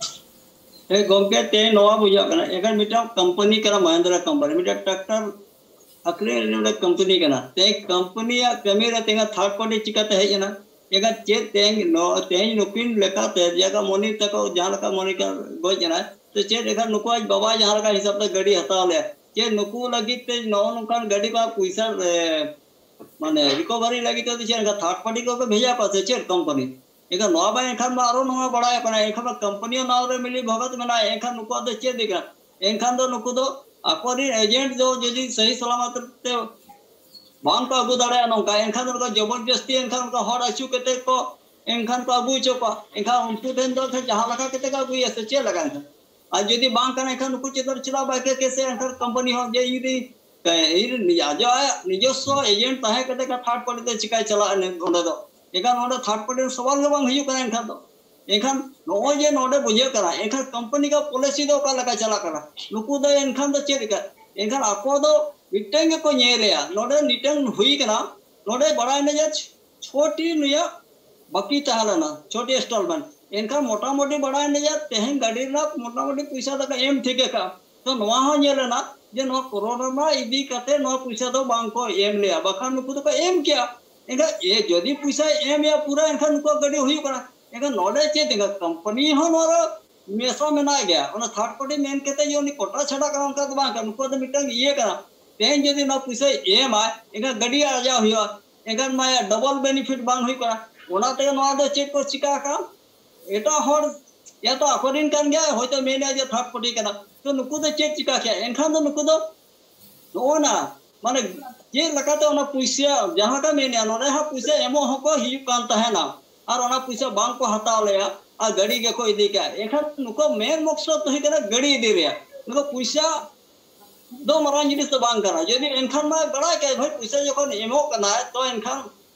ᱦᱮᱸ ᱜᱚᱢᱠᱮ, ᱛᱮᱦᱮᱧ ᱱᱚᱣᱟ ᱵᱩᱡᱷᱟᱹᱜ ᱠᱟᱱᱟ, ᱮᱠᱷᱟᱱ ᱢᱤᱫᱴᱟᱝ ᱠᱳᱢᱯᱟᱱᱤ ᱠᱟᱱᱟ ᱢᱟᱦᱤᱱᱫᱨᱟ ᱠᱳᱢᱯᱟᱱᱤ, ᱢᱤᱫᱴᱟᱝ ᱴᱨᱟᱠᱴᱟᱨ ᱟᱹᱠᱷᱨᱤᱧ ᱨᱮ ᱱᱚᱰᱮ ᱠᱳᱢᱯᱟᱱᱤ ᱠᱟᱱᱟ᱾ ᱛᱮᱦᱮᱧ ᱠᱳᱢᱯᱟᱱᱤᱭᱟᱜ ᱠᱟᱹᱢᱤ ᱨᱮ ᱛᱮᱦᱮᱧ ᱛᱷᱟᱨᱰ ᱯᱟᱨᱴᱤ ᱪᱤᱠᱟᱹᱛᱮ ᱦᱮᱡ ᱮᱱᱟ? ᱮᱱᱠᱷᱟᱱ ᱪᱮᱫ ᱛᱮᱦᱮᱧ ᱱᱚ-, ᱛᱮᱦᱮᱧ ᱱᱩᱠᱤᱱ ᱞᱮᱠᱟᱛᱮ ᱡᱟᱭᱜᱟ ᱢᱚᱱᱤ ᱛᱟᱠᱚ ᱡᱟᱦᱟᱸ ᱞᱮᱠᱟ ᱢᱚᱱᱤ ᱠᱟ-, ᱜᱚᱡ ᱮᱱᱟᱭ, ᱛᱚ ᱪᱮᱫ ᱮᱱᱠᱷᱟᱱ ᱱᱩᱠᱩ ᱟᱡ ᱵᱟᱵᱟ ᱡᱟᱦᱟᱸ ᱞᱮᱠᱟ ᱦᱤᱥᱟᱹᱵ ᱛᱮ ᱜᱟᱹᱰᱤ ᱦᱟᱛᱟᱣ ᱞᱮᱭᱟ, ᱪᱮᱫ ᱱᱩᱠᱩ ᱞᱟᱹᱜᱤᱫ ᱛᱮ ᱱᱚᱜᱼᱚ ᱱᱚᱝᱠᱟᱱ ᱜᱟᱹᱰᱤ ᱠᱚ ᱯᱩᱭᱥᱟᱹ, ᱮ, ᱢᱟᱱᱮ ᱨᱤᱠᱚᱵᱷᱟᱨᱤ ᱞᱟᱹᱜᱤᱫ ᱛᱮ ᱪᱮᱫ ᱮᱱᱠᱷᱟᱱ ᱛᱷᱟᱨᱰ ᱯᱟᱨᱴᱤ ᱠᱚᱯᱮ ᱵᱷᱮᱡᱟ ᱠᱚᱣᱟ ᱥᱮ ᱪᱮᱫ ᱠᱳᱢᱯᱟᱱᱤ? ᱮᱱᱠᱷᱟᱱ ᱱᱚᱣᱟ ᱵᱟᱝ ᱮᱱᱠᱷᱟᱱ ᱢᱟ ᱟᱨᱚ ᱱᱚᱣᱟ ᱵᱟᱲᱟᱭᱚᱜ ᱠᱟᱱᱟ, ᱮᱱᱠᱷᱟᱱ ᱢᱟ ᱠᱳᱢᱯᱟᱱᱤ ᱦᱚᱸ ᱱᱚᱣᱟ ᱨᱮ ᱢᱤᱞᱤ ᱵᱷᱚᱜᱚᱛ ᱢᱮᱱᱟᱭᱟ, ᱮᱱᱠᱷᱟᱱ ᱱᱩᱠᱩᱣᱟᱜ ᱫᱚ ᱪᱮᱫ ᱤᱫᱤ ᱠᱟᱱᱟ? ᱮᱱᱠᱷᱟᱱ ᱫᱚ ᱱᱩᱠᱩ ᱫᱚ ᱟᱠᱚᱨᱮᱱ ᱮᱡᱮᱱᱴ ᱫᱚ ᱡᱩᱫᱤ ᱥᱟᱹᱦᱤ ᱥᱟᱞᱟᱢᱟᱛ ᱛᱮ ᱵᱟᱝ ᱠᱚ ᱟᱹᱜᱩ ᱫᱟᱲᱮᱭᱟᱜᱼᱟ ᱱᱚᱝᱠᱟ, ᱮᱱᱠᱷᱟᱱ ᱫᱚ ᱡᱚᱵᱚᱨᱡᱚᱥᱛᱤ ᱮᱱᱠᱷᱟᱱ ᱚᱱᱠᱟ ᱦᱚᱲ ᱟᱹᱪᱩ ᱠᱟᱛᱮ ᱠᱚ ᱮᱱᱠᱷᱟᱱ ᱠᱚ ᱟᱹᱜᱩ ᱦᱚᱪᱚ ᱠᱚᱣᱟ᱾ ᱮᱱᱠᱷᱟᱱ ᱩᱱᱠᱩ ᱴᱷᱮᱱ ᱫᱚ ᱮᱱᱠᱷᱟᱱ ᱡᱟᱦᱟᱸ ᱞᱮᱠᱟ ᱠᱟᱛᱮ ᱠᱚ ᱟᱹᱜᱩᱭᱟ ᱥᱮ ᱪᱮᱫ ᱞᱮᱠᱟ ᱮᱱᱠᱷᱟᱱ? ᱟᱨ ᱡᱩᱫᱤ ᱵᱟᱝ ᱠᱟᱱᱟ ᱮᱱᱠᱷᱟᱱ ᱱᱩᱠᱩ ᱪᱮᱛᱟᱱ ᱨᱮ ᱪᱮᱫᱟᱜ ᱵᱟᱭ ᱠᱮᱥ ᱮᱱᱠᱷᱟᱱ ᱠᱳᱢᱯᱟᱱᱤ ᱦᱚᱸ ᱡᱮ ᱡᱩᱫᱤ ᱤᱧ ᱟᱡᱟᱜ ᱱᱤᱡᱚᱥᱥᱚ ᱮᱡᱮᱱᱴ ᱛᱟᱦᱮᱸ ᱠᱟᱛᱮ ᱠᱷᱟᱱ ᱛᱷᱟᱨᱰ ᱯᱟᱨᱴᱤ ᱛᱮ ᱪᱤᱠᱟᱭ ᱪᱟᱞᱟᱜᱼᱟ ᱚᱸᱰᱮ ᱫᱚ? ᱮᱱᱠᱷᱟᱱ ᱚᱸᱰᱮ ᱛᱷᱟᱨᱰ ᱯᱟᱨᱴᱤ ᱨᱮᱱᱟᱜ ᱥᱚᱣᱟᱞ ᱜᱮ ᱵᱟᱝ ᱦᱤᱡᱩᱜ ᱠᱟᱱᱟ᱾ ᱮᱱᱠᱷᱟᱱ ᱫᱚ ᱮᱱᱠᱷᱟᱱ ᱱᱚᱜᱼᱚᱭ ᱡᱮ ᱱᱚᱰᱮ ᱵᱩᱡᱷᱟᱹᱜ ᱠᱟᱱᱟ, ᱮᱱᱠᱷᱟᱱ ᱠᱳᱢᱯᱟᱱᱤ ᱠᱚ ᱯᱚᱞᱤᱥᱤ ᱫᱚ ᱚᱠᱟ ᱞᱮᱠᱟ ᱪᱟᱞᱟᱜ ᱠᱟᱱᱟ? ᱱᱩᱠᱩ ᱫᱚ ᱮᱱᱠᱷᱟᱱ ᱫᱚ ᱪᱮᱫ ᱞᱮᱠᱟ? ᱮᱱᱠᱷᱟᱱ ᱟᱠᱚ ᱫᱚ ᱢᱤᱫᱴᱮᱱ ᱜᱮᱠᱚ ᱧᱮᱞᱮᱜᱼᱟ, ᱱᱚᱰᱮ ᱢᱤᱫᱴᱮᱱ ᱦᱩᱭ ᱠᱟᱱᱟ, ᱱᱚᱰᱮ ᱵᱟᱲᱟᱭ ᱢᱮ ᱡᱮ ᱪᱷᱚᱴᱤ ᱱᱩᱭᱟᱜ ᱵᱟᱹᱠᱤ ᱛᱟᱦᱮᱸ ᱞᱮᱱᱟ, ᱪᱷᱚᱴᱤ ᱤᱱᱥᱴᱚᱞᱢᱮᱱᱴ᱾ ᱮᱱᱠᱷᱟᱱ ᱢᱚᱴᱟᱢᱩᱴᱤ ᱵᱟᱲᱟᱭ ᱢᱮ ᱡᱮ ᱛᱮᱦᱮᱧ ᱜᱟᱹᱰᱤ ᱨᱮᱱᱟᱜ ᱢᱚᱴᱟᱢᱩᱴᱤ ᱯᱚᱭᱥᱟ ᱫᱚᱠᱚ ᱮᱢ ᱴᱷᱤᱠ ᱟᱠᱟᱫᱼᱟ᱾ ᱛᱚ ᱱᱚᱣᱟ ᱦᱚᱸ ᱧᱮᱞ ᱮᱱᱟ ᱡᱮ ᱱᱚᱣᱟ ᱠᱳᱨᱳᱱᱟ ᱤᱫᱤ ᱠᱟᱛᱮ ᱱᱚᱣᱟ ᱯᱚᱭᱥᱟ ᱫᱚ ᱵᱟᱝ ᱠᱚ ᱮᱢ ᱞᱮᱜᱼᱟ, ᱵᱟᱠᱷᱟᱱ ᱱᱩᱠᱩ ᱫᱚᱠᱚ ᱮᱢ ᱠᱮᱭᱟ᱾ ᱮᱱᱠᱷᱟᱱ ᱮ, ᱡᱩᱫᱤ ᱯᱚᱭᱥᱟᱭ ᱮᱢᱮᱜᱼᱟ ᱯᱩᱨᱟᱹ, ᱮᱱᱠᱷᱟᱱ ᱱᱩᱠᱩᱣᱟᱜ ᱜᱟᱹᱰᱤ ᱦᱩᱭᱩᱜ ᱠᱟᱱᱟ᱾ ᱮᱱᱠᱷᱟᱱ ᱱᱚᱰᱮ ᱪᱮᱫ ᱮᱱᱠᱷᱟᱱ ᱠᱳᱢᱯᱟᱱᱤ ᱦᱚᱸ ᱱᱚᱣᱟ ᱨᱮ ᱢᱮᱥᱟ ᱢᱮᱱᱟᱜ ᱜᱮᱭᱟ᱾ ᱚᱱᱟ ᱛᱷᱟᱨᱰ ᱯᱟᱨᱴᱤ ᱢᱮᱱ ᱠᱟᱛᱮ ᱡᱮ ᱩᱱᱤ ᱠᱚᱴᱟ ᱪᱷᱟᱰᱟ ᱠᱟᱱᱟ ᱚᱱᱠᱟ ᱫᱚ ᱵᱟᱝ ᱠᱟᱱᱟ, ᱱᱩᱠᱩᱣᱟᱜ ᱫᱚ ᱢᱤᱫᱴᱟᱝ ᱤᱭᱟᱹ ᱠᱟᱱᱟ᱾ ᱛᱮᱦᱮᱧ ᱡᱩᱫᱤ ᱱᱚᱣᱟ ᱯᱚᱭᱥᱟᱭ ᱮᱢᱟᱭ, ᱮᱱᱠᱷᱟᱱ ᱜᱟᱹᱰᱤ ᱟᱨᱡᱟᱣ ᱦᱩᱭᱩᱜᱼᱟ, ᱮᱱᱠᱷᱟᱱ ᱢᱟ ᱰᱚᱵᱚᱞ ᱵᱮᱱᱤᱯᱷᱤᱴ ᱵᱟᱝ ᱦᱩᱭᱩᱜ ᱠᱟᱱᱟ᱾ ᱚᱱᱟ ᱛᱮᱜᱮ ᱱᱚᱣᱟ ᱫᱚ ᱪᱮᱫ ᱠᱚ ᱪᱤᱠᱟ ᱟᱠᱟᱫᱼᱟ, ᱮᱴᱟᱜ ᱦᱚᱲ ᱭᱟ ᱛᱚ ᱟᱠᱚᱨᱮᱱ ᱠᱟᱱ ᱜᱮᱭᱟ, ᱦᱚᱭᱛᱳ ᱢᱮᱱᱟ ᱡᱮ ᱛᱷᱟᱨᱰ ᱯᱟᱨᱴᱤ ᱠᱟᱱᱟ, ᱛᱚ ᱱᱩᱠᱩ ᱫᱚ ᱪᱮᱫ ᱪᱤᱠᱟ ᱠᱮᱭᱟ? ᱮᱱᱠᱷᱟᱱ ᱫᱚ ᱱᱩᱠᱩ ᱫᱚ ᱱᱚᱜᱼᱚ ᱱᱟ ᱢᱟᱱᱮ ᱪᱮᱫ ᱞᱮᱠᱟᱛᱮ ᱚᱱᱟ ᱯᱩᱭᱥᱟᱹ ᱡᱟᱦᱟᱸ ᱞᱮᱠᱟ ᱢᱮᱱᱮᱜᱼᱟ, ᱱᱚᱰᱮ ᱦᱚᱸ ᱯᱩᱭᱥᱟᱹ ᱮᱢᱚᱜ ᱦᱚᱸᱠᱚ ᱦᱤᱡᱩᱜ ᱠᱟᱱ ᱛᱟᱦᱮᱱᱟ ᱟᱨ ᱚᱱᱟ ᱯᱩᱭᱥᱟᱹ ᱵᱟᱝ ᱠᱚ ᱦᱟᱛᱟᱣ ᱞᱮᱜᱼᱟ ᱟᱨ ᱜᱟᱹᱰᱤ ᱜᱮᱠᱚ ᱤᱫᱤ ᱠᱮᱜᱼᱟ᱾ ᱮᱱᱠᱷᱟᱱ ᱱᱩᱠᱩ ᱢᱮᱱ ᱢᱚᱠᱥᱚᱫ ᱫᱚ ᱦᱩᱭᱩᱜ ᱠᱟᱱᱟ ᱜᱟᱹᱰᱤ ᱤᱫᱤ ᱨᱮᱭᱟᱜ, ᱱᱩᱠᱩ ᱯᱩᱭᱥᱟᱹ ᱫᱚ ᱢᱟᱨᱟᱝ ᱡᱤᱱᱤᱥ ᱫᱚ ᱵᱟᱝ ᱠᱟᱱᱟ᱾ ᱡᱩᱫᱤ ᱮᱱᱠᱷᱟᱱ ᱢᱟ ᱵᱟᱲᱟᱭ ᱠᱟᱭ ᱵᱷᱟᱭ ᱯᱩᱭᱥᱟᱹ ᱡᱚᱠᱷᱚᱱ ᱮᱢᱚᱜ ᱠᱟᱱᱟᱭ ᱛᱚ ᱮᱱᱠᱷᱟᱱ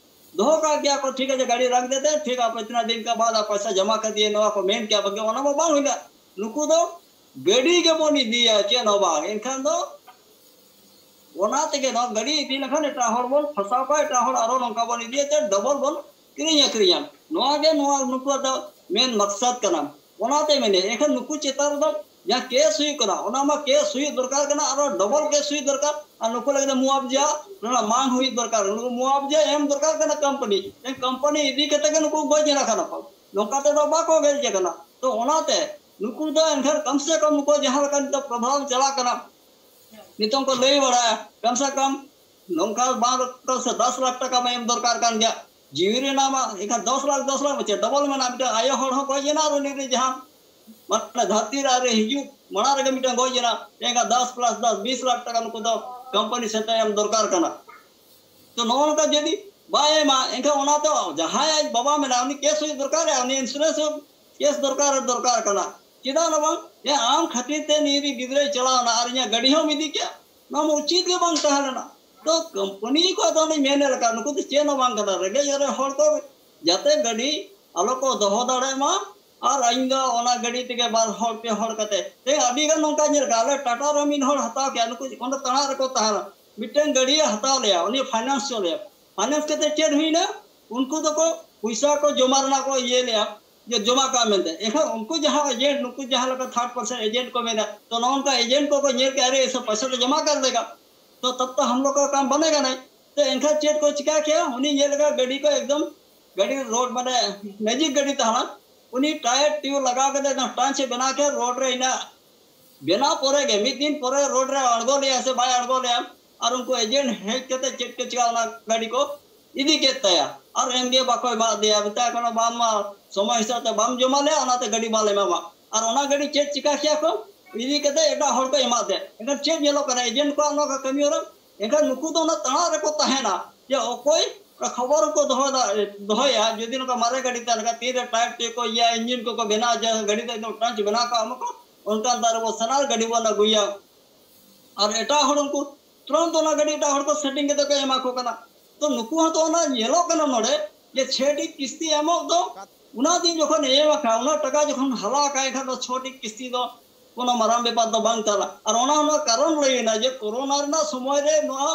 ᱫᱚᱦᱚ ᱠᱟᱜ ᱜᱮᱭᱟ ᱠᱚ, ᱴᱷᱤᱠ ᱟᱪᱷᱮ ᱜᱟᱹᱰᱤ ᱨᱟᱠᱷ ᱫᱮᱛᱮ ᱴᱷᱤᱠ ᱟᱯ ᱤᱛᱱᱟ ᱫᱤᱱ ᱠᱟ ᱵᱟᱫ ᱟᱯ ᱯᱚᱭᱥᱟ ᱡᱚᱢᱟ ᱠᱟᱨ ᱫᱤᱭᱮ, ᱱᱚᱣᱟ ᱠᱚ ᱢᱮᱱ ᱠᱮᱭᱟ, ᱵᱟᱠᱤ ᱚᱱᱟ ᱢᱟ ᱵᱟᱝ ᱦᱩᱭᱱᱟ᱾ ᱱᱩᱠᱩ ᱫᱚ ᱜᱟᱹᱰᱤ ᱜᱮᱵᱚᱱ ᱤᱫᱤᱭᱟ, ᱪᱮᱫ ᱦᱚᱸ ᱵᱟᱝ᱾ ᱮᱱᱠᱷᱟᱱ ᱫᱚ ᱚᱱᱟ ᱛᱮᱜᱮ ᱱᱚᱣᱟ ᱜᱟᱹᱰᱤ ᱤᱫᱤ ᱞᱮᱠᱷᱟᱱ ᱮᱴᱟᱜ ᱦᱚᱲ ᱵᱚᱱ ᱯᱷᱟᱥᱟᱣ ᱠᱚᱣᱟ, ᱮᱴᱟᱜ ᱦᱚᱲ ᱟᱨᱚ ᱱᱚᱝᱠᱟ ᱵᱚᱱ ᱤᱫᱤᱭᱟ ᱡᱮ ᱰᱚᱵᱚᱞ ᱵᱚᱱ ᱠᱤᱨᱤᱧ ᱟᱹᱠᱷᱨᱤᱧᱟ᱾ ᱱᱚᱣᱟ ᱜᱮ ᱱᱚᱣᱟ ᱱᱩᱠᱩᱣᱟᱜ ᱫᱚ ᱢᱮᱱ ᱢᱟᱠᱥᱟᱫ ᱠᱟᱱᱟ᱾ ᱚᱱᱟᱛᱮ ᱢᱮᱱᱮᱫ ᱮᱱᱠᱷᱟᱱ ᱱᱩᱠᱩ ᱪᱮᱛᱟᱱ ᱨᱮᱫᱚ ᱡᱟᱦᱟᱸ ᱠᱮᱥ ᱦᱩᱭᱩᱜ ᱠᱟᱱᱟ, ᱚᱱᱟ ᱢᱟ ᱠᱮᱥ ᱦᱩᱭᱩᱜ ᱫᱚᱨᱠᱟᱨ ᱠᱟᱱᱟ, ᱟᱨᱚ ᱰᱚᱵᱚᱞ ᱠᱮᱥ ᱦᱩᱭᱩᱜ ᱫᱚᱨᱠᱟᱨ᱾ ᱟᱨ ᱱᱩᱠᱩ ᱞᱟᱹᱜᱤᱫ ᱫᱚ ᱢᱩᱣᱟᱵᱡᱟ, ᱚᱱᱟ ᱢᱟᱝ ᱦᱩᱭᱩᱜ ᱫᱚᱨᱠᱟᱨ᱾ ᱱᱩᱠᱩ ᱢᱩᱣᱟᱵᱡᱟ ᱮᱢ ᱫᱚᱨᱠᱟᱨ ᱠᱟᱱᱟ ᱠᱳᱢᱯᱟᱱᱤ᱾ ᱠᱳᱢᱯᱟᱱᱤ ᱤᱫᱤ ᱠᱟᱛᱮ ᱜᱮ ᱱᱩᱠᱩ ᱜᱚᱡ ᱮᱱᱟ ᱠᱟᱱᱟ ᱠᱚ, ᱱᱚᱝᱠᱟ ᱛᱮᱫᱚ ᱵᱟᱠᱚ ᱜᱚᱡ ᱠᱟᱱᱟ᱾ ᱛᱚ ᱚᱱᱟᱛᱮ ᱱᱩᱠᱩ ᱫᱚ ᱮᱱᱠᱷᱟᱱ ᱠᱚᱢ ᱥᱮ ᱠᱚᱢ ᱱᱩᱠᱩ ᱡᱟᱦᱟᱸ ᱞᱮᱠᱟ ᱱᱤᱛᱚᱜ ᱯᱨᱚᱵᱷᱟᱵᱽ ᱪᱟᱞᱟᱜ ᱠᱟᱱᱟ, ᱱᱤᱛᱚᱝ ᱠᱚ ᱞᱟᱹᱭ ᱵᱟᱲᱟᱭᱟ, ᱠᱚᱢ ᱥᱮ ᱠᱚᱢ ᱱᱚᱝᱠᱟ ᱵᱟᱝ ᱨᱮᱦᱚᱸ ᱥᱮ ᱫᱚᱥ ᱞᱟᱠᱷ ᱴᱟᱠᱟ ᱢᱟ ᱮᱢ ᱫᱚᱨᱠᱟᱨ ᱠᱟᱱ ᱜᱮᱭᱟ᱾ ᱡᱤᱣᱤ ᱨᱮᱱᱟᱜ ᱢᱟ ᱮᱱᱠᱷᱟᱱ ᱫᱚᱥ ᱞᱟᱠᱷ, ᱫᱚᱥ ᱞᱟᱠᱷ ᱪᱮᱫ ᱰᱚᱵᱚᱞ ᱢᱮᱱᱟᱜᱼᱟ? ᱢᱤᱫᱴᱟᱝ ᱟᱭᱳ ᱦᱚᱲ ᱦᱚᱸ ᱜᱚᱡ ᱮᱱᱟ, ᱟᱨ ᱩᱱᱤ ᱨᱮ ᱡᱟᱦᱟᱸ ᱢᱟᱱᱮ ᱫᱷᱟᱹᱨᱛᱤ ᱨᱮ ᱟᱨ ᱦᱤᱡᱩᱜ ᱢᱟᱲᱟᱝ ᱨᱮᱜᱮ ᱢᱤᱫᱴᱟᱝ ᱜᱚᱡ ᱮᱱᱟ, ᱮᱱᱠᱷᱟᱱ ᱫᱚᱥ ᱯᱞᱟᱥ ᱫᱚᱥ, ᱵᱤᱥ ᱞᱟᱠᱷ ᱴᱟᱠᱟ ᱱᱩᱠᱩ ᱫᱚ ᱠᱳᱢᱯᱟᱱᱤ ᱥᱮᱫ ᱛᱮ ᱮᱢ ᱫᱚᱨᱠᱟᱨ ᱠᱟᱱᱟ᱾ ᱛᱚ ᱱᱚᱜᱼᱚ ᱱᱚᱝᱠᱟ ᱡᱩᱫᱤ ᱵᱟᱭ ᱮᱢᱟ, ᱮᱱᱠᱷᱟᱱ ᱚᱱᱟ ᱫᱚ ᱡᱟᱦᱟᱸᱭ ᱟᱡ ᱵᱟᱵᱟ ᱢᱮᱱᱟᱭᱟ, ᱩᱱᱤ ᱠᱮᱥ ᱦᱩᱭᱩᱜ ᱫᱚᱨᱠᱟᱨ, ᱩᱱᱤ ᱤᱱᱥᱩᱨᱮᱱᱥ ᱦᱚᱸ ᱠᱮᱥ ᱫᱚᱨᱠᱟᱨ, ᱫᱚᱨᱠᱟᱨ ᱠᱟᱱᱟ᱾ ᱪᱮᱫᱟᱜ ᱦᱚᱸ ᱵᱟᱝ? ᱡᱮ ᱟᱢ ᱠᱷᱟᱹᱛᱤᱨ ᱛᱮ ᱱᱤᱭᱟᱹ ᱨᱤᱱ ᱜᱤᱫᱽᱨᱟᱹᱭ ᱪᱟᱞᱟᱣ ᱮᱱᱟ ᱟᱨ ᱤᱧᱟᱹᱜ ᱜᱟᱹᱰᱤ ᱦᱚᱸᱢ ᱤᱫᱤ ᱠᱮᱫ, ᱱᱚᱣᱟ ᱢᱟ ᱩᱪᱤᱛ ᱜᱮ ᱵᱟᱝ ᱛᱟᱦᱮᱸ ᱞᱮᱱᱟ᱾ ᱛᱚ ᱠᱳᱢᱯᱟᱱᱤ ᱠᱚ ᱫᱚ ᱚᱱᱮᱧ ᱢᱮᱱ ᱞᱮᱠᱟ, ᱱᱩᱠᱩ ᱫᱚ ᱪᱮᱫ ᱦᱚᱸ ᱵᱟᱝ ᱠᱟᱱᱟ, ᱨᱮᱸᱜᱮᱡ ᱚᱨᱮᱡ ᱦᱚᱲ ᱠᱚ ᱡᱟᱛᱮ ᱜᱟᱹᱰᱤ ᱟᱞᱚ ᱠᱚ ᱫᱚᱦᱚ ᱫᱟᱲᱮᱭᱟᱜ ᱢᱟ, ᱟᱨ ᱤᱧ ᱫᱚ ᱚᱱᱟ ᱜᱟᱹᱰᱤ ᱛᱮᱜᱮ ᱵᱟᱨ ᱦᱚᱲ ᱯᱮ ᱦᱚᱲ ᱠᱟᱛᱮ᱾ ᱛᱮ ᱟᱹᱰᱤ ᱜᱟᱱ ᱱᱚᱝᱠᱟ ᱧᱮᱞ ᱠᱟᱜᱼᱟ, ᱟᱞᱮ ᱴᱟᱴᱟ ᱨᱮ ᱢᱤᱫ ᱦᱚᱲ ᱦᱟᱛᱟᱣ ᱠᱮᱜᱼᱟ, ᱱᱩᱠᱩ ᱚᱸᱰᱮ ᱛᱟᱲᱟᱜ ᱨᱮᱠᱚ ᱛᱟᱦᱮᱱᱟ, ᱢᱤᱫᱴᱟᱝ ᱜᱟᱹᱰᱤᱭᱮ ᱦᱟᱛᱟᱣ ᱞᱮᱭᱟ, ᱩᱱᱤ ᱯᱷᱟᱭᱱᱟᱱᱥ ᱦᱚᱪᱚ ᱞᱮᱭᱟ᱾ ᱯᱷᱟᱭᱱᱟᱱᱥ ᱠᱟᱛᱮ ᱪᱮᱫ ᱦᱩᱭᱱᱟ? ᱩᱱᱠᱩ ᱫᱚᱠᱚ ᱯᱚᱭᱥᱟ ᱠᱚ ᱡᱚᱢᱟ ᱨᱮᱱᱟᱜ ᱠᱚ ᱤᱭᱟᱹ ᱞᱮᱭᱟ, ᱡᱮ ᱡᱚᱢᱟ ᱠᱟᱜ ᱢᱮᱱᱛᱮ᱾ ᱮᱱᱠᱷᱟᱱ ᱩᱱᱠᱩ ᱡᱟᱦᱟᱸ ᱮᱡᱮᱱᱴ, ᱱᱩᱠᱩ ᱡᱟᱦᱟᱸ ᱞᱮᱠᱟ ᱛᱷᱟᱨᱰ ᱯᱟᱨᱥᱮᱱ ᱮᱡᱮᱱᱴ ᱠᱚ ᱢᱮᱱᱟ, ᱛᱚ ᱱᱚᱜᱼᱚ ᱱᱚᱝᱠᱟ ᱮᱡᱮᱱᱴ ᱠᱚᱠᱚ ᱧᱮᱞ ᱠᱮᱜᱼᱟ, "ᱟᱨᱮ, ᱮᱥᱟ ᱯᱚᱭᱥᱟ ᱛᱚ ᱡᱚᱢᱟ ᱠᱟᱜ ᱞᱮᱜᱟ, ᱛᱚ ᱛᱟᱵ ᱛᱚ ᱦᱟᱢ ᱞᱳᱜ ᱠᱟ ᱠᱟᱢ ᱵᱟᱱᱮᱜᱟ ᱱᱟᱦᱤᱸ?" ᱛᱚ ᱮᱱᱠᱷᱟᱱ ᱪᱮᱫ ᱠᱚ ᱪᱤᱠᱟ ᱠᱮᱜᱼᱟ? ᱩᱱᱤ ᱧᱮᱞ ᱞᱮᱠᱟ ᱜᱟᱹᱰᱤ ᱠᱚ ᱮᱠᱫᱚᱢ ᱜᱟᱹᱰᱤ ᱨᱳᱰ ᱢᱟᱱᱮ ᱢᱮᱡᱤᱠ ᱜᱟᱹᱰᱤ ᱛᱟᱦᱮᱱᱟ, ᱩᱱᱤ ᱴᱟᱭᱟᱨ ᱴᱤᱭᱩᱵ ᱞᱟᱜᱟᱣ ᱠᱟᱛᱮ ᱮᱠᱫᱚᱢ ᱴᱟᱸᱪ ᱮ ᱵᱮᱱᱟᱣ ᱠᱮᱜᱼᱟ, ᱨᱳᱰ ᱨᱮ ᱤᱱᱟᱹ ᱵᱮᱱᱟᱣ ᱯᱚᱨᱮ ᱜᱮ, ᱢᱤᱫ ᱫᱤᱱ ᱯᱚᱨᱮ ᱨᱳᱰ ᱨᱮ ᱟᱬᱜᱚ ᱞᱮᱭᱟ ᱥᱮ ᱵᱟᱭ ᱟᱬᱜᱚ ᱞᱮᱭᱟ, ᱟᱨ ᱩᱱᱠᱩ ᱮᱡᱮᱱᱴ ᱦᱮᱡ ᱠᱟᱛᱮ ᱪᱮᱫ ᱠᱚ ᱪᱤᱠᱟ ᱚᱱᱟ ᱜᱟᱹᱰᱤ ᱠᱚ ᱤᱫᱤ ᱠᱮᱫ ᱛᱟᱭᱟ, ᱟᱨ ᱮᱢ ᱜᱮ ᱵᱟᱠᱚ ᱮᱢᱟᱜ ᱫᱮᱭᱟ, ᱢᱮᱛᱟᱭ ᱠᱟᱱᱟ, "ᱵᱟᱝ ᱢᱟ ᱥᱚᱢᱚᱭ ᱦᱤᱥᱟᱹᱵ ᱛᱮ ᱵᱟᱢ ᱡᱚᱢᱟ ᱞᱮᱭᱟ, ᱚᱱᱟᱛᱮ ᱜᱟᱹᱰᱤ ᱵᱟᱞᱮ ᱮᱢᱟᱢᱟ᱾" ᱟᱨ ᱚᱱᱟ ᱜᱟᱹᱰᱤ ᱪᱮᱫ ᱪᱤᱠᱟ ᱠᱮᱭᱟ ᱠᱚ, ᱤᱫᱤ ᱠᱟᱛᱮ ᱮᱴᱟᱜ ᱦᱚᱲ ᱠᱚ ᱮᱢᱟᱜ ᱛᱮ᱾ ᱮᱱᱠᱷᱟᱱ ᱪᱮᱫ ᱧᱮᱞᱚᱜ ᱠᱟᱱᱟ, ᱮᱡᱮᱱᱴ ᱠᱚᱣᱟᱜ ᱱᱚᱣᱟ ᱠᱟᱹᱢᱤ ᱦᱚᱨᱟ? ᱮᱱᱠᱷᱟᱱ ᱱᱩᱠᱩ ᱫᱚ ᱚᱱᱟ ᱛᱟᱲᱟᱜ ᱨᱮᱠᱚ ᱛᱟᱦᱮᱱᱟ, ᱡᱮ ᱚᱠᱚᱭ ᱚᱱᱟ ᱠᱷᱚᱵᱚᱨ ᱠᱚ ᱫᱚᱦᱚ ᱫᱟ-, ᱫᱚᱦᱚᱭᱟ, ᱡᱩᱫᱤ ᱱᱚᱝᱠᱟ ᱢᱟᱨᱮ ᱜᱟᱹᱰᱤ ᱛᱟᱦᱮᱸ ᱞᱮᱱᱠᱷᱟᱱ ᱛᱤᱱᱨᱮ ᱴᱟᱭᱟᱨ ᱪᱮᱠ ᱠᱚ ᱤᱭᱟᱹ, ᱤᱧᱡᱤᱱ ᱠᱚᱠᱚ ᱵᱮᱱᱟᱣᱟ, ᱡᱮ ᱜᱟᱹᱰᱤ ᱫᱚ ᱮᱠᱫᱚᱢ ᱴᱟᱸᱪ ᱵᱮᱱᱟᱣ ᱠᱟᱜ ᱢᱟᱠᱚ, ᱚᱱᱠᱟᱱ ᱫᱟᱨᱮ ᱵᱚ ᱥᱟᱱᱟᱨ ᱜᱟᱹᱰᱤ ᱵᱚᱱ ᱟᱹᱜᱩᱭᱟ᱾ ᱟᱨ ᱮᱴᱟᱜ ᱦᱚᱲ ᱩᱱᱠᱩ ᱛᱩᱨᱟᱱᱛ ᱚᱱᱟ ᱜᱟᱹᱰᱤ ᱮᱴᱟᱜ ᱦᱚᱲ ᱠᱚ ᱥᱮᱴᱤᱝ ᱠᱟᱛᱮ ᱠᱚ ᱮᱢᱟ ᱠᱚ ᱠᱟᱱᱟ᱾ ᱛᱚ ᱱᱩᱠᱩ ᱦᱚᱸᱛᱚ ᱚᱱᱟ ᱧᱮᱞᱚᱜ ᱠᱟᱱᱟ ᱱᱚᱰᱮ, ᱡᱮ ᱪᱷᱮ ᱴᱤ ᱠᱤᱥᱛᱤ ᱮᱢᱚᱜ ᱫᱚ, ᱚᱱᱟ ᱫᱤᱱ ᱡᱚᱠᱷᱚᱱ ᱮᱢ ᱟᱠᱟᱱ, ᱚᱱᱟ ᱴᱟᱠᱟ ᱡᱚᱠᱷᱚᱱ ᱦᱟᱞᱟ ᱟᱠᱟᱱ ᱠᱷᱟᱱ ᱫᱚ ᱪᱷᱚ ᱴᱤ ᱠᱤᱥᱛᱤ ᱫᱚ ᱠᱳᱱᱳ ᱢᱟᱨᱟᱝ ᱵᱮᱯᱟᱨ ᱫᱚ ᱵᱟᱝ ᱪᱟᱞᱟᱜᱼᱟ᱾ ᱟᱨ ᱚᱱᱟ ᱨᱮᱱᱟᱜ ᱠᱟᱨᱚᱱ ᱞᱟᱹᱭ ᱮᱱᱟ ᱡᱮ ᱠᱳᱨᱳᱱᱟ ᱨᱮᱱᱟᱜ ᱥᱚᱢᱚᱭ ᱨᱮ ᱱᱚᱣᱟ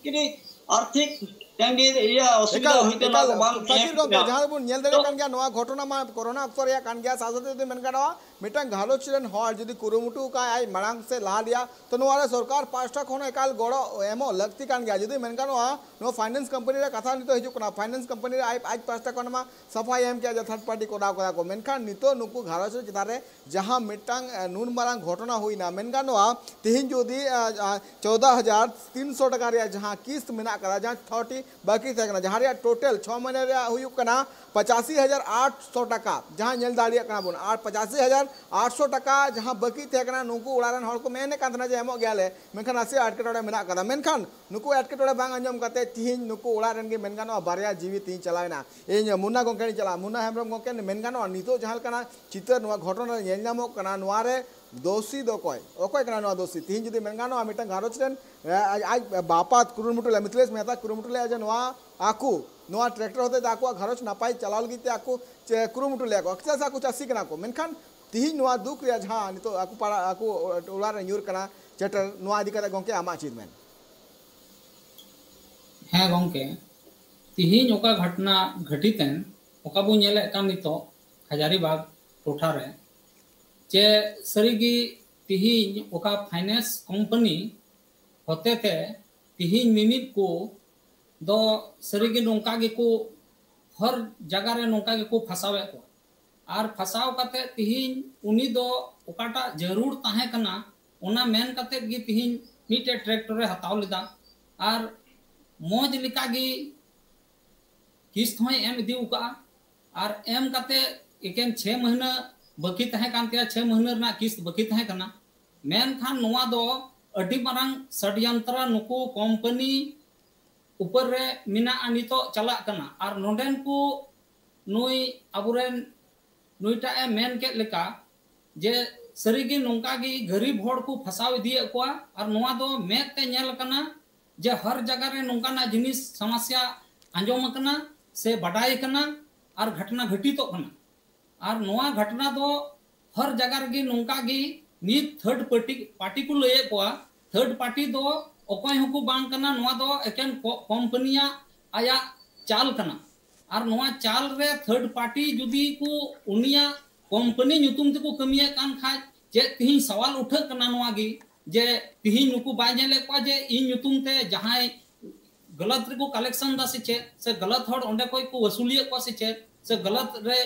ᱠᱟᱹᱴᱤᱡ ᱟᱨᱛᱷᱤᱠ ᱛᱟᱸᱜᱤ ᱤᱭᱟᱹ ᱚᱥᱩᱵᱤᱫᱷᱟ ᱮᱠᱟᱞ, ᱦᱩᱭ ᱛᱮ ᱱᱚᱣᱟ ᱮᱠᱟᱞ᱾ ᱠᱚ ᱵᱟᱝ ᱥᱟᱹᱡᱤᱨ ᱮᱢ ᱜᱚᱢᱠᱮ, ᱠᱮᱫᱟ᱾ ᱡᱟᱦᱟᱸ ᱵᱚᱱ ᱧᱮᱞ ᱫᱟᱲᱮᱭᱟᱜ ᱛᱚ ᱠᱟᱱ ᱜᱮᱭᱟ, ᱱᱚᱣᱟ ᱜᱷᱚᱴᱚᱱᱟ ᱢᱟ ᱠᱳᱨᱳᱱᱟ ᱚᱠᱛᱚ ᱨᱮᱭᱟᱜ ᱠᱟᱱ ᱜᱮᱭᱟ, ᱥᱟᱶ ᱥᱟᱶᱛᱮ ᱡᱩᱫᱤ ᱢᱮᱱ ᱜᱟᱱᱚᱜᱼᱟ, ᱢᱤᱫᱴᱟᱝ ᱜᱷᱟᱨᱚᱸᱡᱽ ᱨᱮᱱ ᱦᱚᱲ ᱡᱩᱫᱤ ᱠᱩᱨᱩᱢᱩᱴᱩ ᱠᱟᱜ ᱟᱭ ᱢᱟᱲᱟᱝ ᱥᱮᱫ ᱞᱟᱦᱟ ᱨᱮᱭᱟᱜ, ᱛᱚ ᱱᱚᱣᱟ ᱨᱮ ᱥᱚᱨᱠᱟᱨ ᱯᱟᱦᱴᱟ ᱠᱷᱚᱱ ᱮᱠᱟᱞ ᱜᱚᱲᱚ ᱮᱢᱚᱜ ᱞᱟᱹᱠᱛᱤ ᱠᱟᱱ ᱜᱮᱭᱟ᱾ ᱡᱩᱫᱤ ᱢᱮᱱ ᱜᱟᱱᱚᱜᱼᱟ, ᱱᱚᱣᱟ ᱯᱷᱟᱭᱱᱟᱱᱥ ᱠᱳᱢᱯᱟᱱᱤ ᱨᱮ ᱠᱟᱛᱷᱟ ᱱᱤᱛᱚᱜ ᱦᱤᱡᱩᱜ ᱠᱟᱱᱟ, ᱯᱷᱟᱭᱱᱟᱱᱥ ᱠᱳᱢᱯᱟᱱᱤ ᱨᱮ ᱟᱡ, ᱟᱡ ᱯᱟᱦᱴᱟ ᱠᱷᱚᱱ ᱢᱟ ᱥᱟᱯᱷᱟᱭ ᱮᱢ ᱠᱮᱜᱼᱟ ᱡᱮ ᱛᱷᱟᱨᱰ ᱯᱟᱨᱴᱤ ᱠᱚᱨᱟᱣ ᱠᱟᱫᱟ ᱠᱚ, ᱢᱮᱱᱠᱷᱟᱱ ᱱᱤᱛᱚᱜ ᱱᱩᱠᱩ ᱜᱷᱟᱨᱚᱸᱡᱽ ᱨᱮ ᱪᱮᱛᱟᱱ ᱨᱮ ᱡᱟᱦᱟᱸ ᱢᱤᱫᱴᱟᱝ, ᱮ, ᱱᱩᱱ ᱢᱟᱨᱟᱝ ᱜᱷᱚᱴᱚᱱᱟ ᱦᱩᱭᱱᱟ, ᱢᱮᱱ ᱜᱟᱱᱚᱜᱼᱟ, ᱛᱮᱦᱮᱧ ᱡᱩᱫᱤ, ᱮ, ᱮ, ᱪᱳᱫᱽᱫᱳ ᱦᱟᱡᱟᱨ ᱛᱤᱱᱥᱚ ᱴᱟᱠᱟ ᱨᱮᱭᱟᱜ ᱡᱟᱦᱟᱸ ᱠᱤᱥᱛ ᱢᱮᱱᱟᱜ ᱠᱟᱫᱟ, ᱡᱟᱦᱟᱸ ᱛᱷᱟᱨᱴᱤ ᱵᱟᱹᱠᱤ ᱛᱟᱦᱮᱸ ᱠᱟᱱᱟ, ᱡᱟᱦᱟᱸ ᱨᱮᱭᱟᱜ ᱴᱳᱴᱟᱞ ᱪᱷᱚ ᱢᱟᱹᱦᱱᱟᱹ ᱨᱮᱭᱟᱜ ᱦᱩᱭᱩᱜ ᱠᱟᱱᱟ ᱯᱚᱸᱪᱟᱥᱤ ᱦᱟᱡᱟᱨ ᱟᱴᱥᱚ ᱴᱟᱠᱟ, ᱡᱟᱦᱟᱸ ᱧᱮᱞ ᱫᱟᱲᱮᱭᱟᱜ ᱠᱟᱱᱟ ᱵᱚᱱ, ᱟᱨ ᱯᱚᱸᱪᱟᱥᱤ ᱦᱟᱡᱟᱨ ᱟᱴᱥᱚ ᱴᱟᱠᱟ ᱡᱟᱦᱟᱸ ᱵᱟᱹᱠᱤ ᱛᱟᱦᱮᱸ ᱠᱟᱱᱟ, ᱱᱩᱠᱩ ᱚᱲᱟᱜ ᱨᱮᱱ ᱦᱚᱲ ᱠᱚ ᱢᱮᱱᱮᱫ ᱠᱟᱱ ᱛᱟᱦᱮᱱᱟ ᱡᱮ ᱮᱢᱚᱜ ᱜᱮᱭᱟᱞᱮ, ᱢᱮᱱᱠᱷᱟᱱ ᱱᱟᱥᱮ ᱮᱴᱠᱮᱴᱚᱬᱮ ᱢᱮᱱᱟᱜ ᱠᱟᱫᱟ᱾ ᱢᱮᱱᱠᱷᱟᱱ ᱱᱩᱠᱩ ᱮᱴᱠᱮᱴᱚᱬᱮ ᱵᱟᱝ ᱟᱸᱡᱚᱢ ᱠᱟᱛᱮ ᱛᱤᱦᱤᱧ ᱱᱩᱠᱩ ᱚᱲᱟᱜ ᱨᱮᱱ ᱜᱮ, ᱢᱮᱱ ᱜᱟᱱᱚᱜᱼᱟ, ᱵᱟᱨᱭᱟ ᱡᱤᱣᱤ ᱛᱤᱧ ᱪᱟᱞᱟᱣᱮᱱᱟ᱾ ᱤᱧ ᱢᱩᱱᱱᱟ ᱜᱚᱢᱠᱮ ᱴᱷᱮᱱ ᱤᱧ ᱪᱟᱞᱟᱜᱼᱟ᱾ ᱢᱩᱱᱱᱟ ᱦᱮᱢᱵᱨᱚᱢ ᱜᱚᱢᱠᱮ, ᱢᱮᱱ ᱜᱟᱱᱚᱜᱼᱟ, ᱱᱤᱛᱚᱜ ᱡᱟᱦᱟᱸ ᱞᱮᱠᱟᱱᱟᱜ ᱪᱤᱛᱟᱹᱨ ᱱᱚᱣᱟ ᱜᱷᱚᱴᱚᱱᱟ ᱨᱮ ᱧᱮᱞ ᱧᱟᱢᱚᱜ ᱠᱟᱱᱟ, ᱱᱚᱣᱟ ᱨᱮ ᱫᱳᱥᱤ ᱫᱚ ᱚᱠᱚᱭ? ᱚᱠᱚᱭ ᱠᱟᱱᱟ ᱱᱚᱣᱟ ᱫᱳᱥᱤ? ᱛᱤᱦᱤᱧ ᱡᱩᱫᱤ ᱢᱮᱱ ᱜᱟᱱᱚᱜᱼᱟ, ᱢᱤᱫᱴᱟᱝ ᱜᱷᱟᱨᱚᱸᱡᱽ ᱨᱮᱱ, ᱮ, ᱟᱡ, ᱟᱡ ᱵᱟᱯᱟ ᱠᱩᱨᱩᱢᱩᱴᱩ ᱞᱮᱫᱟ, ᱢᱤᱛᱷᱤᱞᱮᱥ ᱢᱮᱦᱛᱟ ᱠᱩᱨᱩᱢᱩᱴᱩ ᱞᱮᱫᱟ ᱡᱮ ᱱᱚᱣᱟ ᱟᱠᱚ, ᱱᱚᱣᱟ ᱴᱨᱟᱠᱴᱚᱨ ᱦᱚᱛᱮ ᱛᱮ ᱟᱠᱚᱣᱟᱜ ᱜᱷᱟᱨᱚᱸᱡᱽ ᱱᱟᱯᱟᱭ ᱪᱟᱞᱟᱣ ᱞᱟᱹᱜᱤᱫ ᱛᱮ ᱟᱠᱚ ᱪᱮ ᱠᱩᱨᱩᱢᱩᱴᱩ ᱞᱮᱫᱟ ᱠᱚ᱾ ᱪᱮᱫᱟᱜ ᱥᱮ ᱟᱠᱚ ᱪᱟᱹᱥᱤ ᱠᱟᱱᱟ ᱠᱚ᱾ ᱢᱮᱱᱠᱷᱟᱱ ᱛᱤᱦᱤᱧ ᱱᱚᱣᱟ ᱫᱩᱠ ᱨᱮᱭᱟᱜ ᱡᱟᱦᱟᱸ ᱱᱤᱛᱚᱜ ᱟᱠᱚ ᱯᱟᱲᱟ, ᱟᱠᱚ ᱚᱲᱟᱜ ᱨᱮ ᱧᱩᱨ ᱠᱟᱱᱟ ᱪᱟᱴᱟᱨ, ᱱᱚᱣᱟ ᱤᱫᱤ ᱠᱟᱛᱮ ᱜᱚᱢᱠᱮ ᱟᱢᱟᱜ ᱪᱮᱫ ᱢᱮᱱ? ᱦᱮᱸ ᱜᱚᱢᱠᱮ, ᱛᱤᱦᱤᱧ ᱚᱠᱟ ᱜᱷᱚᱴᱚᱱᱟ ᱜᱷᱟᱹᱴᱤᱛ ᱮᱱ, ᱚᱠᱟ ᱵᱚᱱ ᱧᱮᱞᱮᱫ ᱠᱟᱱ ᱱᱤᱛᱚᱜ ᱦᱟᱡᱟᱨᱤᱵᱟᱜᱽ ᱴᱚᱴᱷᱟ ᱨᱮ, ᱪᱮ ᱥᱟᱹᱨᱤᱜᱮ ᱛᱤᱦᱤᱧ ᱚᱠᱟ ᱯᱷᱟᱭᱱᱮᱱᱥ ᱠᱳᱢᱯᱟᱱᱤ ᱦᱚᱛᱮᱛᱮ ᱛᱤᱦᱤᱧ ᱢᱤᱢᱤᱫ ᱠᱚ ᱫᱚ ᱥᱟᱹᱨᱤᱜᱮ ᱱᱚᱝᱠᱟ ᱜᱮᱠᱚ, ᱦᱚᱨ ᱡᱟᱭᱜᱟ ᱨᱮ ᱱᱚᱝᱠᱟ ᱜᱮᱠᱚ ᱯᱷᱟᱥᱟᱣᱮᱫ ᱠᱚᱣᱟ᱾ ᱟᱨ ᱯᱷᱟᱥᱟᱣ ᱠᱟᱛᱮ ᱛᱤᱦᱤᱧ ᱩᱱᱤ ᱫᱚ ᱚᱠᱟᱴᱟᱜ ᱡᱟᱹᱨᱩᱲ ᱛᱟᱦᱮᱸ ᱠᱟᱱᱟ, ᱚᱱᱟ ᱢᱮᱱ ᱠᱟᱛᱮ ᱜᱮ ᱛᱤᱦᱤᱧ ᱢᱤᱫᱴᱮᱡ ᱴᱨᱟᱠᱴᱚᱨᱮ ᱦᱟᱛᱟᱣ ᱞᱮᱫᱟ᱾ ᱟᱨ ᱢᱚᱡᱽ ᱞᱮᱠᱟ ᱜᱮ ᱠᱤᱥᱛ ᱦᱚᱸᱭ ᱮᱢ ᱤᱫᱤ ᱟᱠᱟᱫᱼᱟ᱾ ᱟᱨ ᱮᱢ ᱠᱟᱛᱮ ᱮᱠᱮᱱ ᱪᱷᱮ ᱢᱟᱹᱦᱱᱟᱹ ᱵᱟᱹᱠᱤ ᱛᱟᱦᱮᱸ ᱠᱟᱱ ᱛᱟᱭᱟ, ᱪᱷᱮ ᱢᱟᱹᱦᱱᱟᱹ ᱨᱮᱱᱟᱜ ᱠᱤᱥᱛ ᱵᱟᱹᱠᱤ ᱛᱟᱦᱮᱸ ᱠᱟᱱᱟ᱾ ᱢᱮᱱᱠᱷᱟᱱ ᱱᱚᱣᱟ ᱫᱚ ᱟᱹᱰᱤ ᱢᱟᱨᱟᱝ ᱥᱟᱰᱭᱚᱱᱛᱨᱚ ᱱᱩᱠᱩ ᱠᱳᱢᱯᱟᱱᱤ ᱩᱯᱚᱨ ᱨᱮ ᱢᱮᱱᱟᱜᱼᱟ, ᱱᱤᱛᱚᱜ ᱪᱟᱞᱟᱜ ᱠᱟᱱᱟ᱾ ᱟᱨ ᱱᱚᱰᱮᱱ ᱠᱚ ᱱᱩᱭ ᱟᱵᱚᱨᱮᱱ ᱱᱩᱭᱴᱟᱜ ᱮ ᱢᱮᱱ ᱠᱮᱫ ᱞᱮᱠᱟ ᱡᱮ ᱥᱟᱹᱨᱤᱜᱮ ᱱᱚᱝᱠᱟ ᱜᱮ ᱜᱟᱹᱨᱤᱵ ᱦᱚᱲ ᱠᱚ ᱯᱷᱟᱥᱟᱣ ᱤᱫᱤᱭᱮᱫ ᱠᱚᱣᱟ᱾ ᱟᱨ ᱱᱚᱣᱟ ᱫᱚ ᱢᱮᱫ ᱛᱮ ᱧᱮᱞ ᱟᱠᱟᱱᱟ ᱡᱮ ᱦᱟᱨ ᱡᱟᱭᱜᱟ ᱨᱮ ᱱᱚᱝᱠᱟᱱᱟᱜ ᱡᱤᱱᱤᱥ ᱥᱚᱢᱚᱥᱭᱟ ᱟᱸᱡᱚᱢ ᱟᱠᱟᱱᱟ ᱥᱮ ᱵᱟᱰᱟᱭ ᱟᱠᱟᱱᱟ ᱟᱨ ᱜᱷᱚᱴᱱᱟ ᱜᱷᱚᱴᱤᱛᱚᱜ ᱠᱟᱱᱟ᱾ ᱟᱨ ᱱᱚᱣᱟ ᱜᱷᱚᱴᱱᱟ ᱫᱚ ᱦᱟᱨ ᱡᱟᱭᱜᱟ ᱨᱮᱜᱮ ᱱᱚᱝᱠᱟ ᱜᱮ ᱢᱤᱫ ᱛᱷᱟᱨᱰ ᱯᱟᱨᱴᱤ, ᱯᱟᱨᱴᱤ ᱠᱚ ᱞᱟᱹᱭᱮᱫ ᱠᱚᱣᱟ, ᱛᱷᱟᱨᱰ ᱯᱟᱨᱴᱤ ᱫᱚ ᱚᱠᱚᱭ ᱦᱚᱸᱠᱚ ᱵᱟᱝ ᱠᱟᱱᱟ, ᱱᱚᱣᱟ ᱫᱚ ᱮᱠᱮᱱ ᱠᱚ-, ᱠᱳᱢᱯᱟᱱᱤᱭᱟᱜ ᱟᱭᱟᱜ ᱪᱟᱞ ᱠᱟᱱᱟ᱾ ᱟᱨ ᱱᱚᱣᱟ ᱪᱟᱞ ᱨᱮ ᱛᱷᱟᱨᱰ ᱯᱟᱨᱴᱤ ᱡᱩᱫᱤ ᱠᱚ ᱩᱱᱤᱭᱟᱜ ᱠᱳᱢᱯᱟᱱᱤ ᱧᱩᱛᱩᱢ ᱛᱮᱠᱚ ᱠᱟᱹᱢᱤᱭᱮᱫ ᱠᱟᱱ ᱠᱷᱟᱡ ᱪᱮᱫ ᱛᱤᱦᱤᱧ ᱥᱟᱣᱟᱞ ᱩᱴᱷᱟᱹᱜ ᱠᱟᱱᱟ ᱱᱚᱣᱟ ᱜᱮ, ᱡᱮ ᱛᱤᱦᱤᱧ ᱱᱩᱠᱩ ᱵᱟᱭ ᱧᱮᱞᱮᱫ ᱠᱚᱣᱟ ᱡᱮ ᱤᱧ ᱧᱩᱛᱩᱢ ᱛᱮ ᱡᱟᱦᱟᱸᱭ ᱜᱟᱞᱟᱛ ᱨᱮᱠᱚ ᱠᱟᱞᱮᱠᱥᱚᱱ ᱫᱟ ᱥᱮ ᱪᱮᱫ, ᱥᱮ ᱜᱟᱞᱟᱛ ᱦᱚᱲ ᱚᱸᱰᱮ ᱠᱷᱚᱡ ᱠᱚ ᱣᱟᱹᱥᱩᱞᱤᱭᱮᱫ ᱠᱚᱣᱟ ᱥᱮ ᱪᱮᱫ, ᱥᱮ ᱜᱟᱞᱟᱛ ᱨᱮ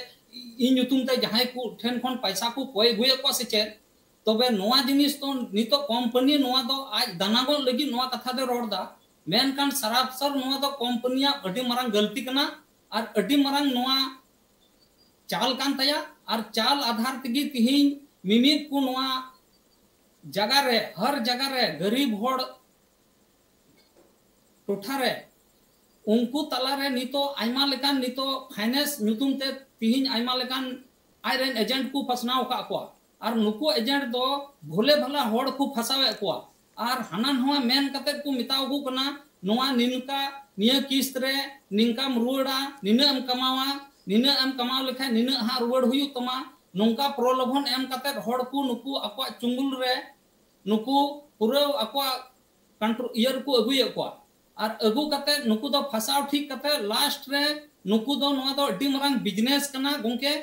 ᱤᱧ ᱧᱩᱛᱩᱢ ᱛᱮ ᱡᱟᱦᱟᱸᱭ ᱠᱚ ᱴᱷᱮᱱ ᱠᱷᱚᱱ ᱯᱟᱭᱥᱟ ᱠᱚ ᱠᱚᱭ ᱟᱹᱜᱩᱭᱮᱫ ᱠᱚᱣᱟ ᱥᱮ ᱪᱮᱫ? ᱛᱚᱵᱮ ᱱᱚᱣᱟ ᱡᱤᱱᱤᱥ ᱫᱚ ᱱᱤᱛᱚᱜ ᱠᱳᱢᱯᱟᱱᱤ ᱱᱚᱣᱟ ᱫᱚ ᱟᱡ ᱫᱟᱱᱟᱝᱚᱜ ᱞᱟᱹᱜᱤᱫ ᱱᱚᱣᱟ ᱠᱟᱛᱷᱟ ᱫᱚᱭ ᱨᱚᱲ ᱫᱟ, ᱢᱮᱱᱠᱷᱟᱱ ᱥᱟᱨᱟᱯᱥᱟᱨ ᱱᱚᱣᱟ ᱫᱚ ᱠᱳᱢᱯᱟᱱᱤᱭᱟᱜ ᱟᱹᱰᱤ ᱢᱟᱨᱟᱝ ᱜᱟᱹᱞᱛᱤ ᱠᱟᱱᱟ ᱟᱨ ᱟᱹᱰᱤ ᱢᱟᱨᱟᱝ ᱱᱚᱣᱟ ᱪᱟᱞ ᱠᱟᱱ ᱛᱟᱭᱟ᱾ ᱟᱨ ᱪᱟᱞ ᱟᱫᱷᱟᱨ ᱛᱮᱜᱮ ᱛᱤᱦᱤᱧ ᱢᱤᱢᱤᱫ ᱠᱚ ᱱᱚᱣᱟ ᱡᱟᱭᱜᱟ ᱨᱮ, ᱦᱟᱨ ᱡᱟᱭᱜᱟ ᱨᱮ ᱜᱟᱹᱨᱤᱵ ᱦᱚᱲ ᱴᱚᱴᱷᱟ ᱨᱮ ᱩᱱᱠᱩ ᱛᱟᱞᱟᱨᱮ ᱱᱤᱛᱚᱜ ᱟᱭᱢᱟ ᱞᱮᱠᱟᱱ ᱱᱤᱛᱚᱜ ᱯᱷᱟᱭᱱᱮᱱᱥ ᱧᱩᱛᱩᱢ ᱛᱮ ᱛᱤᱦᱤᱧ ᱟᱭᱢᱟ ᱞᱮᱠᱟᱱ ᱟᱡᱨᱮᱱ ᱮᱡᱮᱱᱴ ᱠᱚ ᱯᱟᱥᱱᱟᱣ ᱟᱠᱟᱫ ᱠᱚᱣᱟ᱾ ᱟᱨ ᱱᱩᱠᱩ ᱮᱡᱮᱱᱴ ᱫᱚ ᱵᱷᱳᱞᱮ ᱵᱷᱟᱞᱟ ᱦᱚᱲ ᱠᱚ ᱯᱷᱟᱥᱟᱣᱮᱫ ᱠᱚᱣᱟ᱾ ᱟᱨ ᱦᱟᱱᱟ ᱱᱚᱣᱟ ᱢᱮᱱ ᱠᱟᱛᱮ ᱠᱚ ᱢᱮᱛᱟ ᱠᱚ ᱠᱟᱱᱟ, ᱱᱚᱣᱟ ᱱᱤᱱᱠᱟ, ᱱᱤᱭᱟᱹ ᱠᱤᱥᱛ ᱨᱮ ᱱᱤᱱᱠᱟᱢ ᱨᱩᱣᱟᱹᱲᱟ, ᱱᱤᱱᱟᱹᱜ ᱮᱢ ᱠᱟᱢᱟᱣᱟ, ᱱᱤᱱᱟᱹᱜ ᱮᱢ ᱠᱟᱢᱟᱣ ᱞᱮᱠᱷᱟᱱ ᱱᱤᱱᱟᱹᱜ ᱦᱟᱸᱜ ᱨᱩᱣᱟᱹᱲ ᱦᱩᱭᱩᱜ ᱛᱟᱢᱟ᱾ ᱱᱚᱝᱠᱟ ᱯᱨᱚᱞᱳᱵᱷᱚᱱ ᱮᱢ ᱠᱟᱛᱮ ᱦᱚᱲ ᱠᱚ ᱱᱩᱠᱩ ᱟᱠᱚᱣᱟᱜ ᱪᱩᱝᱜᱩᱞ ᱨᱮ ᱱᱩᱠᱩ ᱯᱩᱨᱟᱹ ᱟᱠᱚᱣᱟᱜ ᱠᱚᱱᱴᱨᱳ-, ᱤᱭᱟᱹ ᱨᱮᱠᱚ ᱟᱹᱜᱩᱭᱮᱫ ᱠᱚᱣᱟ᱾ ᱟᱨ ᱟᱹᱜᱩ ᱠᱟᱛᱮ ᱱᱩᱠᱩ ᱫᱚ ᱯᱷᱟᱥᱟᱣ ᱴᱷᱤᱠ ᱠᱟᱛᱮ ᱞᱟᱥᱴ ᱨᱮ ᱱᱩᱠᱩ ᱫᱚ ᱱᱚᱣᱟ ᱫᱚ ᱟᱹᱰᱤ ᱢᱟᱨᱟᱝ ᱵᱤᱡᱽᱱᱮᱥ ᱠᱟᱱᱟ ᱜᱚᱝᱠᱮ᱾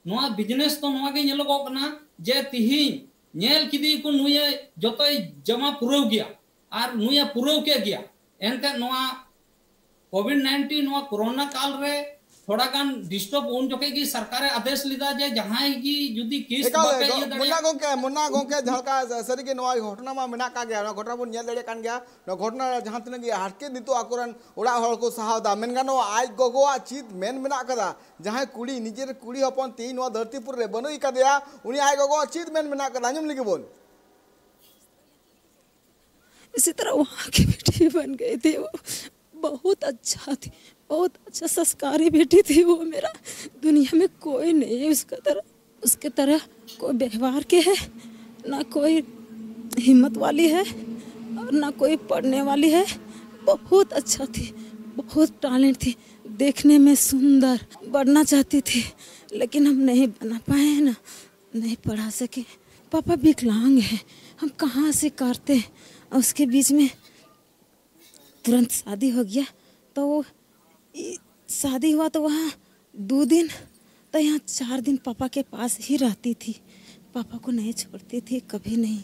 ᱱᱚᱣᱟ ᱵᱤᱡᱽᱱᱮᱥ ᱫᱚ ᱱᱚᱣᱟ ᱜᱮ ᱧᱮᱞᱚᱜᱚᱜ ᱠᱟᱱᱟ ᱡᱮ ᱛᱤᱦᱤᱧ ᱧᱮᱞ ᱠᱮᱫᱮᱭᱟᱠᱚ ᱱᱩᱭᱮ ᱡᱚᱛᱚᱭ ᱡᱚᱢᱟ ᱯᱩᱨᱟᱹᱣ ᱜᱮᱭᱟ ᱟᱨ ᱱᱩᱭᱮ ᱯᱩᱨᱟᱹᱣ ᱠᱮᱫ ᱜᱮᱭᱟ᱾ ᱮᱱᱛᱮ ᱱᱚᱣᱟ ᱠᱳᱵᱷᱤᱰ ᱱᱟᱭᱤᱱᱴᱤᱱ ᱱᱚᱣᱟ ᱠᱳᱨᱳᱱᱟ ᱠᱟᱞ ᱨᱮ ᱛᱷᱚᱲᱟ ᱜᱟᱱ ᱰᱤᱥᱴᱟᱨᱵ ᱩᱱ ᱡᱚᱠᱷᱮᱡ ᱜᱮ ᱥᱚᱨᱠᱟᱨᱮ ᱟᱫᱮᱥ ᱞᱮᱫᱟ ᱡᱮ ᱡᱟᱦᱟᱸᱭ ᱜᱮ ᱡᱩᱫᱤ ᱠᱤᱥᱛ ᱮᱠᱟᱞ ᱵᱟᱯᱮ ᱜᱚ-, ᱤᱭᱟᱹ ᱢᱩᱱᱱᱟ ᱫᱟᱲᱮᱭᱟᱜ ᱜᱚᱝᱠᱮ, ᱢᱩᱱᱱᱟ ᱜᱚᱝᱠᱮ, ᱡᱟᱦᱟᱸ ᱞᱮᱠᱟ ᱥᱟᱹᱨᱤᱜᱮ ᱱᱚᱣᱟ ᱜᱷᱚᱴᱚᱱᱟ ᱢᱟ ᱢᱮᱱᱟᱜ ᱠᱟᱜ ᱜᱮᱭᱟ, ᱱᱚᱣᱟ ᱜᱷᱚᱴᱚᱱᱟ ᱵᱚᱱ ᱧᱮᱞ ᱫᱟᱲᱮᱭᱟᱜ ᱠᱟᱱ ᱜᱮᱭᱟ᱾ ᱱᱚᱣᱟ ᱜᱷᱚᱴᱚᱱᱟ ᱨᱮ ᱡᱟᱦᱟᱸ ᱛᱤᱱᱟᱹᱜ ᱜᱮ ᱦᱟᱨᱠᱮᱛ ᱱᱤᱛᱚᱜ ᱟᱠᱚᱨᱮᱱ ᱚᱲᱟᱜ ᱦᱚᱲ ᱠᱚ ᱥᱟᱦᱟᱣ ᱫᱟ, ᱢᱮᱱ ᱜᱟᱱᱚᱜᱼᱟ ᱟᱡ ᱜᱚᱜᱚᱣᱟᱜ ᱪᱮᱫ ᱢᱮᱱ ᱢᱮᱱᱟᱜ ᱠᱟᱫᱟ? ᱡᱟᱦᱟᱸᱭ ᱠᱩᱲᱤ, ᱱᱤᱡᱮᱨ ᱠᱩᱲᱤ ᱦᱚᱯᱚᱱ ᱛᱮᱦᱤᱧ ᱱᱚᱣᱟ ᱫᱷᱟᱹᱨᱛᱤ ᱯᱩᱨᱤ ᱨᱮ ᱵᱟᱹᱱᱩᱜ ᱟᱠᱟᱫᱮᱭᱟ, ᱩᱱᱤ ᱟᱡ ᱜᱚᱜᱚᱣᱟᱜ ᱪᱮᱫ ᱢᱮᱱ ᱢᱮᱱᱟᱜ ᱠᱟᱫᱟ? ᱟᱸᱡᱚᱢ ᱞᱮᱜᱮ ᱵᱚᱱ᱾ इसी तरह वहाँ की बेटी बन गई थी। वो बहुत अच्छा थी, बहुत अच्छा संस्कारी बेटी थी वो मेरा। दुनिया में कोई नहीं है उसका तरह, उसके तरह कोई व्यवहार के है ना, कोई हिम्मत वाली है और ना कोई पढ़ने वाली है। बहुत अच्छा थी, बहुत टैलेंट थी, देखने में सुंदर। बनना चाहती थी लेकिन हम नहीं बना पाए ना, नहीं पढ़ा सके। पापा विकलांग है, हम कहाँ से करते? और उसके बीच में तुरंत शादी हो गया। तो वो ई-, शादी हुआ तो वहाँ दो दिन तो यहाँ चार दिन पापा के पास ही रहती थी। पापा को नहीं छोड़ती थी कभी नहीं।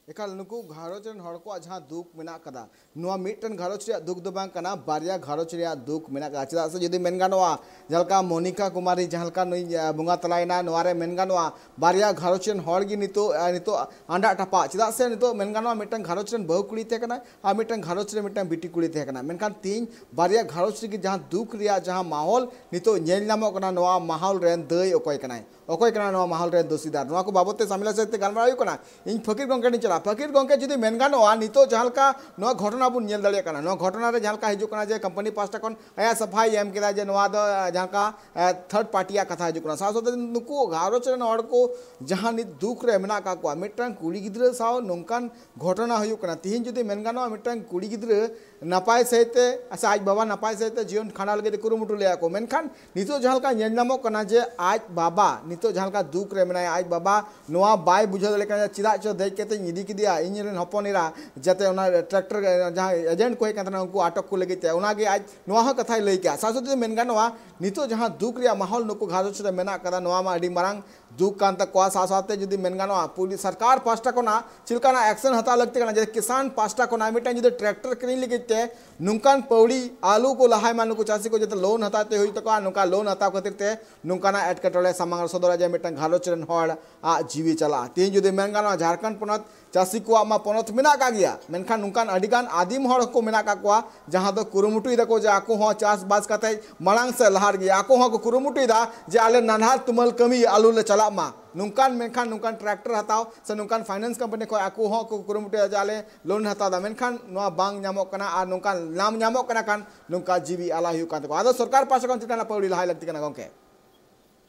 ᱮᱠᱟᱞ ᱱᱩᱠᱩ ᱜᱷᱟᱨᱚᱸᱡᱽ ᱨᱮᱱ ᱦᱚᱲ ᱠᱚᱣᱟᱜ ᱡᱟᱦᱟᱸ ᱫᱩᱠ ᱢᱮᱱᱟᱜ ᱠᱟᱫᱟ, ᱱᱚᱣᱟ ᱢᱤᱫᱴᱮᱱ ᱜᱷᱟᱨᱚᱸᱡᱽ ᱨᱮᱭᱟᱜ ᱫᱩᱠ ᱫᱚ ᱵᱟᱝ ᱠᱟᱱᱟ, ᱵᱟᱨᱭᱟ ᱜᱷᱟᱨᱚᱸᱡᱽ ᱨᱮᱭᱟᱜ ᱫᱩᱠ ᱢᱮᱱᱟᱜ ᱠᱟᱫᱟ᱾ ᱪᱮᱫᱟᱜ ᱥᱮ ᱡᱩᱫᱤ ᱢᱮᱱ ᱜᱟᱱᱚᱜᱼᱟ, ᱡᱟᱦᱟᱸ ᱞᱮᱠᱟ ᱢᱚᱱᱤᱠᱟ ᱠᱩᱢᱟᱨᱤ ᱡᱟᱦᱟᱸ ᱞᱮᱠᱟ ᱱᱩᱭ, ᱮ, ᱵᱚᱸᱜᱟ ᱛᱟᱞᱟᱭᱮᱱᱟ, ᱱᱚᱣᱟ ᱨᱮ ᱢᱮᱱ ᱜᱟᱱᱚᱜᱼᱟ ᱵᱟᱨᱭᱟ ᱜᱷᱟᱨᱚᱸᱡᱽ ᱨᱮᱱ ᱦᱚᱲ ᱜᱮ ᱱᱤᱛᱚᱜ, ᱮ, ᱱᱤᱛᱚᱜ ᱟᱸᱰᱟᱜ ᱴᱟᱯᱟᱜ᱾ ᱪᱮᱫᱟᱜ ᱥᱮ ᱱᱤᱛᱚᱜ ᱢᱮᱱ ᱜᱟᱱᱚᱜᱼᱟ ᱢᱤᱫᱴᱟᱝ ᱜᱷᱟᱨᱚᱸᱡᱽ ᱨᱮᱱ ᱵᱟᱹᱦᱩ ᱠᱩᱲᱤ ᱛᱟᱦᱮᱸ ᱠᱟᱱᱟᱭ ᱟᱨ ᱢᱤᱫᱴᱟᱝ ᱜᱷᱟᱨᱚᱸᱡᱽ ᱨᱮ ᱢᱤᱫᱴᱟᱝ ᱵᱤᱴᱤ ᱠᱩᱲᱤ ᱛᱟᱦᱮᱸ ᱠᱟᱱᱟ, ᱢᱮᱱᱠᱷᱟᱱ ᱛᱮᱦᱮᱧ ᱵᱟᱨᱭᱟ ᱜᱷᱟᱨᱚᱸᱡᱽ ᱨᱮᱜᱮ ᱡᱟᱦᱟᱸ ᱫᱩᱠ ᱨᱮᱭᱟᱜ ᱡᱟᱦᱟᱸ ᱢᱟᱦᱚᱞ ᱱᱤᱛᱚᱜ ᱧᱮᱞ ᱧᱟᱢᱚᱜ ᱠᱟᱱᱟ, ᱱᱚᱣᱟ ᱢᱟᱦᱚᱞ ᱨᱮᱱ ᱫᱟᱹᱭ ᱚᱠᱚᱭ ᱠᱟᱱᱟᱭ? ᱚᱠᱚᱭ ᱠᱟᱱᱟ ᱱᱚᱣᱟ ᱢᱟᱦᱚᱞ ᱨᱮᱱ ᱫᱳᱥᱤᱫᱟᱨ? ᱱᱚᱣᱟ ᱠᱚ ᱵᱟᱵᱚᱫ ᱛᱮ ᱥᱟᱢᱤᱞᱟ ᱥᱟᱛᱮ ᱜᱟᱞᱢᱟᱨᱟᱣ ᱦᱩᱭᱩᱜ ᱠᱟᱱᱟ᱾ ᱤᱧ ᱯᱷᱟᱹᱠᱤᱨ ᱜᱚᱢᱠᱮ ᱴᱷᱮᱱ ᱤᱧ ᱪᱟᱞᱟᱜᱼᱟ᱾ ᱯᱷᱟᱹᱠᱤᱨ ᱜᱚᱢᱠᱮ, ᱡᱩᱫᱤ ᱢᱮᱱ ᱜᱟᱱᱚᱜᱼᱟ, ᱱᱤᱛᱚᱜ ᱡᱟᱦᱟᱸ ᱞᱮᱠᱟ ᱱᱚᱣᱟ ᱜᱷᱚᱴᱚᱱᱟ ᱵᱚᱱ ᱧᱮᱞ ᱫᱟᱲᱮᱭᱟᱜ ᱠᱟᱱᱟ, ᱱᱚᱣᱟ ᱜᱷᱚᱴᱚᱱᱟ ᱨᱮ ᱡᱟᱦᱟᱸ ᱞᱮᱠᱟ ᱦᱤᱡᱩᱜ ᱠᱟᱱᱟ ᱡᱮ ᱠᱚᱢᱯᱟᱱᱤ ᱯᱟᱦᱴᱟ ᱠᱷᱚᱱ ᱟᱭᱟᱜ ᱥᱟᱯᱷᱟᱭ ᱮᱢ ᱠᱮᱫᱟ ᱡᱮ ᱱᱚᱣᱟ ᱫᱚ, ᱮ, ᱡᱟᱦᱟᱸ ᱞᱮᱠᱟ, ᱮ, ᱛᱷᱟᱨᱰ ᱯᱟᱨᱴᱤᱭᱟᱜ ᱠᱟᱛᱷᱟ ᱦᱤᱡᱩᱜ ᱠᱟᱱᱟ᱾ ᱥᱟᱶ ᱥᱟᱶᱛᱮ ᱱᱩᱠᱩ ᱜᱷᱟᱨᱚᱸᱡᱽ ᱨᱮᱱ ᱦᱚᱲ ᱠᱚ ᱡᱟᱦᱟᱸ ᱱᱤᱛ ᱫᱩᱠ ᱨᱮ ᱢᱮᱱᱟᱜ ᱟᱠᱟᱫ ᱠᱚᱣᱟ, ᱢᱤᱫᱴᱟᱝ ᱠᱩᱲᱤ ᱜᱤᱫᱽᱨᱟᱹ ᱥᱟᱶ ᱱᱚᱝᱠᱟᱱ ᱜᱷᱚᱴᱚᱱᱟ ᱦᱩᱭᱩᱜ ᱠᱟᱱᱟ᱾ ᱛᱤᱦᱤᱧ ᱡᱩᱫᱤ ᱢᱮᱱ ᱜᱟᱱᱚᱜᱼᱟ, ᱢᱤᱫᱴᱟᱝ ᱠᱩᱲᱤ ᱜᱤᱫᱽᱨᱟᱹ ᱱᱟᱯᱟᱭ ᱥᱟᱹᱦᱤᱡ ᱛᱮ ᱥᱮ ᱟᱡ ᱵᱟᱵᱟ ᱱᱟᱯᱟᱭ ᱥᱟᱹᱦᱤᱡ ᱛᱮ ᱡᱤᱭᱚᱱ ᱠᱷᱟᱸᱰᱟᱣ ᱞᱟᱹᱜᱤᱫ ᱮ ᱠᱩᱨᱩᱢᱩᱴᱩ ᱞᱮᱫᱟ ᱠᱚ, ᱢᱮᱱᱠᱷᱟᱱ ᱱᱤᱛᱚᱜ ᱡᱟᱦᱟᱸ ᱞᱮᱠᱟ ᱧᱮᱞ ᱧᱟᱢᱚᱜ ᱠᱟᱱᱟ ᱡᱮ ᱟᱡ ᱵᱟᱵᱟ ᱱᱤᱛᱚᱜ ᱡᱟᱦᱟᱸ ᱞᱮᱠᱟ ᱫᱩᱠ ᱨᱮ ᱢᱮᱱᱟᱭᱟ, ᱟᱡ ᱵᱟᱵᱟ ᱱᱚᱣᱟ ᱵᱟᱭ ᱵᱩᱡᱷᱟᱹᱣ ᱫᱟᱲᱮᱭᱟᱜ ᱠᱟᱱᱟ ᱡᱮ ᱪᱮᱫᱟᱜ ᱪᱚ ᱫᱮᱡ ᱠᱟᱛᱮᱧ ᱤᱫᱤ ᱠᱮᱫᱮᱭᱟ ᱤᱧ ᱨᱮᱱ ᱦᱚᱯᱚᱱ ᱮᱨᱟ, ᱡᱟᱛᱮ ᱚᱱᱟ ᱴᱨᱟᱠᱴᱚᱨ ᱡᱟᱦᱟᱸ ᱮᱡᱮᱱᱴ ᱠᱚ ᱦᱮᱡ ᱠᱟᱱ ᱛᱟᱦᱮᱱᱟ ᱩᱱᱠᱩ ᱟᱴᱚᱠ ᱠᱚ ᱞᱟᱹᱜᱤᱫ ᱛᱮ, ᱚᱱᱟᱜᱮ ᱟᱡ ᱱᱚᱣᱟ ᱦᱚᱸ ᱠᱟᱛᱷᱟᱭ ᱞᱟᱹᱭ ᱠᱮᱜᱼᱟ᱾ ᱥᱟᱶ ᱥᱟᱶᱛᱮ ᱢᱮᱱ ᱜᱟᱱᱚᱜᱼᱟ, ᱱᱤᱛᱚᱜ ᱡᱟᱦᱟᱸ ᱫᱩᱠ ᱨᱮᱭᱟᱜ ᱢᱟᱦᱚᱞ ᱱᱩᱠᱩ ᱜᱷᱟᱨᱚᱸᱡᱽ ᱨᱮ ᱢᱮᱱᱟᱜ ᱠᱟᱫᱟ, ᱱᱚᱣᱟ ᱢᱟ ᱟᱹᱰᱤ ᱢᱟᱨᱟᱝ ᱫᱩᱠ ᱠᱟᱱ ᱛᱟᱠᱚᱣᱟ᱾ ᱥᱟᱶ ᱥᱟᱶᱛᱮ ᱡᱩᱫᱤ ᱢᱮᱱ ᱜᱟᱱᱚᱜᱼᱟ, ᱯᱩᱞᱤᱥ ᱥᱚᱨᱠᱟᱨ ᱯᱟᱦᱴᱟ ᱠᱷᱚᱱᱟᱜ ᱪᱮᱫ ᱞᱮᱠᱟᱱᱟᱜ ᱮᱠᱥᱮᱱ ᱦᱟᱛᱟᱣ ᱞᱟᱹᱠᱛᱤ ᱠᱟᱱᱟ, ᱡᱮ ᱠᱤᱥᱟᱱ ᱯᱟᱦᱴᱟ ᱠᱷᱚᱱᱟᱜ ᱢᱤᱫᱴᱟᱝ ᱡᱩᱫᱤ ᱴᱨᱟᱠᱴᱚᱨ ᱠᱤᱨᱤᱧ ᱞᱟᱹᱜᱤᱫ ᱛᱮ ᱱᱚᱝᱠᱟᱱ ᱯᱟᱹᱣᱲᱤ ᱟᱞᱚ ᱠᱚ ᱞᱟᱦᱟᱭ ᱢᱟ, ᱱᱩᱠᱩ ᱪᱟᱹᱥᱤ ᱠᱚ ᱡᱟᱛᱮ ᱞᱳᱱ ᱦᱟᱛᱟᱣ ᱛᱮ ᱦᱩᱭᱩᱜ ᱛᱟᱠᱚᱣᱟ, ᱱᱚᱝᱠᱟ ᱞᱳᱱ ᱦᱟᱛᱟᱣ ᱠᱷᱟᱹᱛᱤᱨ ᱛᱮ ᱱᱚᱝᱠᱟᱱᱟᱜ ᱮᱴᱠᱮᱴᱚᱬᱮ ᱥᱟᱢᱟᱝ ᱨᱮ ᱥᱚᱫᱚᱨᱟ, ᱡᱮ ᱢᱤᱫᱴᱟᱝ ᱜᱷᱟᱨᱚᱸᱡᱽ ᱨᱮᱱ ᱦᱚᱲ ᱟᱜ ᱡᱤᱣᱤ ᱪᱟᱞᱟᱜᱼᱟ᱾ ᱛᱮᱦᱮᱧ ᱡᱩᱫᱤ ᱢᱮᱱ ᱜᱟᱱᱚᱜᱼᱟ, ᱡᱷᱟᱲᱠᱷᱚᱸᱰ ᱯᱚᱱᱚᱛ ᱪᱟᱹᱥᱤ ᱠᱚᱣᱟᱜ ᱢᱟ ᱯᱚᱱᱚᱛ ᱢᱮᱱᱟᱜ ᱟᱠᱟᱫ ᱜᱮᱭᱟ, ᱢᱮᱱᱠᱷᱟᱱ ᱱᱚᱝᱠᱟᱱ ᱟᱹᱰᱤᱜᱟᱱ ᱟᱹᱫᱤᱢ ᱦᱚᱲ ᱦᱚᱸᱠᱚ ᱢᱮᱱᱟᱜ ᱟᱠᱟᱫ ᱠᱚᱣᱟ, ᱡᱟᱦᱟᱸ ᱫᱚ ᱠᱩᱨᱩᱢᱩᱴᱩᱭ ᱫᱟᱠᱚ ᱡᱮ ᱟᱠᱚ ᱦᱚᱸ ᱪᱟᱥᱵᱟᱥ ᱠᱟᱛᱮ ᱢᱟᱲᱟᱝ ᱥᱮᱫ ᱞᱟᱦᱟ ᱨᱮᱜᱮ ᱟᱠᱚ ᱦᱚᱸᱠᱚ ᱠᱩᱨᱩᱢᱩᱴᱩᱭᱮᱫᱟ ᱡᱮ ᱟᱞᱮ ᱱᱟᱞᱦᱟ ᱛᱩᱢᱟᱹᱞ ᱠᱟᱹᱢᱤ ᱟᱞᱚ ᱞᱮ ᱪᱟᱞᱟᱜ ᱢᱟ᱾ ᱱᱚᱝᱠᱟᱱ, ᱢᱮᱱᱠᱷᱟᱱ ᱱᱚᱝᱠᱟᱱ ᱴᱨᱟᱠᱴᱚᱨ ᱦᱟᱛᱟᱣ ᱥᱮ ᱱᱚᱝᱠᱟᱱ ᱯᱷᱟᱭᱱᱟᱱᱥ ᱠᱳᱢᱯᱟᱱᱤ ᱠᱷᱚᱱ ᱟᱠᱚ ᱦᱚᱸᱠᱚ ᱠᱩᱨᱩᱢᱩᱴᱩᱭᱟ ᱡᱮ ᱟᱞᱮ ᱞᱳᱱ ᱦᱟᱛᱟᱣ ᱫᱟ, ᱢᱮᱱᱠᱷᱟᱱ ᱱᱚᱣᱟ ᱵᱟᱝ ᱧᱟᱢᱚᱜ ᱠᱟᱱᱟ ᱟᱨ ᱱᱚᱝᱠᱟᱱ ᱧᱟᱢ ᱧᱟᱢᱚᱜ ᱠᱟᱱᱟ ᱠᱷᱟᱱ ᱱᱚᱝᱠᱟ ᱡᱤᱣᱤ ᱟᱞᱟᱭ ᱦᱩᱭᱩᱜ ᱠᱟᱱ ᱛᱟᱠᱚᱣᱟ᱾ ᱟᱫᱚ ᱥᱚᱨᱠᱟᱨ ᱯᱟᱦᱴᱟ ᱠᱷᱚᱱ ᱪᱮᱫ ᱞᱮᱠᱟᱱᱟᱜ ᱯᱟᱹᱣᱲᱤ ᱞᱟᱦᱟᱭ ᱞᱟᱹᱠᱛᱤ ᱠᱟᱱᱟ ᱜᱚᱢᱠᱮ?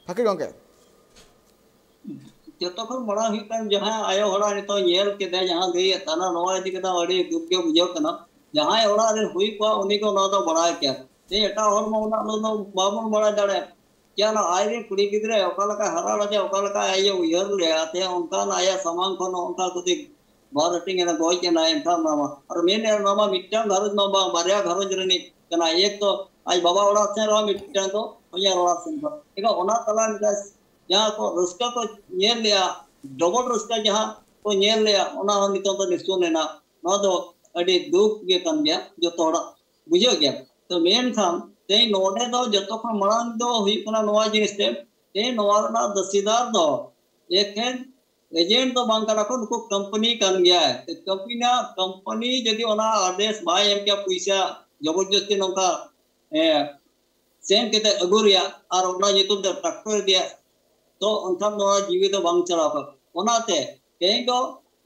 ᱯᱷᱟᱹᱠᱤᱨ ᱜᱚᱢᱠᱮ᱾ ᱡᱚᱛᱚ ᱠᱷᱚᱱ ᱢᱟᱲᱟᱝ ᱦᱩᱭᱩᱜ ᱠᱟᱱᱟ, ᱡᱟᱦᱟᱸ ᱟᱭᱳ ᱦᱚᱲᱟᱜ ᱱᱤᱛᱚᱜ ᱧᱮᱞ ᱠᱮᱫᱟᱭ, ᱡᱟᱦᱟᱸ ᱞᱟᱹᱭᱮᱫ ᱛᱟᱦᱮᱱᱟ, ᱱᱚᱣᱟ ᱤᱫᱤ ᱠᱟᱛᱮ ᱟᱹᱰᱤ ᱫᱩᱠ ᱜᱮ ᱵᱩᱡᱷᱟᱹᱜ ᱠᱟᱱᱟ᱾ ᱡᱟᱦᱟᱸᱭ ᱚᱲᱟᱜ ᱨᱮ ᱦᱩᱭ ᱠᱚᱜᱼᱟ, ᱩᱱᱤ ᱜᱮ ᱚᱱᱟ ᱫᱚ ᱵᱟᱲᱟᱭ ᱠᱮᱭᱟ᱾ ᱛᱮᱦᱮᱧ ᱮᱴᱟᱜ ᱦᱚᱲ ᱢᱟ ᱚᱱᱟ ᱫᱚ ᱵᱟᱵᱚᱱ ᱵᱟᱲᱟᱭ ᱫᱟᱲᱮᱭᱟᱜᱼᱟ᱾ ᱡᱮ ᱚᱱᱟ ᱟᱡᱨᱮᱱ ᱠᱩᱲᱤ ᱜᱤᱫᱽᱨᱟᱹ ᱚᱠᱟ ᱞᱮᱠᱟ ᱦᱟᱨᱟ ᱞᱮᱫᱮ, ᱚᱠᱟ ᱞᱮᱠᱟ ᱟᱡ ᱮ ᱩᱭᱦᱟᱹᱨ ᱞᱮᱫᱼᱟ, ᱛᱮ ᱚᱱᱠᱟᱱ ᱟᱭᱟᱜ ᱥᱟᱢᱟᱝ ᱠᱷᱚᱱ ᱚᱱᱠᱟ ᱡᱩᱫᱤ ᱵᱟᱨ ᱦᱟᱹᱴᱤᱧ ᱮᱱᱟ, ᱜᱚᱡ ᱮᱱᱟ, ᱮᱱᱠᱷᱟᱱ ᱚᱱᱟ ᱢᱟ, ᱟᱨ ᱢᱮᱱᱮᱫᱼᱟ, ᱱᱚᱣᱟ ᱢᱟ ᱢᱤᱫᱴᱟᱝ ᱜᱷᱟᱨᱚᱸᱡᱽ ᱢᱟ ᱵᱟᱝ, ᱵᱟᱨᱭᱟ ᱜᱷᱟᱨᱚᱸᱡᱽ ᱨᱤᱱᱤᱡ ᱠᱟᱱᱟ᱾ ᱮᱠ ᱛᱚ ᱟᱡ ᱵᱟᱵᱟ ᱚᱲᱟᱜ ᱥᱮᱱ ᱨᱮᱦᱚᱸ ᱢᱤᱫᱴᱟᱝ ᱫᱚ, ᱵᱚᱭᱦᱟ ᱨᱚᱲᱟ ᱥᱮᱱ ᱫᱚ᱾ ᱮᱱᱠᱷᱟᱱ ᱚᱱᱟ ᱛᱟᱞᱟ ᱨᱮ ᱡᱟᱦᱟᱸ ᱠᱚ ᱨᱟᱹᱥᱠᱟᱹ ᱠᱚ ᱧᱮᱞ ᱞᱮᱜᱼᱟ, ᱰᱚᱵᱚᱞ ᱨᱟᱹᱥᱠᱟᱹ ᱡᱟᱦᱟᱸ ᱠᱚ ᱧᱮᱞ ᱞᱮᱜᱼᱟ, ᱚᱱᱟ ᱦᱚᱸ ᱱᱤᱛᱚᱝ ᱫᱚ ᱱᱤᱥᱩᱱ ᱮᱱᱟ᱾ ᱱᱚᱣᱟ ᱫᱚ ᱟᱹᱰᱤ ᱫᱩᱠ ᱜᱮ ᱠᱟᱱ ᱜᱮᱭᱟ, ᱡᱚᱛᱚ ᱦᱚᱲᱟᱜ ᱵᱩᱡᱷᱟᱹᱜ ᱜᱮᱭᱟ᱾ ᱛᱚ ᱢᱮᱱᱠᱷᱟᱱ ᱛᱮᱦᱮᱧ ᱱᱚᱰᱮ ᱫᱚ ᱡᱚᱛᱚ ᱠᱷᱚᱱ ᱢᱟᱲᱟᱝ ᱫᱚ ᱦᱩᱭᱩᱜ ᱠᱟᱱᱟ ᱱᱚᱣᱟ ᱡᱤᱱᱤᱥ ᱛᱮ, ᱛᱮᱦᱮᱧ ᱱᱚᱣᱟ ᱨᱮᱱᱟᱜ ᱫᱟᱹᱥᱤᱫᱟᱨ ᱫᱚ ᱮᱠᱷᱮᱱ ᱮᱡᱮᱱᱴ ᱫᱚ ᱵᱟᱝ ᱠᱟᱱᱟ ᱠᱚ, ᱱᱩᱠᱩ ᱠᱳᱢᱯᱟᱱᱤ ᱠᱟᱱ ᱜᱮᱭᱟᱭ᱾ ᱠᱳᱢᱯᱟᱱᱤ, ᱠᱳᱢᱯᱟᱱᱤ ᱡᱩᱫᱤ ᱚᱱᱟ ᱟᱫᱮᱥ ᱵᱟᱭ ᱮᱢ ᱠᱮᱭᱟ, ᱯᱚᱭᱥᱟ ᱡᱚᱵᱚᱨᱡᱚᱥᱛᱤ ᱱᱚᱝᱠᱟ, ᱮ, ᱥᱮᱱ ᱠᱟᱛᱮ ᱟᱹᱜᱩ ᱨᱮᱭᱟᱜ ᱟᱨ ᱚᱱᱟ ᱧᱩᱛᱩᱢ ᱛᱮ ᱴᱨᱟᱠᱴᱚᱨ ᱤᱫᱤᱭᱟ, ᱛᱚ ᱚᱱᱠᱟᱱ ᱱᱚᱣᱟ ᱡᱤᱣᱤ ᱫᱚ ᱵᱟᱝ ᱪᱟᱞᱟᱣ ᱠᱚᱜᱼᱟ᱾ ᱚᱱᱟᱛᱮ ᱛᱮᱦᱮᱧ ᱫᱚ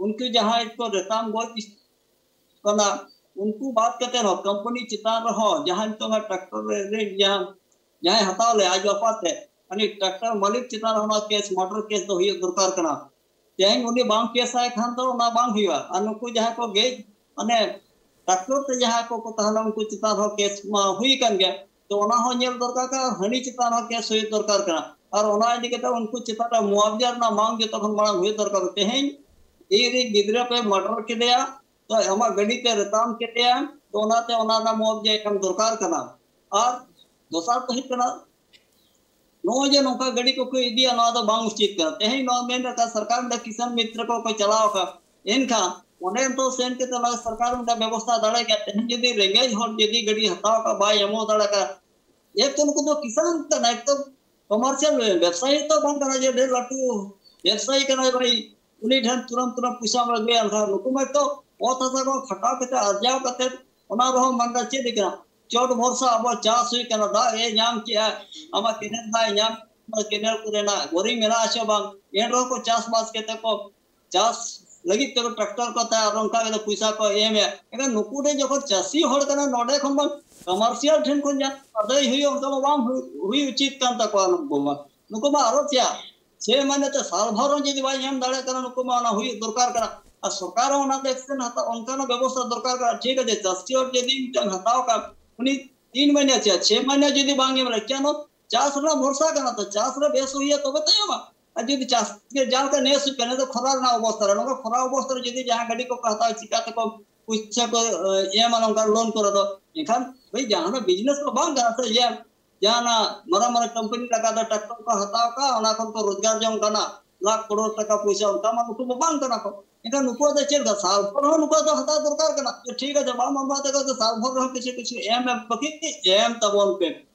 ᱩᱱᱠᱩ ᱡᱟᱦᱟᱸᱭ ᱠᱚ ᱨᱮᱛᱟᱢ ᱜᱚᱡ ᱠᱟᱱᱟ, ᱩᱱᱠᱩ ᱵᱟᱫ ᱠᱟᱛᱮ ᱦᱚᱸ ᱠᱳᱢᱯᱟᱱᱤ ᱪᱮᱛᱟᱱ ᱨᱮᱦᱚᱸ ᱡᱟᱦᱟᱸᱭ ᱱᱤᱛᱚᱜ ᱚᱱᱟ ᱴᱨᱟᱠᱴᱚᱨ ᱨᱮ ᱨᱮ ᱡᱟᱦᱟᱸ, ᱡᱟᱦᱟᱸᱭ ᱦᱟᱛᱟᱣ ᱞᱮ ᱟᱡ ᱵᱟᱯᱟᱛᱮ, ᱩᱱᱤ ᱴᱨᱟᱠᱴᱚᱨ ᱢᱟᱹᱞᱤᱠ ᱪᱮᱛᱟᱱ ᱨᱮ ᱚᱱᱟ ᱠᱮᱥ, ᱢᱟᱨᱰᱟᱨ ᱠᱮᱥ ᱫᱚ ᱦᱩᱭᱩᱜ ᱫᱚᱨᱠᱟᱨ ᱠᱟᱱᱟ᱾ ᱛᱮᱦᱮᱧ ᱩᱱᱤ ᱵᱟᱝ ᱠᱮᱥ ᱟᱭ ᱠᱷᱟᱱ ᱫᱚ ᱚᱱᱟ ᱵᱟᱝ ᱦᱩᱭᱩᱜᱼᱟ᱾ ᱟᱨ ᱱᱩᱠᱩ ᱡᱟᱦᱟᱸᱭ ᱠᱚ ᱜᱮᱡ, ᱢᱟᱱᱮ ᱴᱨᱟᱠᱴᱚᱨ ᱛᱮ ᱡᱟᱦᱟᱸᱭ ᱠᱚ ᱠᱚ ᱛᱟᱦᱮᱱᱟ, ᱩᱱᱠᱩ ᱪᱮᱛᱟᱱ ᱨᱮᱦᱚᱸ ᱠᱮᱥ ᱢᱟ ᱦᱩᱭ ᱟᱠᱟᱱ ᱜᱮᱭᱟ᱾ ᱛᱚ ᱚᱱᱟ ᱦᱚᱸ ᱧᱮᱞ ᱫᱚᱨᱠᱟᱨ ᱠᱟᱱᱟ, ᱦᱟᱹᱱᱤ ᱪᱮᱛᱟᱱ ᱨᱮᱦᱚᱸ ᱠᱮᱥ ᱦᱩᱭᱩᱜ ᱫᱚᱨᱠᱟᱨ ᱠᱟᱱᱟ᱾ ᱟᱨ ᱚᱱᱟ ᱤᱫᱤ ᱠᱟᱛᱮ ᱩᱱᱠᱩ ᱪᱮᱛᱟᱱ ᱨᱮ ᱢᱩᱟᱵᱡᱟ ᱨᱮᱱᱟᱜ ᱢᱟᱝ ᱡᱚᱛᱚ ᱠᱷᱚᱱ ᱢᱟᱲᱟᱝ ᱦᱩᱭᱩᱜ ᱫᱚᱨᱠᱟᱨ᱾ ᱛᱮᱦᱮᱧ ᱤᱧ ᱨᱮᱱ ᱜᱤᱫᱽᱨᱟᱹ ᱯᱮ ᱢᱟᱨᱰᱟᱨ ᱠᱮᱫᱮᱭᱟ, ᱛᱚ ᱟᱢᱟᱜ ᱜᱟᱹᱰᱤ ᱯᱮ ᱨᱮᱛᱟᱢ ᱠᱮᱫᱮᱭᱟ, ᱛᱚ ᱚᱱᱟᱛᱮ ᱚᱱᱟ ᱨᱮᱱᱟᱜ ᱢᱩᱟᱵᱡᱟ ᱮᱢ ᱫᱚᱨᱠᱟᱨ ᱠᱟᱱᱟ᱾ ᱟᱨ ᱫᱚᱥᱟᱨ ᱫᱚ ᱦᱩᱭᱩᱜ ᱠᱟᱱᱟ, ᱱᱚᱜᱼᱚᱭ ᱡᱮ ᱱᱚᱝᱠᱟ ᱜᱟᱹᱰᱤ ᱠᱚᱠᱚ ᱤᱫᱤᱭᱟ, ᱱᱚᱣᱟ ᱫᱚ ᱵᱟᱝ ᱩᱪᱤᱛ ᱠᱟᱱᱟ᱾ ᱛᱮᱦᱮᱧ ᱱᱚᱣᱟ ᱢᱮᱱ ᱨᱟᱠᱟᱵ ᱥᱚᱨᱠᱟᱨ ᱢᱤᱫᱴᱟᱝ ᱠᱤᱥᱟᱱ ᱢᱤᱛᱨᱚ ᱠᱚ ᱠᱚ ᱪᱟᱞᱟᱣ ᱟᱠᱟᱫ, ᱮᱱᱠᱷᱟᱱ ᱚᱸᱰᱮ ᱛᱚ ᱥᱮᱱ ᱠᱟᱛᱮ ᱱᱚᱣᱟ ᱥᱚᱨᱠᱟᱨ ᱢᱤᱫᱴᱟᱝ ᱵᱮᱵᱚᱥᱛᱷᱟ ᱫᱟᱲᱮ ᱠᱮᱭᱟ᱾ ᱛᱮᱦᱮᱧ ᱡᱩᱫᱤ ᱨᱮᱸᱜᱮᱡ ᱦᱚᱲ ᱡᱩᱫᱤ ᱜᱟᱹᱰᱤ ᱦᱟᱛᱟᱣ ᱠᱟᱜ ᱵᱟᱭ ᱮᱢᱚᱜ ᱫᱟᱲᱮ ᱠᱟᱜ, ᱮᱠ ᱛᱚ ᱱᱩᱠᱩ ᱫᱚ ᱠᱤᱥᱟᱱ ᱠᱟᱱᱟ, ᱮᱠ ᱛᱚ ᱠᱚᱢᱟᱨᱥᱤᱭᱟᱞ ᱵᱮᱵᱥᱟᱭᱤ ᱛᱚ ᱵᱟᱝ ᱠᱟᱱᱟ ᱡᱮ ᱰᱷᱮᱨ ᱞᱟᱹᱴᱩ ᱵᱮᱵᱥᱟᱭᱤ ᱠᱟᱱᱟᱭ ᱵᱷᱟᱭ, ᱩᱱᱤ ᱴᱷᱮᱱ ᱛᱩᱨᱟᱹᱢ ᱛᱩᱨᱟᱹᱢ ᱯᱚᱭᱥᱟᱢ ᱟᱹᱜᱩᱭᱟ᱾ ᱮᱱᱠᱷᱟᱱ ᱱᱩᱠᱩ ᱢᱟ ᱛᱚ ᱚᱛ ᱦᱟᱥᱟ ᱠᱚ ᱠᱷᱟᱴᱟᱣ ᱠᱟᱛᱮ ᱟᱨᱡᱟᱣ ᱠᱟᱛᱮ ᱚᱱᱟ ᱨᱮᱦᱚᱸ ᱢᱟᱱᱮ ᱪᱮᱫ ᱞᱮᱠᱟ ᱪᱚᱴ ᱵᱷᱚᱨᱥᱟ ᱟᱵᱚ ᱪᱟᱥ ᱦᱩᱭᱩᱜ ᱠᱟᱱᱟ, ᱫᱟᱜ ᱮ ᱧᱟᱢ ᱠᱮᱜᱼᱟ, ᱟᱢᱟᱜ ᱠᱮᱱᱮᱞ ᱫᱟᱜ ᱮ ᱧᱟᱢ, ᱠᱮᱱᱮᱞ ᱠᱚᱨᱮᱱᱟᱜ ᱵᱳᱨᱤᱝ ᱢᱮᱱᱟᱜ ᱟᱥᱮ ᱵᱟᱝ, ᱮᱱ ᱨᱮᱦᱚᱸ ᱠᱚ ᱪᱟᱥᱵᱟᱥ ᱠᱟᱛᱮ ᱠᱚ ᱪᱟᱥ ᱞᱟᱹᱜᱤᱫ ᱛᱮ ᱴᱨᱟᱠᱴᱚᱨ ᱠᱚ ᱛᱮ ᱟᱨ ᱚᱱᱠᱟ ᱜᱮ ᱯᱚᱭᱥᱟ ᱠᱚ ᱮᱢᱮᱫ᱾ ᱮᱱᱠᱷᱟᱱ ᱱᱩᱠᱩ ᱴᱷᱮᱱ ᱡᱚᱠᱷᱚᱱ ᱪᱟᱹᱥᱤ ᱦᱚᱲ ᱠᱟᱱᱟ, ᱱᱚᱰᱮ ᱠᱷᱚᱱ ᱵᱚᱱ ᱠᱚᱢᱟᱨᱥᱤᱭᱟᱞ ᱴᱷᱮᱱ ᱠᱷᱚᱱ ᱡᱟᱦᱟᱸ ᱟᱹᱫᱟᱹᱭ ᱦᱩᱭᱩᱜᱼᱟ, ᱚᱱᱠᱟ ᱢᱟ ᱵᱟᱝ ᱦᱩᱭ, ᱦᱩᱭ ᱩᱪᱤᱛ ᱠᱟᱱ ᱛᱟᱠᱚᱣᱟ᱾ ᱱᱩᱠᱩ ᱢᱟ, ᱱᱩᱠᱩ ᱢᱟ ᱟᱨᱚ ᱪᱮᱫ ᱪᱷᱮ ᱢᱟᱦᱱᱮ ᱛᱮ ᱥᱟᱞ ᱵᱷᱚᱨ ᱦᱚᱸ ᱡᱩᱫᱤ ᱵᱟᱭ ᱧᱟᱢ ᱫᱟᱲᱮᱭᱟᱜ ᱠᱟᱱᱟ, ᱱᱩᱠᱩ ᱢᱟ ᱚᱱᱟ ᱦᱩᱭᱩᱜ ᱫᱚᱨᱠᱟᱨ ᱠᱟᱱᱟ᱾ ᱟᱨ ᱥᱚᱨᱠᱟᱨ ᱦᱚᱸ ᱚᱱᱟ ᱫᱚ ᱮᱠᱥᱮᱱ ᱦᱟᱛᱟᱣ, ᱚᱱᱠᱟᱱᱟᱜ ᱵᱮᱵᱚᱥᱛᱷᱟ ᱫᱚᱨᱠᱟᱨ ᱠᱟᱱᱟ᱾ ᱴᱷᱤᱠ ᱟᱪᱷᱮ, ᱪᱟᱹᱥᱤ ᱦᱚᱲ ᱡᱩᱫᱤ ᱢᱤᱫᱴᱟᱝ ᱦᱟᱛᱟᱣ ᱠᱟᱜ, ᱩᱱᱤ ᱛᱤᱱ ᱢᱟᱹᱦᱱᱟᱹ ᱪᱮ ᱪᱷᱮ ᱢᱟᱹᱦᱱᱟᱹ ᱡᱩᱫᱤ ᱵᱟᱝ ᱧᱟᱢ ᱞᱮᱠᱷᱟᱱ, ᱪᱟᱥ ᱨᱮᱱᱟᱜ ᱵᱷᱚᱨᱥᱟ ᱠᱟᱱᱟ, ᱛᱚ ᱪᱟᱥ ᱨᱮ ᱵᱮᱥ ᱦᱩᱭᱩᱜᱼᱟ ᱛᱚᱵᱮ ᱛᱚ ᱧᱟᱢᱟ᱾ ᱟᱨ ᱡᱩᱫᱤ ᱪᱟᱥ ᱜᱮ ᱡᱟᱦᱟᱸ ᱞᱮᱠᱟ ᱱᱮᱥ ᱦᱩᱭᱩᱜ ᱠᱟᱱᱟ, ᱱᱤᱛᱚᱜ ᱠᱷᱚᱨᱟ ᱨᱮᱱᱟᱜ ᱚᱵᱚᱥᱛᱷᱟ ᱨᱮ, ᱱᱚᱝᱠᱟ ᱠᱷᱚᱨᱟ ᱚᱵᱚᱥᱛᱷᱟ ᱨᱮ ᱡᱩᱫᱤ ᱡᱟᱦᱟᱸ ᱜᱟᱹᱰᱤ ᱠᱚᱠᱚ ᱦᱟᱛᱟᱣᱟ, ᱪᱤᱠᱟᱹ ᱛᱮᱠᱚ ᱯᱚᱭᱥᱟ ᱠᱚ, ᱮ, ᱮᱢᱟ ᱱᱚᱝᱠᱟ ᱞᱳᱱ ᱠᱚᱨᱮ ᱫᱚ? ᱮᱱᱠᱷᱟᱱ ᱵᱷᱟᱹᱭ, ᱡᱟᱦᱟᱱᱟᱜ ᱵᱤᱡᱽᱱᱮᱥ ᱫᱚ ᱵᱟᱝ ᱠᱟᱱᱟ ᱥᱮ, ᱡᱮ ᱡᱟᱦᱟᱱᱟᱜ ᱢᱟᱨᱟᱝ ᱢᱟᱨᱟᱝ ᱠᱳᱢᱯᱟᱱᱤ ᱞᱮᱠᱟ ᱫᱚ ᱴᱨᱟᱠᱴᱚᱨ ᱠᱚ ᱦᱟᱛᱟᱣ ᱠᱟᱜᱼᱟ, ᱚᱱᱟ ᱠᱷᱚᱱ ᱠᱚ ᱨᱳᱡᱽᱜᱟᱨ ᱡᱚᱝ ᱠᱟᱱᱟ, ᱞᱟᱠᱷ ᱠᱨᱳᱲ ᱴᱟᱠᱟ ᱯᱚᱭᱥᱟ, ᱚᱱᱠᱟ ᱢᱟ ᱱᱩᱠᱩ ᱢᱟ ᱵᱟᱝ ᱠᱟᱱᱟ ᱠᱚ᱾ ᱮᱱᱠᱷᱟᱱ ᱱᱩᱠᱩᱣᱟᱜ ᱫᱚ ᱪᱮᱫ ᱞᱮᱠᱟ? ᱥᱟᱞᱯᱷᱟᱨ ᱦᱚᱸ ᱱᱩᱠᱩᱣᱟᱜ ᱫᱚ ᱦᱟᱛᱟᱣ ᱫᱚᱨᱠᱟᱨ ᱠᱟᱱᱟ᱾ ᱴᱷᱤᱠ ᱟᱪᱷᱮ, ᱵᱟᱢ ᱮᱢᱟ ᱛᱟᱠᱚ ᱫᱚ ᱥᱟᱞᱯᱷᱟᱨ ᱨᱮᱦᱚᱸ ᱠᱤᱪᱷᱩ ᱠᱤᱪᱷᱩ ᱮᱢ ᱮᱢ ᱵᱟᱹᱠᱤ ᱮᱢ ᱛᱟᱵᱚᱱ ᱯᱮ,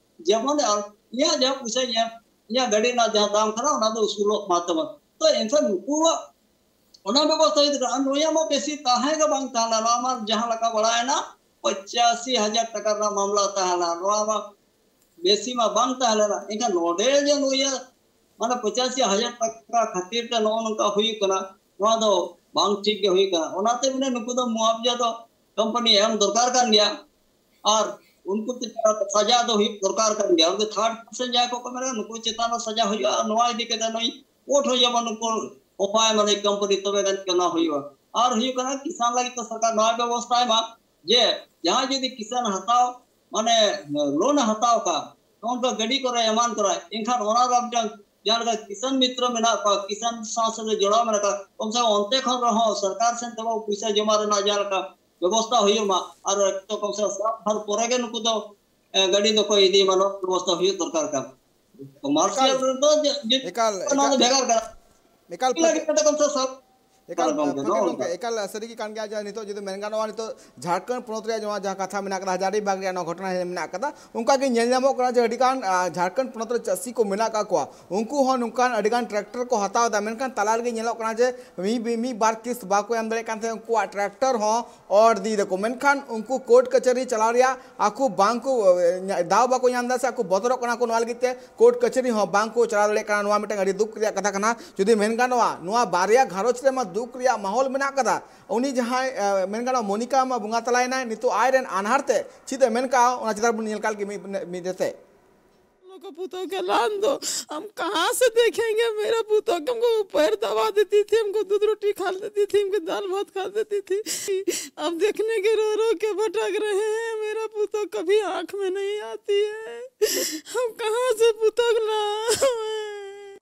ᱡᱮᱢᱚᱱ ᱟᱨ ᱤᱧᱟᱹᱜ ᱡᱟᱦᱟᱸ ᱯᱚᱭᱥᱟᱧ ᱮᱢ, ᱤᱧᱟᱹᱜ ᱜᱟᱹᱰᱤ ᱨᱮᱱᱟᱜ ᱡᱟᱦᱟᱸ ᱫᱟᱢ ᱠᱟᱱᱟ, ᱚᱱᱟ ᱫᱚ ᱩᱥᱩᱞᱚᱜ ᱢᱟ ᱛᱟᱵᱚᱱ᱾ ᱛᱚ ᱮᱱᱠᱷᱟᱱ ᱱᱩᱠᱩᱣᱟᱜ ᱚᱱᱟ ᱵᱮᱵᱚᱥᱛᱷᱟ ᱦᱩᱭ ᱫᱟᱲᱮᱭᱟᱜᱼᱟ᱾ ᱱᱚᱣᱟ ᱢᱟ ᱵᱮᱥᱤ ᱛᱟᱦᱮᱸ ᱜᱮ ᱵᱟᱝ ᱛᱟᱦᱮᱸ ᱞᱮᱱᱟ᱾ ᱱᱚᱣᱟ ᱢᱟ ᱡᱟᱦᱟᱸ ᱞᱮᱠᱟ ᱵᱟᱲᱟᱭᱮᱱᱟ, ᱯᱚᱸᱪᱟᱥᱤ ᱦᱟᱡᱟᱨ ᱴᱟᱠᱟ ᱨᱮᱱᱟᱜ ᱢᱟᱢᱞᱟ ᱛᱟᱦᱮᱸ ᱞᱮᱱᱟ᱾ ᱱᱚᱣᱟ ᱢᱟ ᱵᱮᱥᱤ ᱢᱟ ᱵᱟᱝ ᱛᱟᱦᱮᱸ ᱞᱮᱱᱟ᱾ ᱮᱱᱠᱷᱟᱱ ᱱᱚᱰᱮ ᱡᱮ ᱱᱩᱭᱟᱜ ᱢᱟᱱᱮ ᱯᱚᱸᱪᱟᱥᱤ ᱦᱟᱡᱟᱨ ᱴᱟᱠᱟ ᱠᱷᱟᱹᱛᱤᱨ ᱛᱮ ᱱᱚᱜᱼᱚ ᱱᱚᱝᱠᱟ ᱦᱩᱭᱩᱜ ᱠᱟᱱᱟ, ᱱᱚᱣᱟ ᱫᱚ ᱵᱟᱝ ᱴᱷᱤᱠ ᱜᱮ ᱦᱩᱭᱩᱜ ᱠᱟᱱᱟ᱾ ᱚᱱᱟᱛᱮ ᱢᱟᱱᱮ ᱱᱩᱠᱩ ᱫᱚ ᱢᱩᱟᱵᱡᱟ ᱫᱚ ᱠᱳᱢᱯᱟᱱᱤ ᱮᱢ ᱫᱚᱨᱠᱟᱨ ᱠᱟᱱ ᱜᱮᱭᱟ᱾ ᱟᱨ ᱩᱱᱠᱩ ᱪᱮᱛᱟᱱ ᱨᱮ ᱥᱟᱡᱟ ᱫᱚ ᱦᱩᱭᱩᱜ ᱫᱚᱨᱠᱟᱨ ᱠᱟᱱ ᱜᱮᱭᱟ᱾ ᱩᱱᱠᱩ ᱛᱷᱟᱨᱰ ᱯᱟᱨᱥᱮᱱ ᱡᱟᱦᱟᱸᱭ ᱠᱚ ᱠᱟᱹᱢᱤ ᱠᱟᱱᱟ, ᱱᱩᱠᱩ ᱪᱮᱛᱟᱱ ᱨᱮ ᱥᱟᱡᱟ ᱦᱩᱭᱩᱜᱼᱟ᱾ ᱟᱨ ᱱᱚᱣᱟ ᱤᱫᱤ ᱠᱟᱛᱮ ᱱᱩᱭ ᱠᱳᱨᱴ ᱦᱚᱸ ᱡᱮᱢᱚᱱ ᱱᱩᱠᱩ ᱚᱯᱟᱭ ᱢᱟᱱᱮ ᱠᱳᱢᱯᱟᱱᱤ ᱛᱚᱵᱮ ᱜᱟᱱ ᱜᱮ ᱱᱚᱣᱟ ᱦᱩᱭᱩᱜᱼᱟ᱾ ᱟᱨ ᱦᱩᱭᱩᱜ ᱠᱟᱱᱟ ᱠᱤᱥᱟᱱ ᱞᱟᱹᱜᱤᱫ ᱛᱮ ᱥᱚᱨᱠᱟᱨ ᱱᱚᱣᱟ ᱵᱮᱵᱚᱥᱛᱷᱟᱭ ᱢᱟ ᱡᱮ ᱡᱟᱦᱟᱸᱭ ᱡᱩᱫᱤ ᱠᱤᱥᱟᱱ ᱦᱟᱛᱟᱣ ᱢᱟᱱᱮ ᱞᱳᱱ ᱮ ᱦᱟᱛᱟᱣ ᱠᱟᱜ, ᱱᱚᱜᱼᱚ ᱱᱚᱝᱠᱟ ᱜᱟᱹᱰᱤ ᱠᱚᱨᱮ ᱮᱢᱟᱱ ᱠᱚᱨᱮ, ᱮᱱᱠᱷᱟᱱ ᱚᱱᱟ ᱨᱮ ᱢᱤᱫᱴᱟᱝ ᱡᱟᱦᱟᱸ ᱞᱮᱠᱟ ᱠᱤᱥᱟᱱ ᱢᱤᱛᱨᱚ ᱢᱮᱱᱟᱜ ᱠᱚᱣᱟ, ᱠᱤᱥᱟᱱ ᱥᱟᱶ ᱥᱟᱶᱛᱮ ᱡᱚᱲᱟᱣ ᱢᱮᱱᱟᱜ ᱠᱚᱣᱟ, ᱠᱚᱢ ᱥᱮ ᱠᱚᱢ ᱚᱱᱛᱮ ᱠᱷᱚᱱ ᱨᱮᱦᱚᱸ ᱥᱚᱨᱠᱟᱨ ᱥᱮᱱ ᱛᱮᱵᱚ ᱯᱚᱭᱥᱟ ᱡᱚᱢᱟ ᱨᱮᱱᱟᱜ ᱡᱟᱦᱟᱸ ᱞᱮᱠᱟ ᱵᱮᱵᱚᱥᱛᱷᱟ ᱦᱩᱭᱩᱜ ᱢᱟ᱾ ᱟᱨ ᱮᱠᱴᱩ ᱠᱚᱢ ᱥᱮ ᱠᱚᱢ ᱥᱟᱞ ᱵᱷᱟᱨ ᱯᱚᱨᱮ ᱜᱮ ᱱᱩᱠᱩ ᱫᱚ, ᱮ, ᱜᱟᱹᱰᱤ ᱫᱚᱠᱚ ᱤᱫᱤ ᱢᱟ, ᱱᱚᱣᱟ ᱵᱮᱵᱚᱥᱛᱷᱟ ᱦᱩᱭᱩᱜ ᱫᱚᱨᱠᱟᱨ ᱠᱟᱱ᱾ ᱠᱚᱢᱟᱨᱥᱤᱭᱟᱞ ᱮᱠᱟᱞ, ᱨᱮᱫᱚ ᱡᱮ, ᱡᱮ, ᱮᱠᱟᱞ, ᱱᱚᱣᱟ ᱫᱚ ᱮᱠᱟᱞ, ᱵᱷᱮᱜᱟᱨ ᱠᱟᱱᱟ᱾ ᱮᱠᱟᱞ ᱪᱮᱫ ᱞᱟᱹᱜᱤᱫ ᱯᱟᱹᱛᱭᱟᱹ-, ᱠᱟᱛᱮ ᱠᱚᱢ ᱥᱮ ᱠᱚᱢ ᱥᱟᱞ ᱮᱠᱟᱞ ᱵᱷᱟᱨ ᱜᱚᱢᱠᱮ, ᱯᱟᱹᱛᱭᱟᱹ ᱱᱚᱜᱼᱚ ᱜᱚᱢᱠᱮ, ᱱᱚᱝᱠᱟ᱾ ᱮᱠᱟᱞ ᱥᱟᱹᱨᱤ ᱜᱮ ᱠᱟᱱ ᱜᱮᱭᱟ ᱡᱮ ᱱᱤᱛᱚᱜ ᱡᱩᱫᱤ ᱢᱮᱱ ᱜᱟᱱᱚᱜᱼᱟ, ᱱᱤᱛᱚᱜ ᱡᱷᱟᱲᱠᱷᱚᱸᱰ ᱯᱚᱱᱚᱛ ᱨᱮᱭᱟᱜ ᱱᱚᱣᱟ ᱡᱟᱦᱟᱸ ᱠᱟᱛᱷᱟ ᱢᱮᱱᱟᱜ ᱠᱟᱫᱟ, ᱦᱟᱡᱟᱨᱤ ᱵᱟᱜᱽ ᱨᱮᱭᱟᱜ ᱱᱚᱣᱟ ᱜᱷᱚᱴᱚᱱᱟ ᱢᱮᱱᱟᱜ ᱠᱟᱫᱟ, ᱚᱱᱠᱟ ᱜᱮ ᱧᱮᱞ ᱧᱟᱢᱚᱜ ᱠᱟᱱᱟ ᱡᱮ ᱟᱹᱰᱤ ᱜᱟᱱ, ᱟ, ᱡᱷᱟᱲᱠᱷᱚᱸᱰ ᱯᱚᱱᱚᱛ ᱨᱮ ᱪᱟᱹᱥᱤ ᱠᱚ ᱢᱮᱱᱟᱜ ᱠᱟᱜ ᱠᱚᱣᱟ, ᱩᱱᱠᱩ ᱦᱚᱸ ᱱᱚᱝᱠᱟᱱ ᱟᱹᱰᱤ ᱜᱟᱱ ᱴᱨᱟᱠᱴᱚᱨ ᱠᱚ ᱦᱟᱛᱟᱣ ᱮᱫᱟ, ᱢᱮᱱᱠᱷᱟᱱ ᱛᱟᱞᱟ ᱨᱮᱜᱮ ᱧᱮᱞᱚᱜ ᱠᱟᱱᱟ ᱡᱮ ᱢᱤᱫ, ᱢᱤᱫ ᱵᱟᱨ ᱠᱤᱥᱛ ᱵᱟᱠᱚ ᱮᱢ ᱫᱟᱲᱮᱭᱟᱜ ᱠᱟᱱ ᱛᱟᱦᱮᱸᱫ, ᱩᱱᱠᱩᱣᱟᱜ ᱴᱨᱟᱠᱴᱚᱨ ᱦᱚᱸ ᱚᱨ ᱤᱫᱤᱭ ᱫᱟᱠᱚ, ᱢᱮᱱᱠᱷᱟᱱ ᱩᱱᱠᱩ ᱠᱳᱨᱴ ᱠᱟᱪᱷᱟᱹᱨᱤ ᱪᱟᱞᱟᱣ ᱨᱮᱭᱟᱜ ᱟᱠᱚ ᱵᱟᱝ ᱠᱚ, ᱮ, ᱫᱟᱣ ᱵᱟᱠᱚ ᱧᱟᱢ ᱮᱫᱟ ᱥᱮ ᱟᱠᱚ ᱵᱚᱛᱚᱨᱚᱜ ᱠᱟᱱᱟ ᱠᱚ, ᱱᱚᱣᱟ ᱞᱟᱹᱜᱤᱫ ᱛᱮ ᱠᱳᱨᱴ ᱠᱟᱪᱷᱟᱹᱨᱤ ᱦᱚᱸ ᱵᱟᱝ ᱠᱚ ᱪᱟᱞᱟᱣ ᱫᱟᱲᱮᱭᱟᱜ ᱠᱟᱱᱟ᱾ ᱱᱚᱣᱟ ᱢᱤᱫᱴᱟᱝ ᱟᱹᱰᱤ ᱫᱩᱠ ᱨᱮᱭᱟᱜ ᱠᱟᱛᱷᱟ ᱠᱟᱱᱟ᱾ ᱡᱩᱫᱤ ᱢᱮᱱ ᱜᱟᱱᱚᱜᱼᱟ, ᱱᱚᱣᱟ ᱵᱟᱨᱭᱟ ᱜᱷᱟᱨᱚᱸᱡᱽ ᱨᱮᱢᱟ ᱫᱩᱠ ᱨᱮᱭᱟᱜ ᱢᱟᱦᱚᱞ ᱢᱮᱱᱟᱜ ᱠᱟᱫᱟ᱾ ᱩᱱᱤ ᱡᱟᱦᱟᱸᱭ, ᱮ, ᱢᱮᱱ ᱜᱟᱱᱚᱜᱼᱟ, ᱢᱚᱱᱤᱠᱟ ᱢᱟ ᱵᱚᱸᱜᱟ ᱛᱟᱞᱟᱭᱮᱱᱟᱭ, ᱱᱤᱛᱚᱜ ᱟᱡ ᱨᱮᱱ ᱟᱱᱦᱟᱨ ᱛᱮ ᱪᱮᱫ ᱮ ᱢᱮᱱ ᱠᱟᱜᱼᱟ, ᱚᱱᱟ ᱪᱮᱛᱟᱱ ᱵᱚᱱ ᱧᱮᱞ ᱠᱟᱜ ᱞᱮᱜᱮ ᱢᱤᱫ, ᱢᱤᱫ ᱨᱮᱛᱮ᱾ हम लोग का पुतोह का लान दो, हम कहाँ से देखेंगे? मेरा पुतोह हमको पैर दबा देती थी, हमको दूध रोटी खा लेती थी, हमको दाल भात खा देती थी। अब देखने के रो रो के भटक रहे हैं, मेरा पुतोह कभी आँख में नहीं आती है, हम कहाँ से पुतोह लाएं?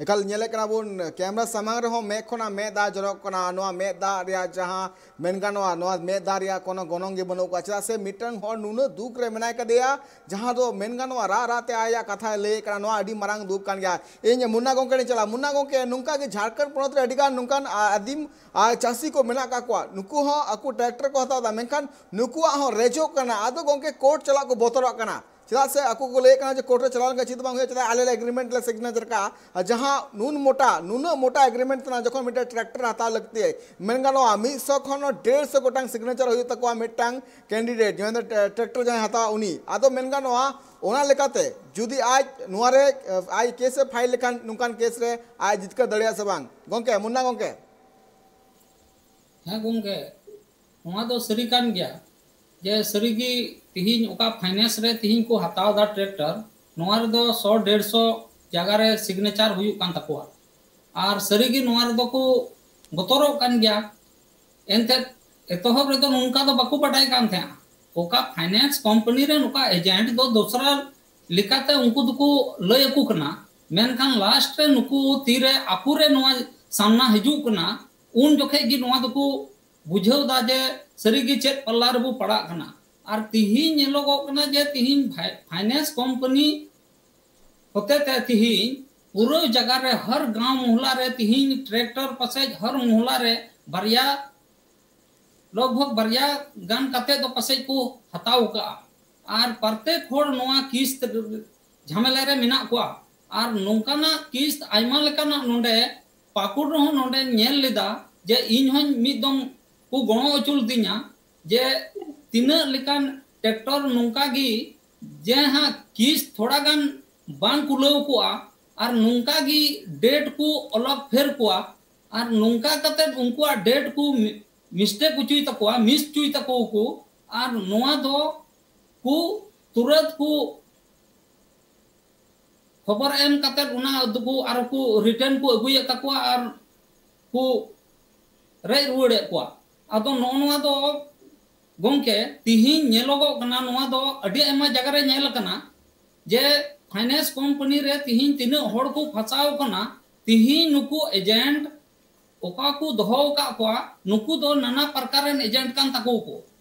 ᱮᱠᱟᱞ ᱧᱮᱞᱮᱫ ᱠᱟᱱᱟ ᱵᱚᱱ, ᱠᱮᱢᱨᱟ ᱥᱟᱢᱟᱝ ᱨᱮᱦᱚᱸ ᱢᱮᱫ ᱠᱷᱚᱱᱟᱜ ᱢᱮᱫ ᱫᱟᱜ ᱡᱚᱨᱚᱜ ᱠᱟᱱᱟ᱾ ᱱᱚᱣᱟ ᱢᱮᱫ ᱫᱟᱜ ᱨᱮᱭᱟᱜ ᱡᱟᱦᱟᱸ ᱢᱮᱱ ᱜᱟᱱᱚᱜᱼᱟ, ᱱᱚᱣᱟ ᱢᱮᱫ ᱫᱟᱜ ᱨᱮᱭᱟᱜ ᱠᱳᱱᱳ ᱜᱚᱱᱚᱝ ᱜᱮ ᱵᱟᱹᱱᱩᱜ ᱠᱚᱣᱟ᱾ ᱪᱮᱫᱟᱜ ᱥᱮ ᱢᱤᱫᱴᱟᱝ ᱦᱚᱲ ᱱᱩᱱᱟᱹᱜ ᱫᱩᱠ ᱨᱮ ᱢᱮᱱᱟᱭ ᱠᱟᱫᱮᱭᱟ, ᱡᱟᱦᱟᱸ ᱫᱚ ᱢᱮᱱ ᱜᱟᱱᱚᱜᱼᱟ, ᱨᱟᱜ ᱨᱟᱜ ᱛᱮ ᱟᱭᱟᱜ ᱠᱟᱛᱷᱟᱭ ᱞᱟᱹᱭᱮᱫ ᱠᱟᱱᱟ᱾ ᱱᱚᱣᱟ ᱟᱹᱰᱤ ᱢᱟᱨᱟᱝ ᱫᱩᱠ ᱠᱟᱱ ᱜᱮᱭᱟ᱾ ᱤᱧ ᱢᱩᱱᱱᱟ ᱜᱚᱝᱠᱮ ᱴᱷᱮᱱ ᱪᱟᱞᱟᱜᱼᱟ᱾ ᱢᱩᱱᱱᱟ ᱜᱚᱝᱠᱮ, ᱱᱚᱝᱠᱟ ᱜᱮ ᱡᱷᱟᱲᱠᱷᱚᱸᱰ ᱯᱚᱱᱚᱛ ᱨᱮ ᱟᱹᱰᱤ ᱜᱟᱱ ᱱᱚᱝᱠᱟᱱ, ᱟ, ᱟᱹᱫᱤᱢ, ᱟ, ᱪᱟᱹᱥᱤ ᱠᱚ ᱢᱮᱱᱟᱜ ᱟᱠᱟᱫ ᱠᱚᱣᱟ, ᱱᱩᱠᱩ ᱦᱚᱸ ᱟᱠᱚ ᱴᱨᱟᱠᱴᱟᱨ ᱠᱚ ᱦᱟᱛᱟᱣ ᱮᱫᱟ, ᱢᱮᱱᱠᱷᱟᱱ ᱱᱩᱠᱩᱣᱟᱜ ᱦᱚᱸ ᱨᱮᱡᱚᱜ ᱠᱟᱱᱟ᱾ ᱟᱫᱚ ᱜᱚᱝᱠᱮ, ᱠᱳᱨᱴ ᱪᱟᱞᱟᱜ ᱠᱚ ᱵᱚᱛᱚᱨᱚᱜ ᱠᱟᱱᱟ᱾ ᱪᱮᱫᱟᱜ ᱥᱮ ᱟᱠᱚ ᱠᱚ ᱞᱟᱹᱭᱮᱫ ᱠᱟᱱᱟ ᱡᱮ ᱠᱳᱨᱴ ᱨᱮ ᱪᱟᱞᱟᱣ ᱞᱮᱱᱠᱷᱟᱱ ᱪᱮᱫ ᱦᱚᱸ ᱵᱟᱝ ᱦᱩᱭᱩᱜᱼᱟ, ᱪᱮᱫᱟᱜ ᱟᱞᱮ ᱞᱮ ᱮᱜᱽᱨᱤᱢᱮᱱᱴ ᱞᱮ ᱥᱤᱜᱽᱱᱮᱪᱟᱨ ᱠᱟᱜᱼᱟ᱾ ᱟᱨ ᱡᱟᱦᱟᱸ ᱱᱩᱱ ᱢᱚᱴᱟ, ᱱᱩᱱᱟᱹᱜ ᱢᱚᱴᱟ ᱮᱜᱽᱨᱤᱢᱮᱱᱴ ᱛᱟᱦᱮᱱᱟ, ᱡᱚᱠᱷᱚᱱ ᱢᱤᱫᱴᱮᱱ ᱴᱨᱟᱠᱴᱟᱨ ᱦᱟᱛᱟᱣ ᱞᱟᱹᱠᱛᱤ, ᱢᱮᱱ ᱜᱟᱱᱚᱜᱼᱟ, ᱢᱤᱫ ᱥᱚ ᱠᱷᱚᱱ ᱦᱚᱸ ᱰᱮᱲ ᱥᱚ ᱜᱚᱴᱟᱝ ᱥᱤᱜᱽᱱᱮᱪᱟᱨ ᱦᱩᱭᱩᱜ ᱛᱟᱠᱚᱣᱟ ᱢᱤᱫᱴᱟᱝ ᱠᱮᱱᱰᱤᱰᱮᱴ, ᱡᱟᱦᱟᱸᱭ ᱫᱚ ᱴᱨᱟ-, ᱴᱨᱟᱠᱴᱟᱨ ᱡᱟᱦᱟᱸᱭ ᱦᱟᱛᱟᱣᱟ ᱩᱱᱤ᱾ ᱟᱫᱚ ᱢᱮᱱ ᱜᱟᱱᱚᱜᱼᱟ, ᱚᱱᱟ ᱞᱮᱠᱟᱛᱮ ᱡᱩᱫᱤ ᱟᱡ ᱱᱚᱣᱟ ᱨᱮ, ᱟᱡ ᱠᱮᱥ ᱮ ᱯᱷᱟᱭᱤᱞ ᱞᱮᱠᱷᱟᱱ, ᱱᱚᱝᱠᱟᱱ ᱠᱮᱥ ᱨᱮ ᱟᱡ ᱡᱤᱛᱠᱟᱹᱨ ᱫᱟᱲᱮᱭᱟᱜᱼᱟ ᱥᱮ ᱵᱟᱝ? ᱜᱚᱝᱠᱮ, ᱢᱩᱱᱱᱟ ᱜᱚᱝᱠᱮ᱾ ᱦᱮᱸ ᱜᱚᱝᱠᱮ, ᱱᱚᱣᱟ ᱫᱚ ᱥᱟᱹᱨᱤ ᱠᱟᱱ ᱜᱮᱭᱟ ᱡᱮ ᱥᱟᱹᱨᱤᱜᱮ ᱛᱤᱦᱤᱧ ᱚᱠᱟ ᱯᱷᱟᱭᱱᱮᱱᱥ ᱨᱮ ᱛᱤᱦᱤᱧ ᱠᱚ ᱦᱟᱛᱟᱣ ᱮᱫᱟ ᱴᱨᱟᱠᱴᱟᱨ, ᱱᱚᱣᱟ ᱨᱮᱫᱚ ᱥᱚ ᱰᱮᱲᱥᱚ ᱡᱟᱭᱜᱟ ᱨᱮ ᱥᱤᱜᱽᱱᱮᱪᱟᱨ ᱦᱩᱭᱩᱜ ᱠᱟᱱ ᱛᱟᱠᱚᱣᱟ᱾ ᱟᱨ ᱥᱟᱹᱨᱤᱜᱮ ᱱᱚᱣᱟ ᱨᱮᱫᱚ ᱠᱚ ᱵᱚᱛᱚᱨᱚᱜ ᱠᱟᱱ ᱜᱮᱭᱟ᱾ ᱮᱱᱛᱮᱫ ᱮᱛᱚᱦᱚᱵ ᱨᱮᱫᱚ ᱱᱚᱝᱠᱟ ᱫᱚ ᱵᱟᱠᱚ ᱵᱟᱰᱟᱭ ᱠᱟᱱ ᱛᱟᱦᱮᱸᱜᱼᱟ᱾ ᱚᱠᱟ ᱯᱷᱟᱭᱱᱮᱱᱥ ᱠᱳᱢᱯᱟᱱᱤ ᱨᱮ ᱱᱚᱝᱠᱟ ᱮᱡᱮᱱᱴ ᱫᱚ ᱫᱚᱥᱨᱟ ᱞᱮᱠᱟᱛᱮ ᱩᱱᱠᱩ ᱫᱚᱠᱚ ᱞᱟᱹᱭ ᱟᱠᱚ ᱠᱟᱱᱟ, ᱢᱮᱱᱠᱷᱟᱱ ᱞᱟᱥᱴ ᱨᱮ ᱱᱩᱠᱩ ᱛᱤᱨᱮ ᱟᱠᱚᱨᱮ ᱱᱚᱣᱟ ᱥᱟᱢᱱᱟ ᱦᱤᱡᱩᱜ ᱠᱟᱱᱟ, ᱩᱱ ᱡᱚᱠᱷᱮᱡ ᱜᱮ ᱱᱚᱣᱟ ᱫᱚᱠᱚ ᱵᱩᱡᱷᱟᱹᱣ ᱫᱟ ᱡᱮ ᱥᱟᱹᱨᱤᱜᱮ ᱪᱮᱫ ᱯᱟᱞᱞᱟ ᱨᱮᱵᱚ ᱯᱟᱲᱟᱜ ᱠᱟᱱᱟ᱾ ᱟᱨ ᱛᱤᱦᱤᱧ ᱧᱮᱞᱚᱜᱚᱜ ᱠᱟᱱᱟ ᱡᱮ ᱛᱤᱦᱤᱧ ᱯᱷᱟᱭ-, ᱯᱷᱟᱭᱱᱮᱱᱥ ᱠᱳᱢᱯᱟᱱᱤ ᱦᱚᱛᱮᱛᱮ ᱛᱤᱦᱤᱧ ᱯᱩᱨᱟᱹ ᱡᱟᱭᱜᱟ ᱨᱮ, ᱦᱟᱨ ᱜᱟᱸᱣ ᱢᱚᱦᱞᱟ ᱨᱮ ᱛᱤᱦᱤᱧ ᱴᱨᱟᱠᱴᱚᱨ ᱯᱟᱥᱮᱡ ᱦᱟᱨ ᱢᱚᱦᱞᱟ ᱨᱮ ᱵᱟᱨᱭᱟ, ᱞᱚᱜᱽ ᱵᱷᱚᱜᱽ ᱵᱟᱨᱭᱟ ᱜᱟᱱ ᱠᱟᱛᱮ ᱫᱚ ᱯᱟᱥᱮᱡ ᱠᱚ ᱦᱟᱛᱟᱣ ᱠᱟᱜᱼᱟ᱾ ᱟᱨ ᱯᱨᱚᱛᱮᱠ ᱦᱚᱲ ᱱᱚᱣᱟ ᱠᱤᱥᱛ ᱡᱷᱟᱢᱮᱞᱟ ᱨᱮ ᱢᱮᱱᱟᱜ ᱠᱚᱣᱟ᱾ ᱟᱨ ᱱᱚᱝᱠᱟᱱᱟᱜ ᱠᱤᱥᱛ ᱟᱭᱢᱟ ᱞᱮᱠᱟᱱᱟᱜ ᱱᱚᱰᱮ ᱯᱟᱹᱠᱩᱲ ᱨᱮᱦᱚᱸ ᱱᱚᱰᱮᱧ ᱧᱮᱞ ᱞᱮᱫᱟ ᱡᱮ ᱤᱧ ᱦᱚᱸᱧ ᱢᱤᱫ ᱫᱚᱢ ᱠᱚ ᱜᱚᱲᱚ ᱦᱚᱪᱚ ᱞᱤᱫᱤᱧᱟ ᱡᱮ ᱛᱤᱱᱟᱹᱜ ᱞᱮᱠᱟᱱ ᱴᱨᱟᱠᱴᱚᱨ ᱱᱚᱝᱠᱟ ᱜᱮ ᱡᱟᱦᱟᱸ ᱠᱤᱥᱛ ᱛᱷᱚᱲᱟ ᱜᱟᱱ ᱵᱟᱝ ᱠᱩᱞᱟᱹᱣ ᱠᱚᱜᱼᱟ, ᱟᱨ ᱱᱚᱝᱠᱟ ᱜᱮ ᱰᱮᱴ ᱠᱚ ᱚᱞᱚᱜ ᱯᱷᱮᱨ ᱠᱚᱣᱟ, ᱟᱨ ᱱᱚᱝᱠᱟ ᱠᱟᱛᱮ ᱩᱱᱠᱩᱣᱟᱜ ᱰᱮᱴ ᱠᱚ ᱢᱤ-, ᱢᱤᱥᱴᱮᱠ ᱦᱚᱪᱚᱭ ᱛᱟᱠᱚᱣᱟ, ᱢᱤᱥ ᱦᱚᱪᱚᱭ ᱛᱟᱠᱚᱣᱟ ᱠᱚ, ᱟᱨ ᱱᱚᱣᱟ ᱫᱚ ᱠᱚ ᱛᱩᱨᱟᱹᱛ ᱠᱚ ᱠᱷᱚᱵᱚᱨ ᱮᱢ ᱠᱟᱛᱮ ᱚᱱᱟ ᱫᱚᱠᱚ ᱟᱨᱚ ᱠᱚ ᱨᱤᱴᱟᱨᱱ ᱠᱚ ᱟᱹᱜᱩᱭᱮᱫ ᱛᱟᱠᱚᱣᱟ ᱟᱨ ᱠᱚ ᱨᱮᱡ ᱨᱩᱣᱟᱹᱲᱮᱫ ᱠᱚᱣᱟ᱾ ᱟᱫᱚ ᱱᱚᱜᱼᱚ ᱱᱚᱣᱟ ᱫᱚ ᱜᱚᱢᱠᱮ ᱛᱤᱦᱤᱧ ᱧᱮᱞᱚᱜᱚᱜ ᱠᱟᱱᱟ, ᱱᱚᱣᱟ ᱫᱚ ᱟᱹᱰᱤ ᱟᱭᱢᱟ ᱡᱟᱭᱜᱟ ᱨᱮ ᱧᱮᱞ ᱟᱠᱟᱱᱟ ᱡᱮ ᱯᱷᱟᱭᱱᱮᱱᱥ ᱠᱳᱢᱯᱟᱱᱤ ᱨᱮ ᱛᱤᱦᱤᱧ ᱛᱤᱱᱟᱹᱜ ᱦᱚᱲ ᱠᱚ ᱯᱷᱟᱸᱥᱟᱣ ᱠᱟᱱᱟ, ᱛᱤᱦᱤᱧ ᱱᱩᱠᱩ ᱮᱡᱮᱱᱴ ᱚᱠᱟ ᱠᱚ ᱫᱚᱦᱚ ᱟᱠᱟᱫ ᱠᱚᱣᱟ, ᱱᱩᱠᱩ ᱫᱚ ᱱᱟᱱᱟ ᱯᱨᱚᱠᱟᱨ ᱨᱮᱱ ᱮᱡᱮᱱᱴ ᱠᱟᱱ ᱛᱟᱠᱚ ᱠᱚ᱾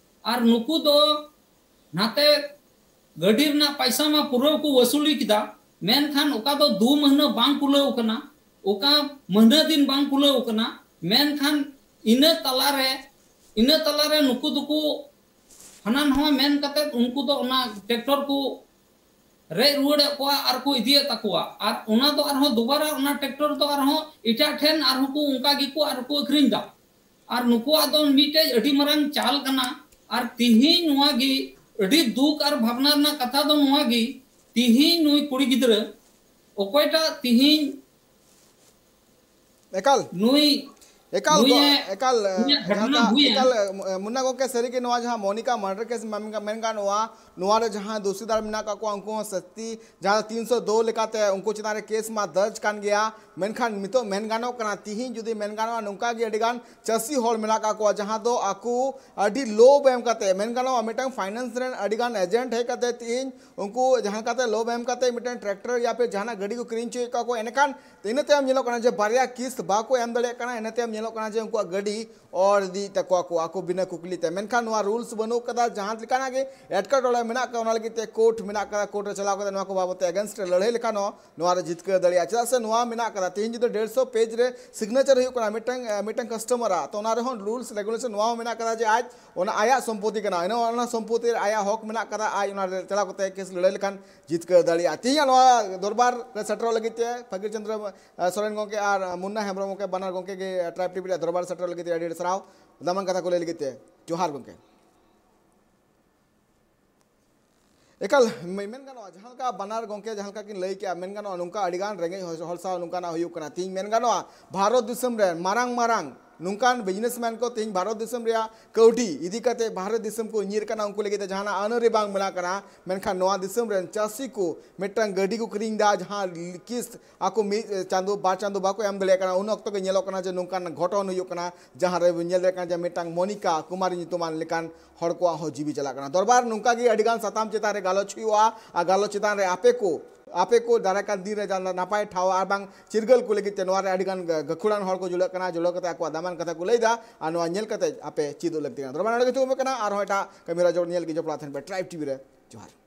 ᱟᱨ ᱱᱩᱠᱩ ᱫᱚ ᱱᱟᱛᱮ ᱜᱟᱹᱰᱤ ᱨᱮᱱᱟᱜ ᱯᱟᱭᱥᱟ ᱢᱟ ᱯᱩᱨᱟᱹ ᱠᱚ ᱣᱟᱹᱥᱩᱞᱤ ᱠᱮᱫᱟ, ᱢᱮᱱᱠᱷᱟᱱ ᱚᱠᱟ ᱫᱚ ᱫᱩ ᱢᱟᱹᱦᱱᱟᱹ ᱵᱟᱝ ᱠᱩᱞᱟᱹᱣ ᱠᱟᱱᱟ, ᱚᱠᱟ ᱢᱟᱹᱦᱱᱟᱹ ᱫᱤᱱ ᱵᱟᱝ ᱠᱩᱞᱟᱹᱣ ᱠᱟᱱᱟ, ᱢᱮᱱᱠᱷᱟᱱ ᱤᱱᱟᱹ ᱛᱟᱞᱟᱨᱮ, ᱤᱱᱟᱹ ᱛᱟᱞᱟᱨᱮ ᱱᱩᱠᱩ ᱫᱚᱠᱚ ᱦᱟᱱᱟ ᱱᱟᱣᱟ ᱢᱮᱱ ᱠᱟᱛᱮ ᱩᱱᱠᱩ ᱫᱚ ᱚᱱᱟ ᱴᱨᱟᱠᱴᱚᱨ ᱠᱚ ᱨᱮᱡ ᱨᱩᱣᱟᱹᱲᱮᱫ ᱠᱚᱣᱟ ᱟᱨ ᱠᱚ ᱤᱫᱤᱭᱮᱫ ᱛᱟᱠᱚᱣᱟ᱾ ᱟᱨ ᱚᱱᱟ ᱫᱚ ᱟᱨᱦᱚᱸ ᱫᱩᱵᱟᱨᱟ ᱚᱱᱟ ᱴᱨᱟᱠᱴᱚᱨ ᱫᱚ ᱟᱨᱦᱚᱸ ᱮᱴᱟᱜ ᱴᱷᱮᱱ ᱟᱨᱦᱚᱸ ᱠᱚ ᱚᱱᱠᱟ ᱜᱮᱠᱚ ᱟᱨᱦᱚᱸ ᱠᱚ ᱟᱹᱠᱷᱨᱤᱧ ᱮᱫᱟ᱾ ᱟᱨ ᱱᱩᱠᱩᱣᱟᱜ ᱫᱚ ᱢᱤᱫᱴᱮᱡ ᱟᱹᱰᱤ ᱢᱟᱨᱟᱝ ᱪᱟᱞ ᱠᱟᱱᱟ᱾ ᱟᱨ ᱛᱤᱦᱤᱧ ᱱᱚᱣᱟ ᱜᱮ ᱟᱹᱰᱤ ᱫᱩᱠ ᱟᱨ ᱵᱷᱟᱵᱽᱱᱟ ᱨᱮᱱᱟᱜ ᱠᱟᱛᱷᱟ ᱫᱚ ᱱᱚᱣᱟ ᱜᱮ, ᱛᱤᱦᱤᱧ ᱱᱩᱭ ᱠᱩᱲᱤ ᱜᱤᱫᱽᱨᱟᱹ ᱚᱠᱚᱭᱴᱟᱜ ᱛᱤᱦᱤᱧ ᱮᱠᱟᱞ ᱱᱩᱭ ᱮᱠᱟᱞ ᱱᱩᱭ ᱫᱚ ᱮ- ᱮᱠᱟᱞ ᱱᱩᱭᱟᱜ ᱡᱟᱦᱟᱸ ᱜᱷᱚᱴᱚᱱᱟ ᱞᱮᱠᱟ ᱦᱩᱭᱮᱱ ᱮᱠᱟᱞ ᱮ, ᱢᱩᱱᱱᱟ ᱜᱚᱢᱠᱮ, ᱥᱟᱹᱨᱤᱜᱮ ᱱᱚᱣᱟ ᱡᱟᱦᱟᱸ ᱢᱚᱱᱤᱠᱟ ᱢᱟᱨᱰᱟᱨ ᱠᱮᱥ ᱢᱮᱱ ᱜᱟᱱᱚᱜᱼᱟ, ᱱᱚᱣᱟ ᱨᱮ ᱡᱟᱦᱟᱸ ᱫᱳᱥᱤᱫᱟᱨ ᱢᱮᱱᱟᱜ ᱠᱟᱜ ᱠᱚᱣᱟ ᱩᱱᱠᱩ ᱦᱚᱸ ᱥᱟᱹᱥᱛᱤ ᱡᱟᱦᱟᱸ ᱫᱚ ᱛᱤᱱᱥᱚ ᱫᱩ ᱞᱮᱠᱟᱛᱮ ᱩᱱᱠᱩ ᱪᱮᱛᱟᱱ ᱨᱮ ᱠᱮᱥ ᱢᱟ ᱫᱚᱨᱡᱽ ᱠᱟᱱ ᱜᱮᱭᱟ᱾ ᱢᱮᱱᱠᱷᱟᱱ ᱱᱤᱛᱚᱜ ᱢᱮᱱ ᱜᱟᱱᱚᱜ ᱠᱟᱱᱟ, ᱛᱤᱦᱤᱧ ᱡᱩᱫᱤ ᱢᱮᱱ ᱜᱟᱱᱚᱜᱼᱟ, ᱱᱚᱝᱠᱟ ᱜᱮ ᱟᱹᱰᱤ ᱜᱟᱱ ᱪᱟᱹᱥᱤ ᱦᱚᱲ ᱢᱮᱱᱟᱜ ᱠᱟᱜ ᱠᱚᱣᱟ ᱡᱟᱦᱟᱸ ᱫᱚ ᱟᱠᱚ ᱟᱹᱰᱤ ᱞᱳᱵᱷ ᱮᱢ ᱠᱟᱛᱮ, ᱢᱮᱱ ᱜᱟᱱᱚᱜᱼᱟ ᱢᱤᱫᱴᱟᱝ ᱯᱷᱟᱭᱱᱮᱱᱥ ᱨᱮᱱ ᱟᱹᱰᱤ ᱜᱟᱱ ᱮᱡᱮᱱᱴ ᱦᱮᱡ ᱠᱟᱛᱮ ᱛᱤᱦᱤᱧ ᱩᱱᱠᱩ ᱡᱟᱦᱟᱸ ᱞᱮᱠᱟᱛᱮ ᱞᱳᱵᱷ ᱮᱢ ᱠᱟᱛᱮ ᱢᱤᱫᱴᱮᱱ ᱴᱨᱟᱠᱴᱚᱨ ᱭᱟ ᱯᱷᱤᱨ ᱡᱟᱦᱟᱱᱟᱜ ᱜᱟᱹᱰᱤ ᱠᱚ ᱠᱤᱨᱤᱧ ᱦᱚᱪᱚᱭᱮᱫ ᱠᱚᱣᱟ ᱠᱚ, ᱮᱱᱠᱷᱟᱱ ᱤᱱᱟᱹ ᱛᱟᱭᱚᱢ ᱧᱮᱞᱚᱜ ᱠᱟᱱᱟ ᱡᱮ ᱵᱟᱨᱭᱟ ᱠᱤᱥᱛ ᱵᱟᱠᱚ ᱮᱢ ᱫᱟᱲᱮᱭᱟᱜ ᱠᱟᱱᱟ᱾ ᱤᱱᱟᱹ ᱛᱟᱭᱚᱢ ᱧᱮᱞᱚᱜ ᱠᱟᱱᱟ ᱡᱮ ᱩᱱᱠᱩᱣᱟᱜ ᱜᱟᱹᱰᱤ ᱚᱨ ᱤᱫᱤᱭᱮᱫ ᱛᱟᱠᱚᱣᱟ ᱠᱚ ᱟᱠᱚ ᱵᱤᱱᱟᱹ ᱠᱩᱠᱞᱤ ᱛᱮ᱾ ᱢᱮᱱᱠᱷᱟᱱ ᱱᱚᱣᱟ ᱨᱩᱞᱥ ᱵᱟᱹᱱᱩᱜ ᱠᱟᱫᱟ, ᱡᱟᱦᱟᱸ ᱞᱮᱠᱟᱱᱟᱜ ᱜᱮ ᱮᱴᱠᱮᱴᱚᱬᱮ ᱢᱮᱱᱟᱜ ᱠᱟᱫᱟ ᱚᱱᱟ ᱞᱟᱹᱜᱤᱫ ᱛᱮ ᱠᱳᱨᱴ ᱢᱮᱱᱟᱜ ᱠᱟᱫᱟ, ᱠᱳᱨᱴ ᱨᱮ ᱪᱟᱞᱟᱣ ᱠᱟᱛᱮ ᱱᱚᱣᱟ ᱠᱚ ᱵᱟᱵᱚᱫ ᱛᱮ ᱮᱜᱮᱱᱥᱴ ᱨᱮ ᱞᱟᱹᱲᱦᱟᱹᱭ ᱞᱮᱠᱷᱟᱱ ᱦᱚᱸ ᱱᱚᱣᱟ ᱨᱮ ᱡᱤᱛᱠᱟᱹᱨ ᱫᱟᱲᱮᱭᱟᱜᱼᱟ᱾ ᱪᱮᱫᱟᱜ ᱥᱮ ᱱᱚᱣᱟ ᱢᱮᱱᱟᱜ ᱠᱟᱫᱟ, ᱛᱮᱦᱮᱧ ᱡᱩᱫᱤ ᱰᱮᱲᱥᱚ ᱯᱮᱡᱽ ᱨᱮ ᱥᱤᱜᱽᱱᱮᱪᱟᱨ ᱦᱩᱭᱩᱜ ᱠᱟᱱᱟ ᱢᱤᱫᱴᱟᱝ ᱮ, ᱢᱤᱫᱴᱟᱝ ᱠᱟᱥᱴᱚᱢᱟᱨᱟᱜ, ᱛᱚ ᱚᱱᱟ ᱨᱮᱦᱚᱸ ᱨᱩᱞᱥ ᱨᱮᱜᱩᱞᱮᱥᱚᱱ ᱱᱚᱣᱟ ᱦᱚᱸ ᱢᱮᱱᱟᱜ ᱠᱟᱫᱟ ᱡᱮ ᱟᱡ ᱚᱱᱟ ᱟᱭᱟᱜ ᱥᱚᱢᱯᱚᱛᱤ ᱠᱟᱱᱟ, ᱚᱱᱟ ᱚᱱᱟ ᱥᱚᱢᱯᱚᱛᱤ ᱨᱮ ᱟᱭᱟᱜ ᱦᱚᱠ ᱢᱮᱱᱟᱜ ᱠᱟᱫᱟ, ᱟᱡ ᱚᱱᱟ ᱨᱮ ᱪᱟᱞᱟᱣ ᱠᱟᱛᱮ ᱠᱮᱥ ᱞᱟᱹᱲᱦᱟᱹᱭ ᱞᱮᱠᱷᱟᱱ ᱡᱤᱛᱠᱟᱹᱨ ᱫᱟᱲᱮᱭᱟᱜᱼᱟ᱾ ᱛᱮᱦᱮᱧᱟᱜ ᱱᱚᱣᱟ ᱫᱚᱨᱵᱟᱨ ᱨᱮ ᱥᱮᱴᱮᱨᱚᱜ ᱞᱟᱹᱜᱤᱫ ᱛᱮ ᱯᱷᱟᱹᱠᱤᱨ ᱪᱚᱸᱫᱽᱨᱚ ᱮ, ᱥᱚᱨᱮᱱ ᱜᱚᱢᱠᱮ ᱟᱨ ᱢᱩᱱᱱᱟ ᱦᱮᱢᱵᱨᱚᱢ ᱜᱚᱢᱠᱮ, ᱵᱟᱱᱟᱨ ᱜᱚᱢᱠᱮ ᱜᱮ ᱴᱨᱟᱭᱤᱵᱽ ᱴᱤᱵᱷᱤ ᱨᱮᱭᱟᱜ ᱫᱚᱨᱵᱟᱨ ᱥᱮᱴᱮᱨᱚᱜ ᱞᱟᱹᱜᱤᱫ ᱛᱮ ᱟᱹᱰᱤ ᱟᱹᱰᱤ ᱥᱟᱨᱦᱟᱣ, ᱫᱟᱢᱟᱱ ᱠᱟᱛᱷᱟ ᱠᱚ ᱞᱟᱹᱭ ᱞᱟᱹᱜᱤᱫ ᱛᱮ᱾ ᱡᱚᱦᱟᱨ ᱜᱚᱢᱠᱮ᱾ ᱮᱠᱟᱞ ᱢᱮ-, ᱢᱮᱱ ᱜᱟᱱᱚᱜᱼᱟ, ᱡᱟᱦᱟᱸ ᱞᱮᱠᱟ ᱵᱟᱱᱟᱨ ᱜᱚᱢᱠᱮ ᱡᱟᱦᱟᱸ ᱞᱮᱠᱟ ᱠᱤᱱ ᱞᱟᱹᱭ ᱠᱮᱜᱼᱟ, ᱢᱮᱱ ᱜᱟᱱᱚᱜᱼᱟ, ᱱᱚᱝᱠᱟ ᱟᱹᱰᱤᱜᱟᱱ ᱨᱮᱸᱜᱮᱡ ᱦᱚᱲ, ᱦᱚᱲ ᱥᱟᱶ ᱱᱚᱝᱠᱟᱱᱟᱜ ᱦᱩᱭᱩᱜ ᱠᱟᱱᱟ᱾ ᱛᱮᱦᱮᱧ ᱢᱮᱱ ᱜᱟᱱᱚᱜᱼᱟ, ᱵᱷᱟᱨᱚᱛ ᱫᱤᱥᱚᱢ ᱨᱮ ᱢᱟᱨᱟᱝ ᱢᱟᱨᱟᱝ ᱱᱚᱝᱠᱟᱱ ᱵᱤᱡᱽᱱᱮᱥᱢᱮᱱ ᱠᱚ ᱛᱮᱦᱮᱧ ᱵᱷᱟᱨᱚᱛ ᱫᱤᱥᱚᱢ ᱨᱮᱭᱟᱜ ᱠᱟᱹᱣᱰᱤ ᱤᱫᱤ ᱠᱟᱛᱮ ᱵᱷᱟᱨᱚᱛ ᱫᱤᱥᱚᱢ ᱠᱚ ᱧᱤᱨ ᱠᱟᱱᱟ, ᱩᱱᱠᱩ ᱞᱟᱹᱜᱤᱫ ᱛᱮ ᱡᱟᱦᱟᱱᱟᱜ ᱟᱹᱱ ᱟᱹᱨᱤ ᱵᱟᱝ ᱢᱮᱱᱟᱜ ᱠᱟᱱᱟ᱾ ᱢᱮᱱᱠᱷᱟᱱ ᱱᱚᱣᱟ ᱫᱤᱥᱚᱢ ᱨᱮᱱ ᱪᱟᱹᱥᱤ ᱠᱚ ᱢᱤᱫᱴᱟᱝ ᱜᱟᱹᱰᱤ ᱠᱚ ᱠᱤᱨᱤᱧ ᱮᱫᱟ, ᱡᱟᱦᱟᱸ ᱠᱤᱥᱛ ᱟᱠᱚ ᱢᱤᱫ ᱪᱟᱸᱫᱳ ᱵᱟᱨ ᱪᱟᱸᱫᱳ ᱵᱟᱠᱚ ᱮᱢ ᱫᱟᱲᱮᱭᱟᱜ ᱠᱟᱱᱟ᱾ ᱩᱱ ᱚᱠᱛᱚ ᱜᱮ ᱧᱮᱞᱚᱜ ᱠᱟᱱᱟ ᱡᱮ ᱱᱚᱝᱠᱟᱱ ᱜᱷᱚᱴᱚᱱ ᱦᱩᱭᱩᱜ ᱠᱟᱱᱟ, ᱡᱟᱦᱟᱸ ᱨᱮ ᱧᱮᱞ ᱫᱟᱲᱮᱭᱟᱜ ᱠᱟᱱᱟ ᱡᱮ ᱢᱤᱫᱴᱟᱝ ᱢᱚᱱᱤᱠᱟ ᱠᱩᱢᱟᱨᱤ ᱧᱩᱛᱩᱢᱟᱱ ᱞᱮᱠᱟᱱ ᱦᱚᱲ ᱠᱚᱣᱟᱜ ᱦᱚᱸ ᱡᱤᱣᱤ ᱪᱟᱞᱟᱜ ᱠᱟᱱᱟ᱾ ᱫᱚᱨᱵᱟᱨ, ᱱᱚᱝᱠᱟ ᱜᱮ ᱟᱹᱰᱤ ᱜᱟᱱ ᱥᱟᱛᱟᱢ ᱪᱮᱛᱟᱱ ᱨᱮ ᱜᱟᱞᱚᱪ ᱦᱩᱭᱩᱜᱼᱟ, ᱟᱨ ᱜᱟᱞᱚᱪ ᱪᱮᱛᱟᱱ ᱨᱮ ᱟᱯᱮ ᱠᱚ ᱟᱯᱮ ᱠᱚ ᱫᱟᱨᱟᱭ ᱠᱟᱱ ᱫᱤᱱ ᱨᱮ ᱡᱟᱦᱟᱸ ᱱᱟᱯᱟᱭ ᱴᱷᱟᱶ ᱟᱨ ᱵᱟᱝ ᱪᱤᱨᱜᱟᱹᱞ ᱠᱚ ᱞᱟᱹᱜᱤᱫ ᱛᱮ ᱱᱚᱣᱟ ᱨᱮ ᱟᱹᱰᱤ ᱜᱟᱱ ᱜᱟ-, ᱜᱟᱹᱠᱷᱩᱲᱟᱱ ᱦᱚᱲ ᱠᱚ ᱡᱩᱲᱟᱹᱜ ᱠᱟᱱᱟ, ᱡᱩᱲᱟᱹᱣ ᱠᱟᱛᱮ ᱟᱠᱚᱣᱟᱜ ᱫᱟᱢᱟᱱ ᱠᱟᱛᱷᱟ ᱠᱚ ᱞᱟᱹᱭ ᱮᱫᱟ, ᱟᱨ ᱱᱚᱣᱟ ᱧᱮᱞ ᱠᱟᱛᱮ ᱟᱯᱮ ᱪᱮᱫᱚᱜ ᱞᱟᱹᱠᱛᱤ ᱠᱟᱱᱟ᱾ ᱫᱚᱨᱵᱟᱨ ᱱᱚᱰᱮ ᱜᱮ ᱛᱷᱩᱠᱟᱹᱢ ᱠᱟᱱᱟ, ᱟᱨᱦᱚᱸ ᱮᱴᱟᱜ ᱠᱟᱹᱢᱤ ᱦᱚᱨᱟ ᱡᱚᱲ ᱧᱮᱞ ᱞᱟᱹᱜᱤᱫ ᱡᱚᱯᱲᱟᱣ ᱛᱟᱦᱮᱱ ᱯᱮ ᱴᱨᱟᱭᱤᱵᱽ ᱴᱤᱵᱷᱤ ᱨᱮ᱾ ᱡᱚᱦᱟᱨ᱾